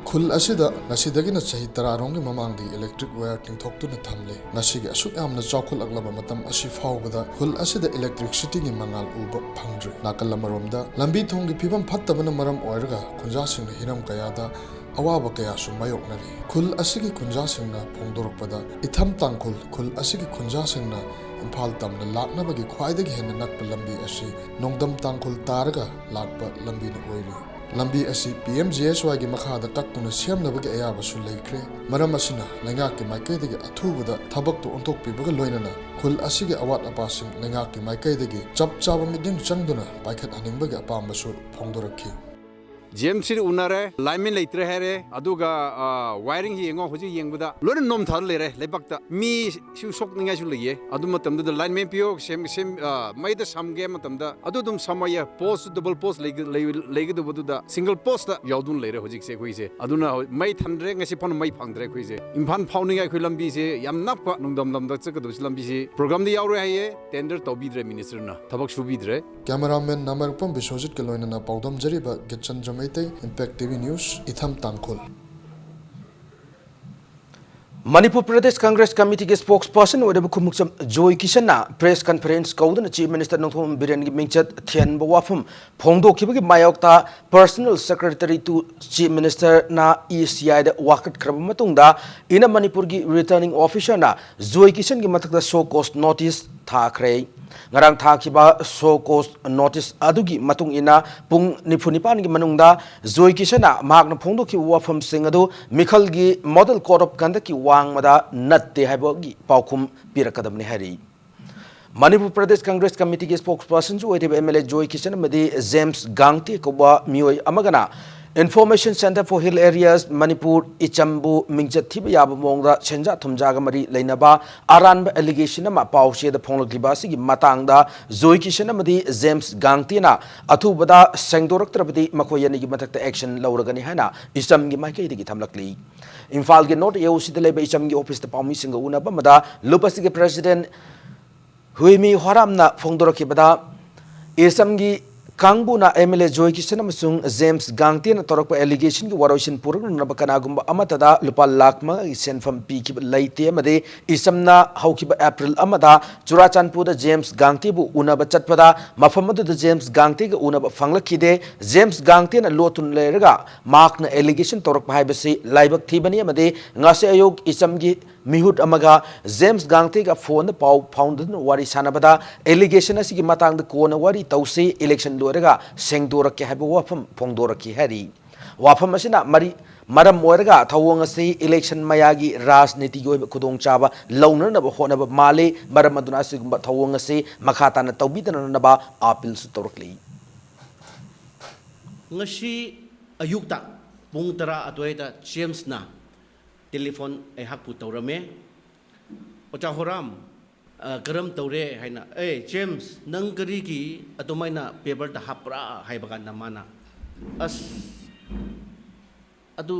ꯈꯨꯜ ꯑꯁꯤꯗ ꯉꯁꯤꯗꯒꯤꯅ ꯆꯍꯤ ꯇꯔꯥꯔꯣꯝꯒꯤ ꯃꯃꯥꯡꯗꯒꯤ ꯏꯂꯦꯛꯇ꯭ꯔꯤꯛ ꯋꯥꯌꯔ ꯇꯤꯡꯊꯣꯛꯇꯨꯅ ꯊꯝꯂꯦ꯫ ꯉꯁꯤꯒꯤ ꯑꯁꯨꯛ ꯌꯥꯝꯅ ꯆꯥꯎꯈꯠꯂꯛꯂꯕ ꯃꯇꯝ ꯑꯁꯤ ꯐꯥꯎꯕꯗ ꯈꯨꯜ ꯑꯁꯤꯗ ꯏꯂꯦꯛꯇ꯭ꯔꯤꯛꯁꯤꯇꯤꯒꯤ ꯃꯉꯥꯜ ꯎꯕ ꯐꯪꯗ꯭ꯔꯤ꯫ ꯅꯥꯀꯜ ꯑꯃꯔꯣꯝꯗ ꯂꯝꯕꯤ ꯊꯣꯡꯒꯤ ꯐꯤꯕꯝ ꯐꯠꯇꯕꯅ ꯃꯔꯝ ꯑꯣꯏꯔꯒ ꯈꯨꯟꯖꯥꯁꯤꯡꯅ ꯍꯤꯔꯝ ꯀꯌꯥꯗ ꯑꯋꯥꯕ ꯀꯌꯥꯁꯨ ꯃꯥꯌꯣꯛꯅꯔꯤ꯫ ꯈꯨꯜ ꯑꯁꯤꯒꯤ ꯈꯨꯟꯖꯥꯁꯤꯡꯅ ꯐꯣꯡꯗꯣꯔꯛꯄꯗ, ꯏꯊꯝ ꯇꯥꯡꯈꯨꯜ ꯈꯨꯜ ꯑꯁꯤꯒꯤ ꯈꯨꯟꯖꯥꯁꯤꯡꯅ ꯏꯝꯐꯥꯜ ꯇꯝꯅ ꯂꯥꯛꯅꯕꯒꯤ ꯈ꯭ꯋꯥꯏꯗꯒꯤ ꯍꯦꯟꯅ ꯅꯛꯄ ꯂꯝꯕꯤ ꯑꯁꯤ ꯅꯣꯡꯗꯝ ꯇꯥꯡꯈꯨꯜ ꯇꯥꯔꯒ ꯂꯥꯛꯄ ꯂꯝꯕꯤꯅ ꯑꯣꯏꯔꯤ꯫ ꯂꯝꯕꯤ ꯑꯁꯤ ꯄꯤ ꯑꯦꯝ ꯖꯤ ꯑꯦꯁ ꯋꯥꯏꯒꯤ ꯃꯈꯥꯗ ꯀꯛꯇꯨꯅ ꯁꯦꯝꯅꯕꯒꯤ ꯑꯌꯥꯕꯁꯨ ꯂꯩꯈ꯭ꯔꯦ꯫ ꯃꯔꯝ ꯑꯁꯤꯅ ꯂꯩꯉꯥꯛꯀꯤ ꯃꯥꯏꯀꯩꯗꯒꯤ ꯑꯊꯨꯕꯗ ꯊꯕꯛꯇꯨ ꯑꯣꯟꯊꯣꯛꯄꯤꯕꯒ ꯂꯣꯏꯅꯅ ꯈꯨꯜ ꯑꯁꯤꯒꯤ ꯑꯋꯥꯠ ꯑꯄꯥꯁꯤꯡ ꯂꯩꯉꯥꯛꯀꯤ ꯃꯥꯏꯀꯩꯗꯒꯤ ꯆꯞ ꯆꯥꯕ ꯃꯤꯠꯌꯦꯡ ꯆꯪꯗꯨꯅ ꯄꯥꯏꯈꯠꯍꯟꯅꯤꯡꯕꯒꯤ ꯑꯄꯥꯝꯕꯁꯨ ꯐꯣꯡꯗꯣꯔꯛꯈꯤ꯫ ꯖꯤ ꯑꯦꯝ ꯁꯤꯗ ꯎꯅꯔꯦ, ꯂꯥꯏꯟꯃꯦꯟ ꯂꯩꯇ꯭ꯔꯦ ꯍꯥꯏꯔꯦ꯫ ꯑꯗꯨꯒ ꯋꯥꯏꯔꯤꯡ ꯌꯦꯡꯉꯣ, ꯍꯧꯖꯤꯛ ꯌꯦꯡꯕꯗ ꯂꯣꯏꯅ ꯅꯣꯝꯊꯔ ꯂꯩꯔꯦ ꯂꯩꯕꯥꯛꯇ꯫ ꯃꯤꯁꯨ ꯁꯣꯛꯅꯤꯡꯉꯥꯏꯁꯨ ꯂꯩꯌꯦ꯫ ꯑꯗꯨ ꯃꯇꯝꯗꯨꯗ ꯂꯥꯏꯟꯃꯦꯟ ꯄꯤꯌꯣ, ꯁꯦꯝ ꯁꯦꯝ ꯑ, ꯃꯩꯗ ꯁꯝꯒꯦ ꯃꯇꯝꯗ ꯑꯗꯨ ꯑꯗꯨꯝ ꯁꯝꯃꯛꯑꯦ꯫ ꯄꯣꯁ ꯗꯕꯜ ꯄꯣꯁ ꯂꯩꯒ- ꯂꯩ- ꯂꯩꯒꯗꯧꯕꯗꯨꯗ ꯁꯤꯡꯒꯜ ꯄꯣꯁꯇ ꯌꯥꯎꯗꯨꯅ ꯂꯩꯔꯦ ꯍꯧꯖꯤꯛꯁꯦ ꯑꯩꯈꯣꯏꯁꯦ꯫ ꯑꯗꯨꯅ ꯍꯧ- ꯃꯩ ꯊꯟꯗ꯭ꯔꯦ, ꯉꯁꯤ ꯐꯥꯎꯅ ꯃꯩ ꯐꯪꯗ꯭ꯔꯦ ꯑꯩꯈꯣꯏꯁꯦ꯫ ꯏꯝꯐꯥꯜ ꯐꯥꯎꯅꯤꯡꯉꯥꯏ ꯑꯩꯈꯣꯏ ꯂꯝꯕꯤꯁꯦ ꯌꯥꯝ ꯅꯛꯄ, ꯅꯣꯡꯗꯝ ꯂꯝꯗ ꯆꯠꯀꯗꯕꯁꯤ ꯂꯝꯕꯤꯁꯤ ꯄ꯭ꯔꯣꯒ꯭ꯔꯥꯝꯗ ꯌꯥꯎꯔꯣꯏ ꯍꯥꯏꯌꯦ, ꯇꯦꯟꯗꯔ ꯇꯧꯕꯤꯗ꯭ꯔꯦ ꯃꯤꯅꯤꯁꯇꯔꯅ꯫ ꯊꯕꯛ ꯁꯨꯕꯤꯗ꯭ꯔꯦ꯫ ꯀꯦꯃꯦꯔꯥꯃꯦꯟ ꯅꯥꯃꯔꯄꯝ ꯕꯤꯁ꯭ꯋꯖꯤꯠꯀ ꯂꯣꯏꯅꯅ ꯄꯥꯎꯗꯝ ꯖꯔꯤꯕ Gitchandra Meitei, Impact T V News, ꯏꯊꯝ ꯇꯥꯡꯈꯨꯜ꯫ ꯃꯅꯤꯄꯨꯔ ꯄ꯭ꯔꯗꯦꯁ ꯀꯪꯒ꯭ꯔꯦꯁ ꯀꯃꯤꯇꯤꯒꯤ ꯁ꯭ꯄꯣꯛꯁ ꯄꯔꯁꯟ ꯑꯣꯏꯔꯤꯕ ꯈꯨꯃꯨꯛꯆꯝ ꯖꯣꯏ ꯀꯤꯁꯟꯅ ꯄ꯭ꯔꯦꯁ ꯀꯟꯐꯔꯦꯟꯁ ꯀꯧꯗꯨꯅ ꯆꯤꯐ ꯃꯤꯅꯤꯁꯇꯔ ꯅꯣꯡꯊꯣꯝꯕꯝ ꯕꯤꯔꯦꯟꯒꯤ ꯃꯤꯡꯆꯠ ꯊꯤꯍꯟꯕ ꯋꯥꯐꯝ ꯐꯣꯡꯗꯣꯛꯈꯤꯕꯒꯤ ꯃꯥꯌꯣꯛꯇ personal secretary to chief ministerꯅ ꯏ ꯁꯤ ꯑꯥꯏꯗ ꯋꯥꯀꯠꯈ꯭ꯔꯕ ꯃꯇꯨꯡꯗ ꯏꯟꯅ ꯃꯅꯤꯄꯨꯔꯒꯤ ꯔꯤꯇꯔꯅꯤꯡ ꯑꯣꯐꯤꯁꯔꯅ ꯖꯣꯏ ꯀꯤꯁꯟꯒꯤ ꯃꯊꯛꯇ show cause notice ꯊꯥꯈ꯭ꯔꯦ꯫ ꯉꯔꯥꯡ ꯊꯥꯈꯤꯕ show cause notice ꯑꯗꯨꯒꯤ ꯃꯇꯨꯡ ꯏꯟꯅ ꯄꯨꯡ ꯅꯤꯐꯨ ꯅꯤꯄꯥꯟꯒꯤ ꯃꯅꯨꯡꯗ ꯖꯣꯏ ꯀꯤꯁꯟꯅ ꯃꯍꯥꯛꯅ ꯐꯣꯡꯗꯣꯛꯈꯤꯕ ꯋꯥꯐꯝꯁꯤꯡ ꯑꯗꯨ ꯃꯤꯈꯜꯒꯤ model code of conductꯀꯤ ꯋꯥꯡꯃꯗ ꯅꯠꯇꯦ ꯍꯥꯏꯕꯒꯤ ꯄꯥꯎꯈꯨꯝ ꯄꯤꯔꯛꯀꯗꯕꯅꯤ ꯍꯥꯏꯔꯤ꯫ ꯃꯅꯤꯄꯨꯔ ꯄ꯭ꯔꯗꯦꯁ ꯀꯪꯒ꯭ꯔꯦꯁ ꯀꯃꯤꯇꯤꯒꯤ ꯁ꯭ꯄꯣꯛꯁ ꯄꯔꯁꯟꯁꯨ ꯑꯣꯏꯔꯤꯕ ꯑꯦꯝ ꯑꯦꯜ ꯑꯦ ꯖꯣꯏ ꯀꯤꯁꯟ ꯑꯃꯗꯤ ꯖꯦꯝꯁ ꯒꯥꯡꯇꯦ ꯀꯧꯕ ꯃꯤꯑꯣꯏ ꯑꯃꯒꯅ Information Centre for Hill Areas Manipur, ꯏꯆꯝꯕꯨ ꯃꯤꯡꯆꯠ ꯊꯤꯕ ꯌꯥꯕ ꯃꯑꯣꯡꯗ ꯁꯦꯟꯖꯥ ꯊꯨꯝꯖꯥꯒ ꯃꯔꯤ ꯂꯩꯅꯕ ꯑꯔꯥꯟꯕ allegation ꯑꯃ ꯄꯥꯎꯆꯦꯗ ꯐꯣꯡꯂꯛꯂꯤꯕ ꯑꯁꯤꯒꯤ ꯃꯇꯥꯡꯗ ꯖꯣꯏ ꯀꯤꯁꯟ ꯑꯃꯗꯤ ꯖꯦꯝꯁ ꯒꯥꯡꯇꯦꯅ ꯑꯊꯨꯕꯗ ꯁꯦꯡꯗꯣꯔꯛꯇ꯭ꯔꯕꯗꯤ ꯃꯈꯣꯏ ꯑꯅꯤꯒꯤ ꯃꯊꯛꯇ action ꯂꯧꯔꯒꯅꯤ ꯍꯥꯏꯅ ꯏꯆꯝꯒꯤ ꯃꯥꯏꯀꯩꯗꯒꯤ ꯊꯝꯂꯛꯂꯤ꯫ ꯏꯝꯐꯥꯜꯒꯤ North A O Cꯗ ꯂꯩꯕ ꯏꯆꯝꯒꯤ ꯑꯣꯐꯤꯁꯇ ꯄꯥꯎꯃꯤꯁꯤꯡꯒ ꯎꯅꯕ ꯑꯃꯗ ꯂꯨꯞ ꯑꯁꯤꯒꯤ president ꯍꯨꯏꯃꯤ ꯍꯣꯔꯥꯝꯅ ꯐꯣꯡꯗꯣꯔꯛꯈꯤꯕꯗ, ꯏꯆꯝꯒꯤ ꯀꯥꯡꯕꯨꯅ ꯑꯦꯝ ꯑꯦꯜ ꯑꯦ ꯖꯣꯏ ꯀꯤꯁꯟ ꯑꯃꯁꯨꯡ ꯖꯦꯝꯁ ꯒꯥꯡꯇꯦꯅ ꯇꯧꯔꯛꯄ ꯑꯦꯂꯤꯒꯦꯁꯟꯒꯤ ꯋꯥꯔꯣꯏꯁꯤꯟ ꯄꯨꯔꯛꯅꯅꯕ ꯀꯅꯥꯒꯨꯝꯕ ꯑꯃꯠꯇꯗ ꯂꯨꯄꯥ ꯂꯥꯈ ꯃꯉꯥꯒꯤ ꯁꯦꯟꯐꯝ ꯄꯤꯈꯤꯕ ꯂꯩꯇꯦ ꯑꯃꯗꯤ ꯏꯆꯝꯅ ꯍꯧꯈꯤꯕ ꯑꯦꯄ꯭ꯔꯤꯜ ꯑꯃꯗ ꯆꯨꯔꯥꯆꯥꯟꯄꯨꯔꯗ ꯖꯦꯝꯁ ꯒꯥꯡꯇꯦꯕꯨ ꯎꯅꯕ ꯆꯠꯄꯗ ꯃꯐꯝ ꯑꯗꯨꯗ ꯖꯦꯝꯁ ꯒꯥꯡꯇꯦꯒ ꯎꯅꯕ ꯐꯪꯂꯛꯈꯤꯗꯦ꯫ ꯖꯦꯝꯁ ꯒꯥꯡꯇꯦꯅ ꯂꯣꯠꯇꯨꯅ ꯂꯩꯔꯒ ꯃꯍꯥꯛꯅ ꯑꯦꯂꯤꯒꯦꯁꯟ ꯇꯧꯔꯛꯄ ꯍꯥꯏꯕꯁꯤ ꯂꯥꯏꯕꯛ ꯊꯤꯕꯅꯤ ꯑꯃꯗꯤ ꯉꯁꯤ ꯑꯌꯨꯛ ꯏꯆꯝꯒꯤ ꯃꯤꯍꯨꯠ ꯑꯃꯒ ꯖꯦꯝꯁ ꯒꯥꯡꯇꯦꯒ ꯐꯣꯟꯗ ꯄꯥꯎ ꯐꯥꯎꯅꯗꯨꯅ ꯋꯥꯔꯤ ꯁꯥꯟꯅꯕꯗ ꯑꯦꯂꯤꯒꯦꯁꯟ ꯑꯁꯤꯒꯤ ꯃꯇꯥꯡꯗ ꯀꯣꯟꯅ ꯋꯥꯔꯤ ꯇꯧꯁꯤ, ꯏꯂꯦꯛꯁꯟ ꯂꯣꯏꯔꯒ ꯁꯦꯡꯗꯣꯔꯛꯀꯦ ꯍꯥꯏꯕ ꯋꯥꯐꯝ ꯐꯣꯡꯗꯣꯔꯛꯈꯤ ꯍꯥꯏꯔꯤ꯫ ꯋꯥꯐꯝ ꯑꯁꯤꯅ ꯃꯔꯤ-, ꯃꯔꯝ ꯑꯣꯏꯔꯒ ꯊꯧꯑꯣꯡ ꯑꯁꯤ ꯏꯂꯦꯛꯁꯟ ꯃꯌꯥꯒꯤ ꯔꯥꯖꯅꯤꯇꯤꯒꯤ ꯑꯣꯏꯕ ꯈꯨꯗꯣꯡꯆꯥꯕ ꯂꯧꯅꯅꯕ ꯍꯣꯠꯅꯕ ꯃꯥꯜꯂꯤ꯫ ꯃꯔꯝ ꯑꯗꯨꯅ ꯑꯁꯤꯒꯨꯝꯕ ꯊꯧꯑꯣꯡ ꯑꯁꯤ ꯃꯈꯥ ꯇꯥꯅ ꯇꯧꯕꯤꯗꯅꯅꯕ ꯑꯥꯄꯤꯜꯁꯨ ꯇꯧꯔꯛꯂꯤ꯫ ꯉꯁꯤ ꯑꯌꯨꯛꯇ ꯄꯨꯡ ꯇꯔꯥ ꯑꯗꯨꯋꯥꯏꯗ ꯖꯦꯝꯁꯅ ꯇꯦꯂꯤꯐꯣꯟ ꯑꯩꯍꯥꯛꯄꯨ ꯇꯧꯔꯝꯃꯦ꯫ "ꯑꯣꯖꯥ ꯍꯣꯔꯥꯝ, ꯑ, ꯀꯔꯝ ꯇꯧꯔꯦ?" ꯍꯥꯏꯅ, "ꯑꯦ, ꯖꯦꯝꯁ, ꯅꯪ ꯀꯔꯤꯒꯤ ꯑꯗꯨꯃꯥꯏꯅ ꯄꯦꯄꯔꯗ ꯍꯥꯞꯄ꯭ꯔꯥ?" ꯍꯥꯏꯕ ꯀꯥꯟꯗ ꯃꯥꯅ, "ꯑꯁ, ꯑꯗꯨ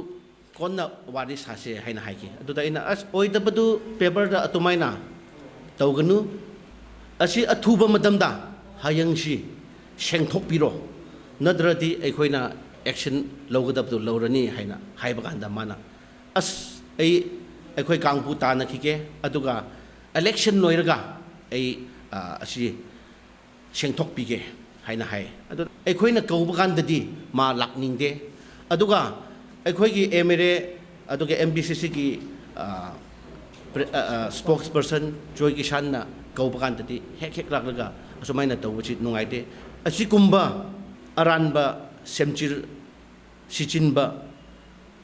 ꯀꯣꯟꯅ ꯋꯥꯔꯤ ꯁꯥꯁꯦ" ꯍꯥꯏꯅ ꯍꯥꯏꯈꯤ꯫ ꯑꯗꯨꯗ ꯑꯩꯅ, "ꯑꯁ, ꯑꯣꯏꯗꯕꯗꯨ ꯄꯦꯄꯔꯗ ꯑꯗꯨꯃꯥꯏꯅ ꯇꯧꯒꯅꯨ꯫ ꯑꯁꯤ ꯑꯊꯨꯕ ꯃꯇꯝꯗ ꯍꯌꯦꯡꯁꯤ ꯁꯦꯡꯊꯣꯛꯄꯤꯔꯣ, ꯅꯠꯇ꯭ꯔꯗꯤ ꯑꯩꯈꯣꯏꯅ ꯑꯦꯛꯁꯟ ꯂꯧꯒꯗꯕꯗꯨ ꯂꯧꯔꯅꯤ" ꯍꯥꯏꯅ ꯍꯥꯏꯕ ꯀꯥꯟꯗ ꯃꯥꯅ, "ꯑꯁ, ꯑꯩ, ꯑꯩꯈꯣꯏ ꯀꯥꯡꯕꯨ ꯇꯥꯟꯅꯈꯤꯒꯦ, ꯑꯗꯨꯒ ꯏꯂꯦꯛꯁꯟ ꯂꯣꯏꯔꯒ ꯑꯩ, ꯑ, ꯑꯁꯤ ꯁꯦꯡꯊꯣꯛꯄꯤꯒꯦ" ꯍꯥꯏꯅ ꯍꯥꯏ꯫ ꯑꯗꯨ ꯑꯩꯈꯣꯏꯅ ꯀꯧꯕ ꯀꯥꯟꯗꯗꯤ ꯃꯥ ꯂꯥꯛꯅꯤꯡꯗꯦ꯫ ꯑꯗꯨꯒ ꯑꯩꯈꯣꯏꯒꯤ ꯑꯦꯝ ꯑꯦꯜ ꯑꯦ, ꯑꯗꯨꯒ ꯑꯦꯝ ꯕꯤ ꯁꯤ ꯁꯤꯒꯤ, ꯑ, ꯄ꯭ꯔ-, ꯑ, ꯑ, ꯁ꯭ꯄꯣꯛꯁ ꯄꯔꯁꯟ ꯖꯣꯏ ꯀꯤꯁꯥꯟꯅ ꯀꯧꯕ ꯀꯥꯟꯗꯗꯤ ꯍꯦꯛ ꯍꯦꯛ ꯂꯥꯛꯂꯒ ꯑꯁꯨꯃꯥꯏꯅ ꯇꯧꯕꯁꯤ ꯅꯨꯡꯉꯥꯏꯇꯦ꯫ ꯑꯁꯤꯒꯨꯝꯕ ꯑꯔꯥꯟꯕ ꯁꯦꯝꯆꯤꯜ ꯁꯤꯆꯤꯟꯕ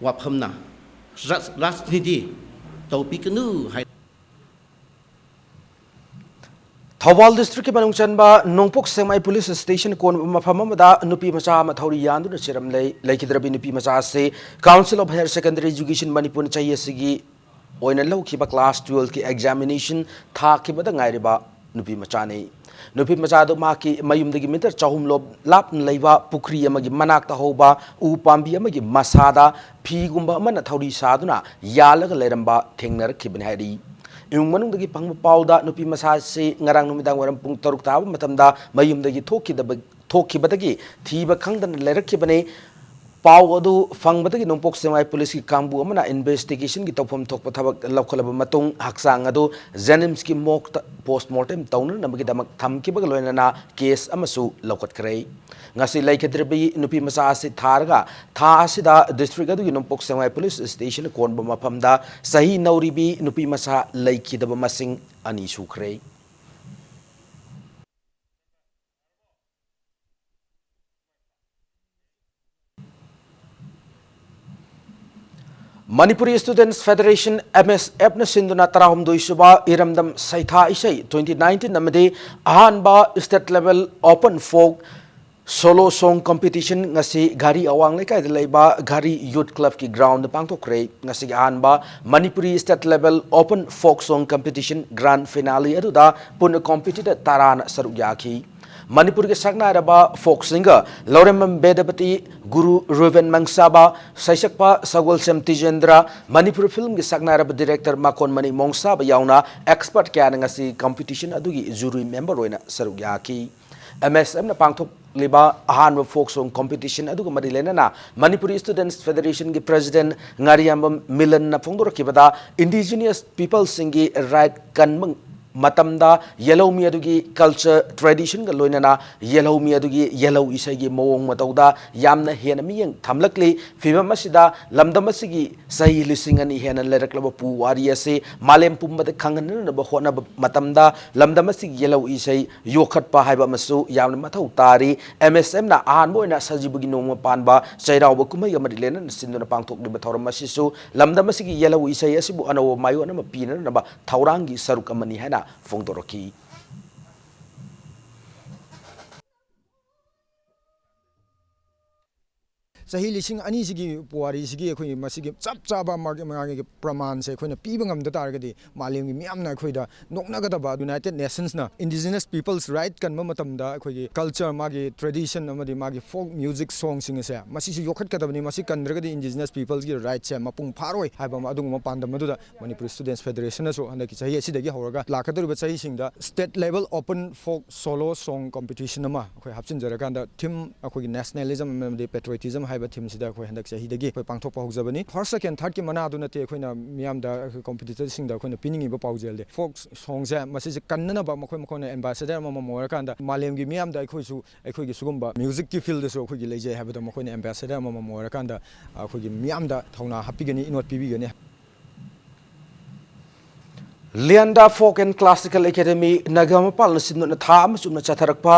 ꯋꯥꯐꯝꯅ ꯔꯥꯖ-, ꯔꯥꯖꯅꯤꯇꯤ ꯇꯧꯕꯤꯒꯅꯨ ꯍꯥꯏ꯫ ꯊꯧꯕꯥꯜ ꯗꯤꯁꯇ꯭ꯔꯤꯛꯀꯤ ꯃꯅꯨꯡ ꯆꯟꯕ ꯅꯣꯡꯄꯣꯛ ꯁꯦꯛꯃꯥꯏ ꯄꯨꯂꯤꯁ ꯁ꯭ꯇꯦꯁꯟ ꯀꯣꯟꯕ ꯃꯐꯝ ꯑꯃꯗ ꯅꯨꯄꯤ ꯃꯆꯥ ꯑꯃ ꯊꯧꯔꯤ ꯌꯥꯟꯗꯨꯅ ꯁꯤꯔꯝꯂꯦ꯫ ꯂꯩꯈꯤꯗ꯭ꯔꯕꯤ ꯅꯨꯄꯤ ꯃꯆꯥ ꯑꯁꯤ Council of Higher Secondary Education ꯃꯅꯤꯄꯨꯔꯅ ꯆꯍꯤ ꯑꯁꯤꯒꯤ ꯑꯣꯏꯅ ꯂꯧꯈꯤꯕ class twelve ꯀꯤ examination ꯊꯥꯈꯤꯕꯗ ꯉꯥꯏꯔꯤꯕ ꯅꯨꯄꯤ ꯃꯆꯥꯅꯤ꯫ ꯅꯨꯄꯤ ꯃꯆꯥ ꯑꯗꯨ ꯃꯍꯥꯛꯀꯤ ꯃꯌꯨꯝꯗꯒꯤ ꯃꯤꯇꯔ ꯆꯍꯨꯝ ꯂꯣꯞ-, ꯂꯥꯞꯅ ꯂꯩꯕ ꯄꯨꯈ꯭ꯔꯤ ꯑꯃꯒꯤ ꯃꯅꯥꯛꯇ ꯍꯧꯕ ꯎ ꯄꯥꯝꯕꯤ ꯑꯃꯒꯤ ꯃꯁꯥꯗ ꯐꯤꯒꯨꯝꯕ ꯑꯃꯅ ꯊꯧꯔꯤ ꯁꯥꯗꯨꯅ ꯌꯥꯜꯂꯒ ꯂꯩꯔꯝꯕ ꯊꯦꯡꯅꯔꯛꯈꯤꯕꯅꯤ ꯍꯥꯏꯔꯤ꯫ ꯏꯃꯨꯡ ꯃꯅꯨꯡꯗꯒꯤ ꯐꯪꯕ ꯄꯥꯎꯗ ꯅꯨꯄꯤ ꯃꯆꯥ ꯑꯁꯤ ꯉꯔꯥꯡ ꯅꯨꯃꯤꯗꯥꯡ ꯋꯥꯏꯔꯝ ꯄꯨꯡ ꯇꯔꯨꯛ ꯇꯥꯕ ꯃꯇꯝꯗ ꯃꯌꯨꯝꯗꯒꯤ ꯊꯣꯛꯈꯤꯗꯕ, ꯊꯣꯛꯈꯤꯕꯗꯒꯤ ꯊꯤꯕ ꯈꯪꯗꯅ ꯂꯩꯔꯛꯈꯤꯕꯅꯤ꯫ ꯄꯥꯎ ꯑꯗꯨ ꯐꯪꯕꯗꯒꯤ ꯅꯣꯡꯄꯣꯛ ꯁꯦꯛꯃꯥꯏ ꯄꯨꯂꯤꯁꯀꯤ ꯀꯥꯡꯕꯨ ꯑꯃꯅ investigationꯒꯤ ꯇꯧꯐꯝ ꯊꯣꯛꯄ ꯊꯕꯛ ꯂꯧꯈꯠꯂꯕ ꯃꯇꯨꯡ, ꯍꯛꯆꯥꯡ ꯑꯗꯨ JNIMSꯀꯤ morgueꯇ postmortem ꯇꯧꯅꯅꯕꯒꯤꯗꯃꯛ ꯊꯝꯈꯤꯕꯒ ꯂꯣꯏꯅꯅ case ꯑꯃꯁꯨ ꯂꯧꯈꯠꯈ꯭ꯔꯦ꯫ ꯉꯁꯤ ꯂꯩꯈꯤꯗ꯭ꯔꯕꯤ ꯅꯨꯄꯤ ꯃꯆꯥ ꯑꯁꯤ ꯊꯥꯔꯒ ꯊꯥ ꯑꯁꯤꯗ district ꯑꯗꯨꯒꯤ ꯅꯣꯡꯄꯣꯛ ꯁꯦꯛꯃꯥꯏ police stationꯅ ꯀꯣꯟꯕ ꯃꯐꯝꯗ ꯆꯍꯤ ꯅꯧꯔꯤꯕꯤ ꯅꯨꯄꯤ ꯃꯆꯥ ꯂꯩꯈꯤꯗꯕ ꯃꯁꯤꯡ ꯑꯅꯤ ꯁꯨꯈ꯭ꯔꯦ꯫ Manipuri Students Federation, MSFꯅ ꯁꯤꯟꯗꯨꯅ ꯇꯔꯥꯍꯨꯝꯗꯣꯏ ꯁꯨꯕ ꯏꯔꯝꯗꯝ ꯁꯩꯊꯥ ꯏꯁꯩ twenty nineteen ꯑꯃꯗꯤ ꯑꯍꯥꯟꯕ state level open folk solo song competition ꯉꯁꯤ ꯘꯔꯤ ꯑꯋꯥꯡ ꯂꯩꯀꯥꯏꯗ ꯂꯩꯕ ꯘꯔꯤ Youth Clubꯀꯤ groundꯗ ꯄꯥꯡꯊꯣꯛꯈ꯭ꯔꯦ꯫ ꯉꯁꯤꯒꯤ ꯑꯍꯥꯟꯕ Manipuri state level open folk song competition grand finale ꯑꯗꯨꯗ ꯄꯨꯟꯅ competitor ꯇꯔꯥꯅ ꯁꯔꯨꯛ ꯌꯥꯈꯤ꯫ ꯃꯅꯤꯄꯨꯔꯒꯤ ꯁꯛꯅꯥꯏꯔꯕ folk singer ꯂꯧꯔꯦꯝꯕꯝ ꯕꯦꯗꯄꯇꯤ, ꯒꯨꯔꯨ ꯔꯨꯕꯦꯟ ꯃꯪꯁꯥꯕ, ꯁꯩꯁꯛꯄ ꯁꯒꯣꯜꯁꯦꯝ ꯇꯤꯖꯦꯟꯗ꯭ꯔ, ꯃꯅꯤꯄꯨꯔ filmꯒꯤ ꯁꯛꯅꯥꯏꯔꯕ director ꯃꯀꯣꯟꯃꯅꯤ ꯃꯣꯡꯁꯥꯕ ꯌꯥꯎꯅ expert ꯀꯌꯥꯅ ꯉꯁꯤ competition ꯑꯗꯨꯒꯤ jury member ꯑꯣꯏꯅ ꯁꯔꯨꯛ ꯌꯥꯈꯤ꯫ MSFꯅ ꯄꯥꯡꯊꯣꯛꯂꯤꯕ ꯑꯍꯥꯟꯕ folk song competition ꯑꯗꯨꯒ ꯃꯔꯤ ꯂꯩꯅꯅ Manipuri Students Federationꯒꯤ president ꯉꯥꯔꯤꯌꯥꯝꯕꯝ ꯃꯤꯂꯟꯅ ꯐꯣꯡꯗꯣꯔꯛꯈꯤꯕꯗ, indigenous peopleꯁꯤꯡꯒꯤ right ꯀꯟꯕ ꯃꯇꯝꯗ ꯌꯦꯜꯍꯧꯃꯤ ꯑꯗꯨꯒꯤ culture traditionꯒ ꯂꯣꯏꯅꯅ ꯌꯦꯜꯍꯧꯃꯤ ꯑꯗꯨꯒꯤ ꯌꯦꯜꯍꯧ ꯏꯁꯩꯒꯤ ꯃꯑꯣꯡ ꯃꯇꯧꯗ ꯌꯥꯝꯅ ꯍꯦꯟꯅ ꯃꯤꯠꯌꯦꯡ ꯊꯝꯂꯛꯂꯤ꯫ ꯐꯤꯕꯝ ꯑꯁꯤꯗ ꯂꯝꯗꯝ ꯑꯁꯤꯒꯤ ꯆꯍꯤ ꯂꯤꯁꯤꯡ ꯑꯅꯤ ꯍꯦꯟꯅ ꯂꯩꯔꯛꯂꯕ ꯄꯨꯋꯥꯔꯤ ꯑꯁꯤ ꯃꯥꯂꯦꯝ ꯄꯨꯝꯕꯗ ꯈꯪꯍꯟꯅꯅꯕ ꯍꯣꯠꯅꯕ ꯃꯇꯝꯗ ꯂꯝꯗꯝ ꯑꯁꯤꯒꯤ ꯌꯦꯜꯍꯧ ꯏꯁꯩ ꯌꯣꯛꯈꯠꯄ ꯍꯥꯏꯕ ꯑꯃꯁꯨ ꯌꯥꯝꯅ ꯃꯊꯧ ꯇꯥꯔꯤ꯫ MSFꯅ ꯑꯍꯥꯟꯕ ꯑꯣꯏꯅ ꯁꯖꯤꯕꯨꯒꯤ ꯅꯣꯡꯃ ꯄꯥꯟꯕ ꯆꯩꯔꯥꯎꯕ ꯀꯨꯝꯍꯩꯒ ꯃꯔꯤ ꯂꯩꯅꯅ ꯁꯤꯟꯗꯨꯅ ꯄꯥꯡꯊꯣꯛꯂꯤꯕ ꯊꯧꯔꯝ ꯑꯁꯤꯁꯨ ꯂꯝꯗꯝ ꯑꯁꯤꯒꯤ ꯌꯦꯜꯍꯧ ꯏꯁꯩ ꯑꯁꯤꯕꯨ ꯑꯅꯧꯕ ꯃꯥꯏꯑꯣꯟ ꯑꯃ ꯄꯤꯅꯅꯕ ꯊꯧꯔꯥꯡꯒꯤ ꯁꯔꯨꯛ ꯑꯃꯅꯤ ꯍꯥꯏꯅ ꯐꯣꯡꯗꯣꯔꯛꯈꯤ꯫ ꯆꯍꯤ ꯂꯤꯁꯤꯡ ꯑꯅꯤꯁꯤꯒꯤ ꯄꯨꯋꯥꯔꯤꯁꯤꯒꯤ ꯑꯩꯈꯣꯏꯒꯤ ꯃꯁꯤꯒꯤ ꯆꯞ ꯆꯥꯕ ꯃꯥꯒꯤ ꯃꯥꯒꯤ ꯄ꯭ꯔꯃꯥꯟꯁꯦ ꯑꯩꯈꯣꯏꯅ ꯄꯤꯕ ꯉꯝꯗ ꯇꯥꯔꯒꯗꯤ, ꯃꯥꯂꯦꯝꯒꯤ ꯃꯤꯌꯥꯝꯅ ꯑꯩꯈꯣꯏꯗ ꯅꯣꯛꯅꯒꯗꯕ, United Nationsꯅ Indigenous People's Right ꯀꯟꯕ ꯃꯇꯝꯗ ꯑꯩꯈꯣꯏꯒꯤ culture, ꯃꯥꯒꯤ tradition ꯑꯃꯗꯤ ꯃꯥꯒꯤ folk music songꯁꯤꯡ ꯑꯁꯦ ꯃꯁꯤꯁꯨ ꯌꯣꯛꯈꯠꯀꯗꯕꯅꯤ꯫ ꯃꯁꯤ ꯀꯟꯗ꯭ꯔꯒꯗꯤ Indigenous Peoplesꯀꯤ rightꯁꯦ ꯃꯄꯨꯡ ꯐꯥꯔꯣꯏ ꯍꯥꯏꯕ ꯑꯃ, ꯑꯗꯨꯒꯨꯝꯕ ꯄꯥꯟꯗꯝ ꯑꯗꯨꯗ Manipur Students Federationꯅꯁꯨ ꯍꯟꯗꯛꯀꯤ ꯆꯍꯤ ꯑꯁꯤꯗꯒꯤ ꯍꯧꯔꯒ ꯂꯥꯛꯀꯗꯧꯔꯤꯕ ꯆꯍꯤꯁꯤꯡꯗ state level open folk solo song competition ꯑꯃ ꯑꯩꯈꯣꯏ ꯍꯥꯞꯆꯤꯟꯖꯔꯀꯥꯟꯗ, theme ꯑꯩꯈꯣꯏꯒꯤ nationalism ꯑꯃꯗꯤ patriotism ꯍꯥꯏꯕ themeꯁꯤꯗ ꯑꯩꯈꯣꯏ ꯍꯟꯗꯛ ꯆꯍꯤꯗꯒꯤ ꯑꯩꯈꯣꯏ ꯄꯥꯡꯊꯣꯛꯄ ꯍꯧꯖꯕꯅꯤ꯫ First, second, thirdꯀꯤ ꯃꯅꯥꯗꯨ ꯅꯠꯇꯦ ꯑꯩꯈꯣꯏꯅ ꯃꯤꯌꯥꯝꯗ, ꯑꯩꯈꯣꯏ competitorꯁꯤꯡꯗ ꯑꯩꯈꯣꯏꯅ ꯄꯤꯅꯤꯡꯉꯤꯕ ꯄꯥꯎꯖꯦꯜꯗꯤ, folk songꯁꯦ ꯃꯁꯤꯁꯦ ꯀꯟꯅꯅꯕ ꯃꯈꯣꯏ ꯃꯈꯣꯏꯅ ambassador ꯑꯃꯃꯝ ꯑꯣꯏꯔꯀꯥꯟꯗ ꯃꯥꯂꯦꯝꯒꯤ ꯃꯤꯌꯥꯝꯗ ꯑꯩꯈꯣꯏꯁꯨ ꯑꯩꯈꯣꯏꯒꯤ ꯁꯤꯒꯨꯝꯕ musicꯀꯤ fieldꯗꯁꯨ ꯑꯩꯈꯣꯏꯒꯤ ꯂꯩꯖꯩ ꯍꯥꯏꯕꯗꯣ ꯃꯈꯣꯏꯅ ambassador ꯑꯃꯃꯝ ꯑꯣꯏꯔꯀꯥꯟꯗ ꯑꯩꯈꯣꯏꯒꯤ ꯃꯤꯌꯥꯝꯗ ꯊꯧꯅꯥ ꯍꯥꯞꯄꯤꯒꯅꯤ, ꯏꯅꯣꯠ ꯄꯤꯕꯤꯒꯅꯤ꯫ Lianda Folk and Classical Academy ꯅꯥꯒꯥꯃꯄꯥꯜꯅ ꯁꯤꯟꯗꯨꯅ ꯊꯥ ꯑꯃ ꯆꯨꯞꯅ ꯆꯠꯊꯔꯛꯄ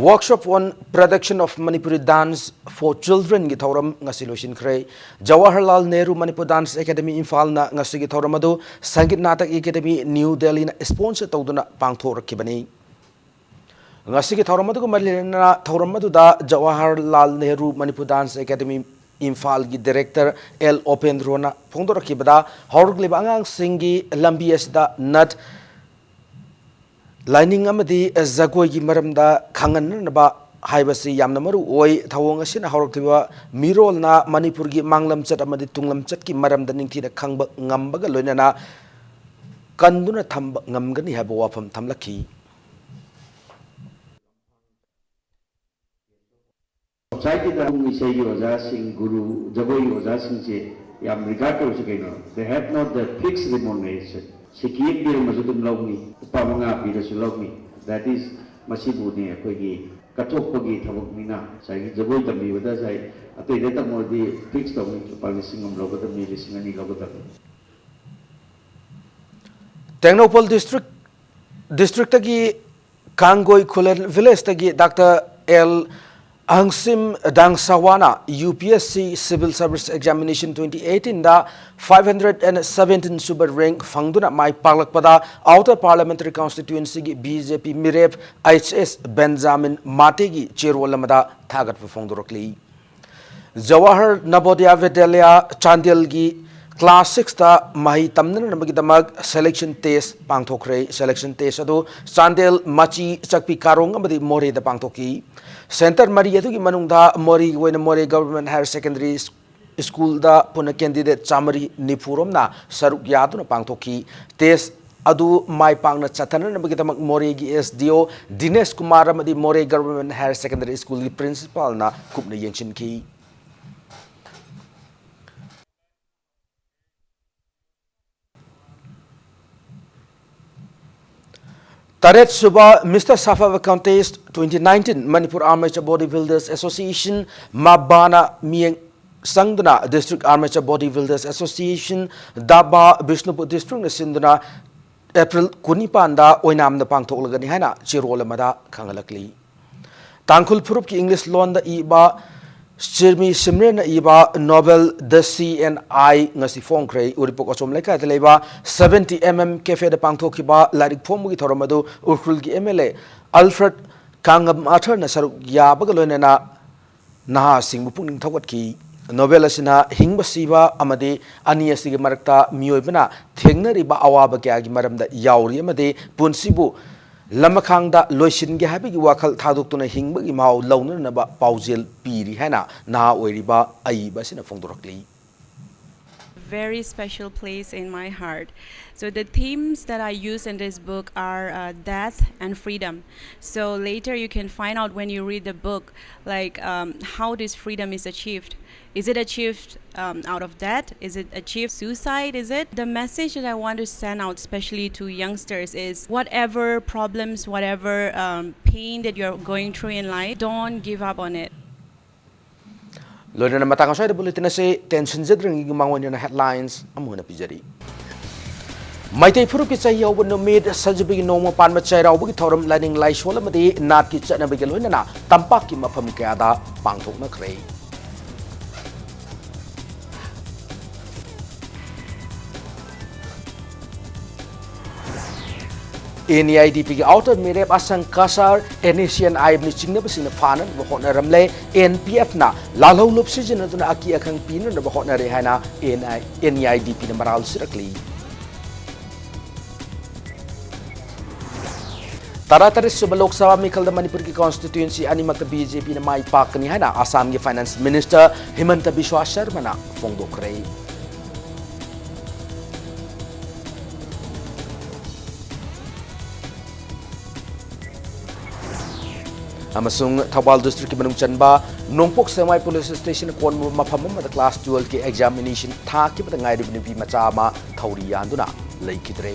Workshop on Production of Manipuri Dance for Childrenꯒꯤ ꯊꯧꯔꯝ ꯉꯁꯤ ꯂꯣꯏꯁꯤꯟꯈ꯭ꯔꯦ꯫ ꯖꯋꯥꯍꯔꯂꯥꯜ ꯅꯦꯍꯔꯨ ꯃꯅꯤꯄꯨꯔ Dance Academy ꯏꯝꯐꯥꯜꯅ ꯉꯁꯤꯒꯤ ꯊꯧꯔꯝ ꯑꯗꯨ Sangeet Natak academy new ꯗꯦꯜꯂꯤꯅ sponsor ꯇꯧꯗꯨꯅ ꯄꯥꯡꯊꯣꯛꯔꯛꯈꯤꯕꯅꯤ꯫ ꯉꯁꯤꯒꯤ ꯊꯧꯔꯝ ꯑꯗꯨꯒ ꯃꯔꯤ ꯂꯩꯅꯅ ꯊꯧꯔꯝ ꯑꯗꯨꯗ ꯖꯋꯥꯍꯔꯂꯥꯜ ꯅꯦꯍꯔꯨ ꯃꯅꯤꯄꯨꯔ Dance Academy ꯏꯝꯐꯥꯜꯒꯤ director ꯑꯦꯜ ꯑꯣꯄꯦꯟꯗ꯭ꯔꯣꯅ ꯐꯣꯡꯗꯣꯔꯛꯈꯤꯕꯗ, ꯍꯧꯔꯛꯂꯤꯕ ꯑꯉꯥꯡꯁꯤꯡꯒꯤ ꯂꯝꯕꯤ ꯑꯁꯤꯗ ꯅꯠ, ꯂꯥꯏꯅꯤꯡ ꯑꯃꯗꯤ ꯖꯒꯣꯏꯒꯤ ꯃꯔꯝꯗ ꯈꯪꯍꯟꯅꯅꯕ ꯍꯥꯏꯕꯁꯤ ꯌꯥꯝꯅ ꯃꯔꯨ ꯑꯣꯏ꯫ ꯊꯧꯑꯣꯡ ꯑꯁꯤꯅ ꯍꯧꯔꯛꯂꯤꯕ ꯃꯤꯔꯣꯜꯅ ꯃꯅꯤꯄꯨꯔꯒꯤ ꯃꯥꯡꯂꯝꯆꯠ ꯑꯃꯗꯤ ꯇꯨꯡꯂꯝꯆꯠꯀꯤ ꯃꯔꯝꯗ ꯅꯤꯡꯊꯤꯅ ꯈꯪꯕ ꯉꯝꯕꯒ ꯂꯣꯏꯅꯅ ꯀꯟꯗꯨꯅ ꯊꯝꯕ ꯉꯝꯒꯅꯤ ꯍꯥꯏꯕ ꯋꯥꯐꯝ ꯊꯝꯂꯛꯈꯤ꯫ Societyꯗ ꯏꯁꯩꯒꯤ ꯑꯣꯖꯥꯁꯤꯡ, ꯒꯨꯔꯨ, ꯖꯒꯣꯏꯒꯤ ꯑꯣꯖꯥꯁꯤꯡꯁꯦ ꯌꯥꯝ regard ꯇꯧꯔꯤꯁꯦ ꯀꯩꯅꯣ? They have not the fixed remuneration. ꯁꯤꯀꯤ ꯑꯃ ꯄꯤꯔꯝꯃꯁꯨ ꯑꯗꯨꯝ ꯂꯧꯅꯤ, ꯂꯨꯄꯥ ꯃꯉꯥ ꯄꯤꯔꯁꯨ ꯂꯧꯅꯤ꯫ That is, ꯃꯁꯤꯕꯨꯅꯦ ꯑꯩꯈꯣꯏꯒꯤ ꯀꯠꯊꯣꯛꯄꯒꯤ ꯊꯕꯛꯅꯤꯅ, ꯉꯁꯥꯏꯒꯤ ꯖꯒꯣꯏ ꯇꯝꯕꯤꯕꯗ ꯉꯁꯥꯏ ꯑꯇꯩꯗ ꯇꯝꯃꯨꯔꯗꯤ fix ꯇꯧꯅꯤ, ꯂꯨꯄꯥ ꯂꯤꯁꯤꯡ ꯑꯃ ꯂꯧꯒꯗꯕꯅꯤ, ꯂꯤꯁꯤꯡ ꯑꯅꯤ ꯂꯧꯒꯗꯕꯅꯤ꯫ ꯇꯦꯡꯅꯧꯄꯜ district, districtꯇꯒꯤ ꯀꯥꯡꯒꯣꯏ ꯈꯨꯂꯦꯟ villageꯇꯒꯤ Doctor ꯑꯦꯜ ꯑꯍꯪꯁꯤꯝ ꯗꯥꯡꯁꯥꯋꯥꯅ UPSC Civil Service Examination twenty eighteenꯗ five hundred and seventeen ꯁꯨꯕ rank ꯐꯪꯗꯨꯅ ꯃꯥꯏ ꯄꯥꯛꯂꯛꯄꯗ Outer Parliamentary Constituencyꯒꯤ BJP ꯃꯤꯔꯦꯞ H S ꯕꯦꯟꯖꯥꯃꯤꯟ ꯃꯥꯇꯦꯒꯤ ꯆꯦꯔꯣꯜ ꯑꯃꯗ ꯊꯥꯒꯠꯄ ꯐꯣꯡꯗꯣꯔꯛꯂꯤ꯫ ꯖꯋꯥꯍꯔ ꯅꯕꯣꯗꯤꯌꯥ ꯕꯤꯗ꯭ꯌꯥꯂꯌ ꯆꯥꯟꯗꯦꯜꯒꯤ class six ꯇ ꯃꯍꯩ ꯇꯝꯅꯅꯕꯒꯤꯗꯃꯛ selection test ꯄꯥꯡꯊꯣꯛꯈ꯭ꯔꯦ꯫ Selection test ꯑꯗꯨ ꯆꯥꯟꯗꯦꯜ ꯃꯆꯤ, ꯆꯛꯄꯤ ꯀꯥꯔꯣꯡ ꯑꯃꯗꯤ ꯃꯣꯔꯦꯗ ꯄꯥꯡꯊꯣꯛꯈꯤ꯫ Centre ꯃꯔꯤ ꯑꯗꯨꯒꯤ ꯃꯅꯨꯡꯗ ꯃꯣꯔꯦꯒꯤ ꯑꯣꯏꯅ ꯃꯣꯔꯦ Government Higher Secondary School ꯗ ꯄꯨꯟꯅ candidate ꯆꯥꯃꯔꯤ ꯅꯤꯐꯨ ꯔꯣꯝꯅ ꯁꯔꯨꯛ ꯌꯥꯗꯨꯅ ꯄꯥꯡꯊꯣꯛꯈꯤ꯫ Test ꯑꯗꯨ ꯃꯥꯏ ꯄꯥꯛꯅ ꯆꯠꯊꯅꯅꯕꯒꯤꯗꯃꯛ ꯃꯣꯔꯦꯒꯤ S D O ꯗꯤꯅꯦꯁ ꯀꯨꯃꯥꯔ ꯑꯃꯗꯤ ꯃꯣꯔꯦ Government Higher Secondary School ꯒꯤ Principal ꯅ ꯀꯨꯞꯅ ꯌꯦꯡꯁꯤꯟꯈꯤ꯫ ꯇꯔꯦꯠ ꯁꯨꯕ Mister Safaba Contest twenty nineteen Manipur Armature Body Builders Association, ꯃꯕꯥꯅ ꯃꯤꯠꯌꯦꯡ ꯆꯪꯗꯨꯅ District Armature Body Builders Association, ꯗꯥꯕꯥ Bishnupur District ꯅ ꯁꯤꯟꯗꯨꯅ April ꯀꯨꯟꯅꯤꯄꯥꯟꯗ ꯑꯣꯏꯅꯥꯝꯗ ꯄꯥꯡꯊꯣꯛꯂꯒꯅꯤ ꯍꯥꯏꯅ ꯆꯦꯔꯣꯜ ꯑꯃꯗ ꯈꯪꯍꯜꯂꯛꯂꯤ꯫ ꯇꯥꯡꯈꯨꯜ ꯐꯨꯔꯨꯞꯀꯤ English ꯂꯣꯟꯗ ꯏꯕ ꯆꯤꯔꯃꯤ ꯁꯤꯝꯔꯦꯟꯅ ꯏꯕ novel The Sea and I ꯉꯁꯤ ꯐꯣꯡꯈ꯭ꯔꯦ꯫ ꯎꯔꯤꯄꯣꯛ ꯑꯆꯣꯝ ꯂꯩꯀꯥꯏꯗ ꯂꯩꯕ seventy M M cafe ꯗ ꯄꯥꯡꯊꯣꯛꯈꯤꯕ ꯂꯥꯏꯔꯤꯛ ꯐꯣꯡꯕꯒꯤ ꯊꯧꯔꯝ ꯑꯗꯨ ꯎꯈ꯭ꯔꯨꯜꯒꯤ M L A Alfred ꯀꯥꯡꯉꯝ ꯑꯥꯔꯊꯔꯅ ꯁꯔꯨꯛ ꯌꯥꯕꯒ ꯂꯣꯏꯅꯅ ꯅꯍꯥꯁꯤꯡꯕꯨ ꯄꯨꯛꯅꯤꯡ ꯊꯧꯒꯠꯈꯤ꯫ Novel ꯑꯁꯤꯅ ꯍꯤꯡꯕ ꯁꯤꯕ ꯑꯃꯗꯤ ꯑꯅꯤ ꯑꯁꯤꯒꯤ ꯃꯔꯛꯇ ꯃꯤꯑꯣꯏꯕꯅ ꯊꯦꯡꯅꯔꯤꯕ ꯑꯋꯥꯕ ꯀꯌꯥꯒꯤ ꯃꯔꯝꯗ ꯌꯥꯎꯔꯤ ꯑꯃꯗꯤ ꯄꯨꯟꯁꯤꯕꯨ ꯂꯃꯈꯥꯡꯗ ꯂꯣꯏꯁꯤꯟꯒꯦ ꯍꯥꯏꯕꯒꯤ ꯋꯥꯈꯜ ꯊꯥꯗꯣꯛꯇꯨꯅ ꯍꯤꯡꯕꯒꯤ ꯃꯍꯥꯎ ꯂꯧꯅꯅꯕ ꯄꯥꯎꯖꯦꯜ ꯄꯤꯔꯤ ꯍꯥꯏꯅ ꯅꯍꯥ ꯑꯣꯏꯔꯤꯕ ꯑꯏꯕ ꯑꯁꯤꯅ ꯐꯣꯡꯗꯣꯔꯛꯂꯤ꯫ Very special place in my heart. So the themes that I use in this book are uh, death and freedom. So later you can find out when you read the book, like um, how this freedom is achieved. Is it achieved um, out of death? Is it achieved suicide? Is it? The message that I want to send out, especially to youngsters, is whatever problems, whatever um, pain that you're going through in life, don't give up on it. ꯂꯣꯏꯅꯅ ꯃꯇꯥꯡ ꯑꯁ꯭ꯋꯥꯏꯗ bulletin ꯑꯁꯤ ꯇꯦꯟꯁꯤꯟꯖꯗ꯭ꯔꯤꯉꯩꯒꯤ ꯃꯃꯥꯡ ꯑꯣꯏꯅ headlines ꯑꯃꯨꯛ ꯍꯟꯅ ꯄꯤꯖꯔꯤ꯫ ꯃꯩꯇꯩ ꯐꯨꯔꯨꯞꯀꯤ ꯆꯍꯤ ꯍꯧꯕ ꯅꯨꯃꯤꯠ, ꯁꯖꯤꯕꯨꯒꯤ ꯅꯣꯡꯃ ꯄꯥꯟꯕ ꯆꯩꯔꯥꯎꯕꯒꯤ ꯊꯧꯔꯝ, ꯂꯥꯏꯅꯤꯡ ꯂꯥꯏꯁꯣꯜ ꯑꯃꯗꯤ ꯅꯥꯠꯀꯤ ꯆꯠꯅꯕꯤꯒ ꯂꯣꯏꯅꯅ ꯇꯝꯄꯥꯛꯀꯤ ꯃꯐꯝ ꯀꯌꯥꯗ ꯄꯥꯡꯊꯣꯛꯅꯈ꯭ꯔꯦ꯫ ꯑꯦꯟ ꯑꯦ ꯑꯥꯏ ꯗꯤ ꯄꯤꯒꯤ ꯑꯥꯎꯇꯔ ꯃꯤꯔꯦꯞ ꯑꯁꯪ Cachar, and S C and I ꯑꯦꯝꯅꯆꯤꯡꯕꯁꯤꯡꯅ ꯐꯥꯅꯅꯕ ꯍꯣꯠꯅꯔꯝꯂꯦ꯫ N P ꯑꯦꯐꯅ ꯂꯥꯜꯍꯧꯂꯨꯞ ꯁꯤꯖꯤꯟꯅꯗꯨꯅ ꯑꯀꯤ ꯑꯈꯪ ꯄꯤꯅꯅꯕ ꯍꯣꯠꯅꯔꯦ ꯍꯥꯏꯅ and I, and A I ꯗꯤ ꯄꯤꯅ ꯃꯔꯥꯜ ꯁꯤꯔꯛꯂꯤ꯫ ꯇꯔꯥꯇꯔꯦꯠ ꯁꯨꯕ ꯂꯣꯛ ꯁꯚꯥ ꯃꯤꯈꯜꯗ ꯃꯅꯤꯄꯨꯔꯒꯤ ꯀꯣꯟꯁꯇꯤꯇ꯭ꯋꯦꯟꯁꯤ ꯑꯅꯤꯃꯛꯇ ꯕꯤ ꯖꯦ ꯄꯤꯅ ꯃꯥꯏ ꯄꯥꯛꯀꯅꯤ ꯍꯥꯏꯅ ꯑꯁꯥꯝꯒꯤ ꯐꯥꯏꯅꯥꯟꯁ ꯃꯤꯅꯤꯁꯇꯔ ꯍꯤꯃꯟꯇ ꯕꯤꯁ꯭ꯋꯥ ꯁꯔꯃꯅ ꯐꯣꯡꯗꯣꯛꯈ꯭ꯔꯦ꯫ ꯑꯃꯁꯨꯡ ꯊꯧꯕꯥꯜ ꯗꯤꯁꯇ꯭ꯔꯤꯛꯀꯤ ꯃꯅꯨꯡ ꯆꯟꯕ ꯅꯣꯡꯄꯣꯛ ꯁꯦꯛꯃꯥꯏ ꯄꯨꯂꯤꯁ ꯁ꯭ꯇꯦꯁꯟ ꯀꯣꯟꯕ ꯃꯐꯝ ꯑꯃꯗ ꯀ꯭ꯂꯥꯁ ꯇꯨꯋꯦꯜꯐꯀꯤ ꯑꯦꯛꯖꯥꯃꯤꯅꯦꯁꯟ ꯊꯥꯈꯤꯕꯗ ꯉꯥꯏꯔꯤꯕ ꯅꯨꯄꯤ ꯃꯆꯥ ꯑꯃ ꯊꯧꯔꯤ ꯌꯥꯟꯗꯨꯅ ꯂꯩꯈꯤꯗ꯭ꯔꯦ꯫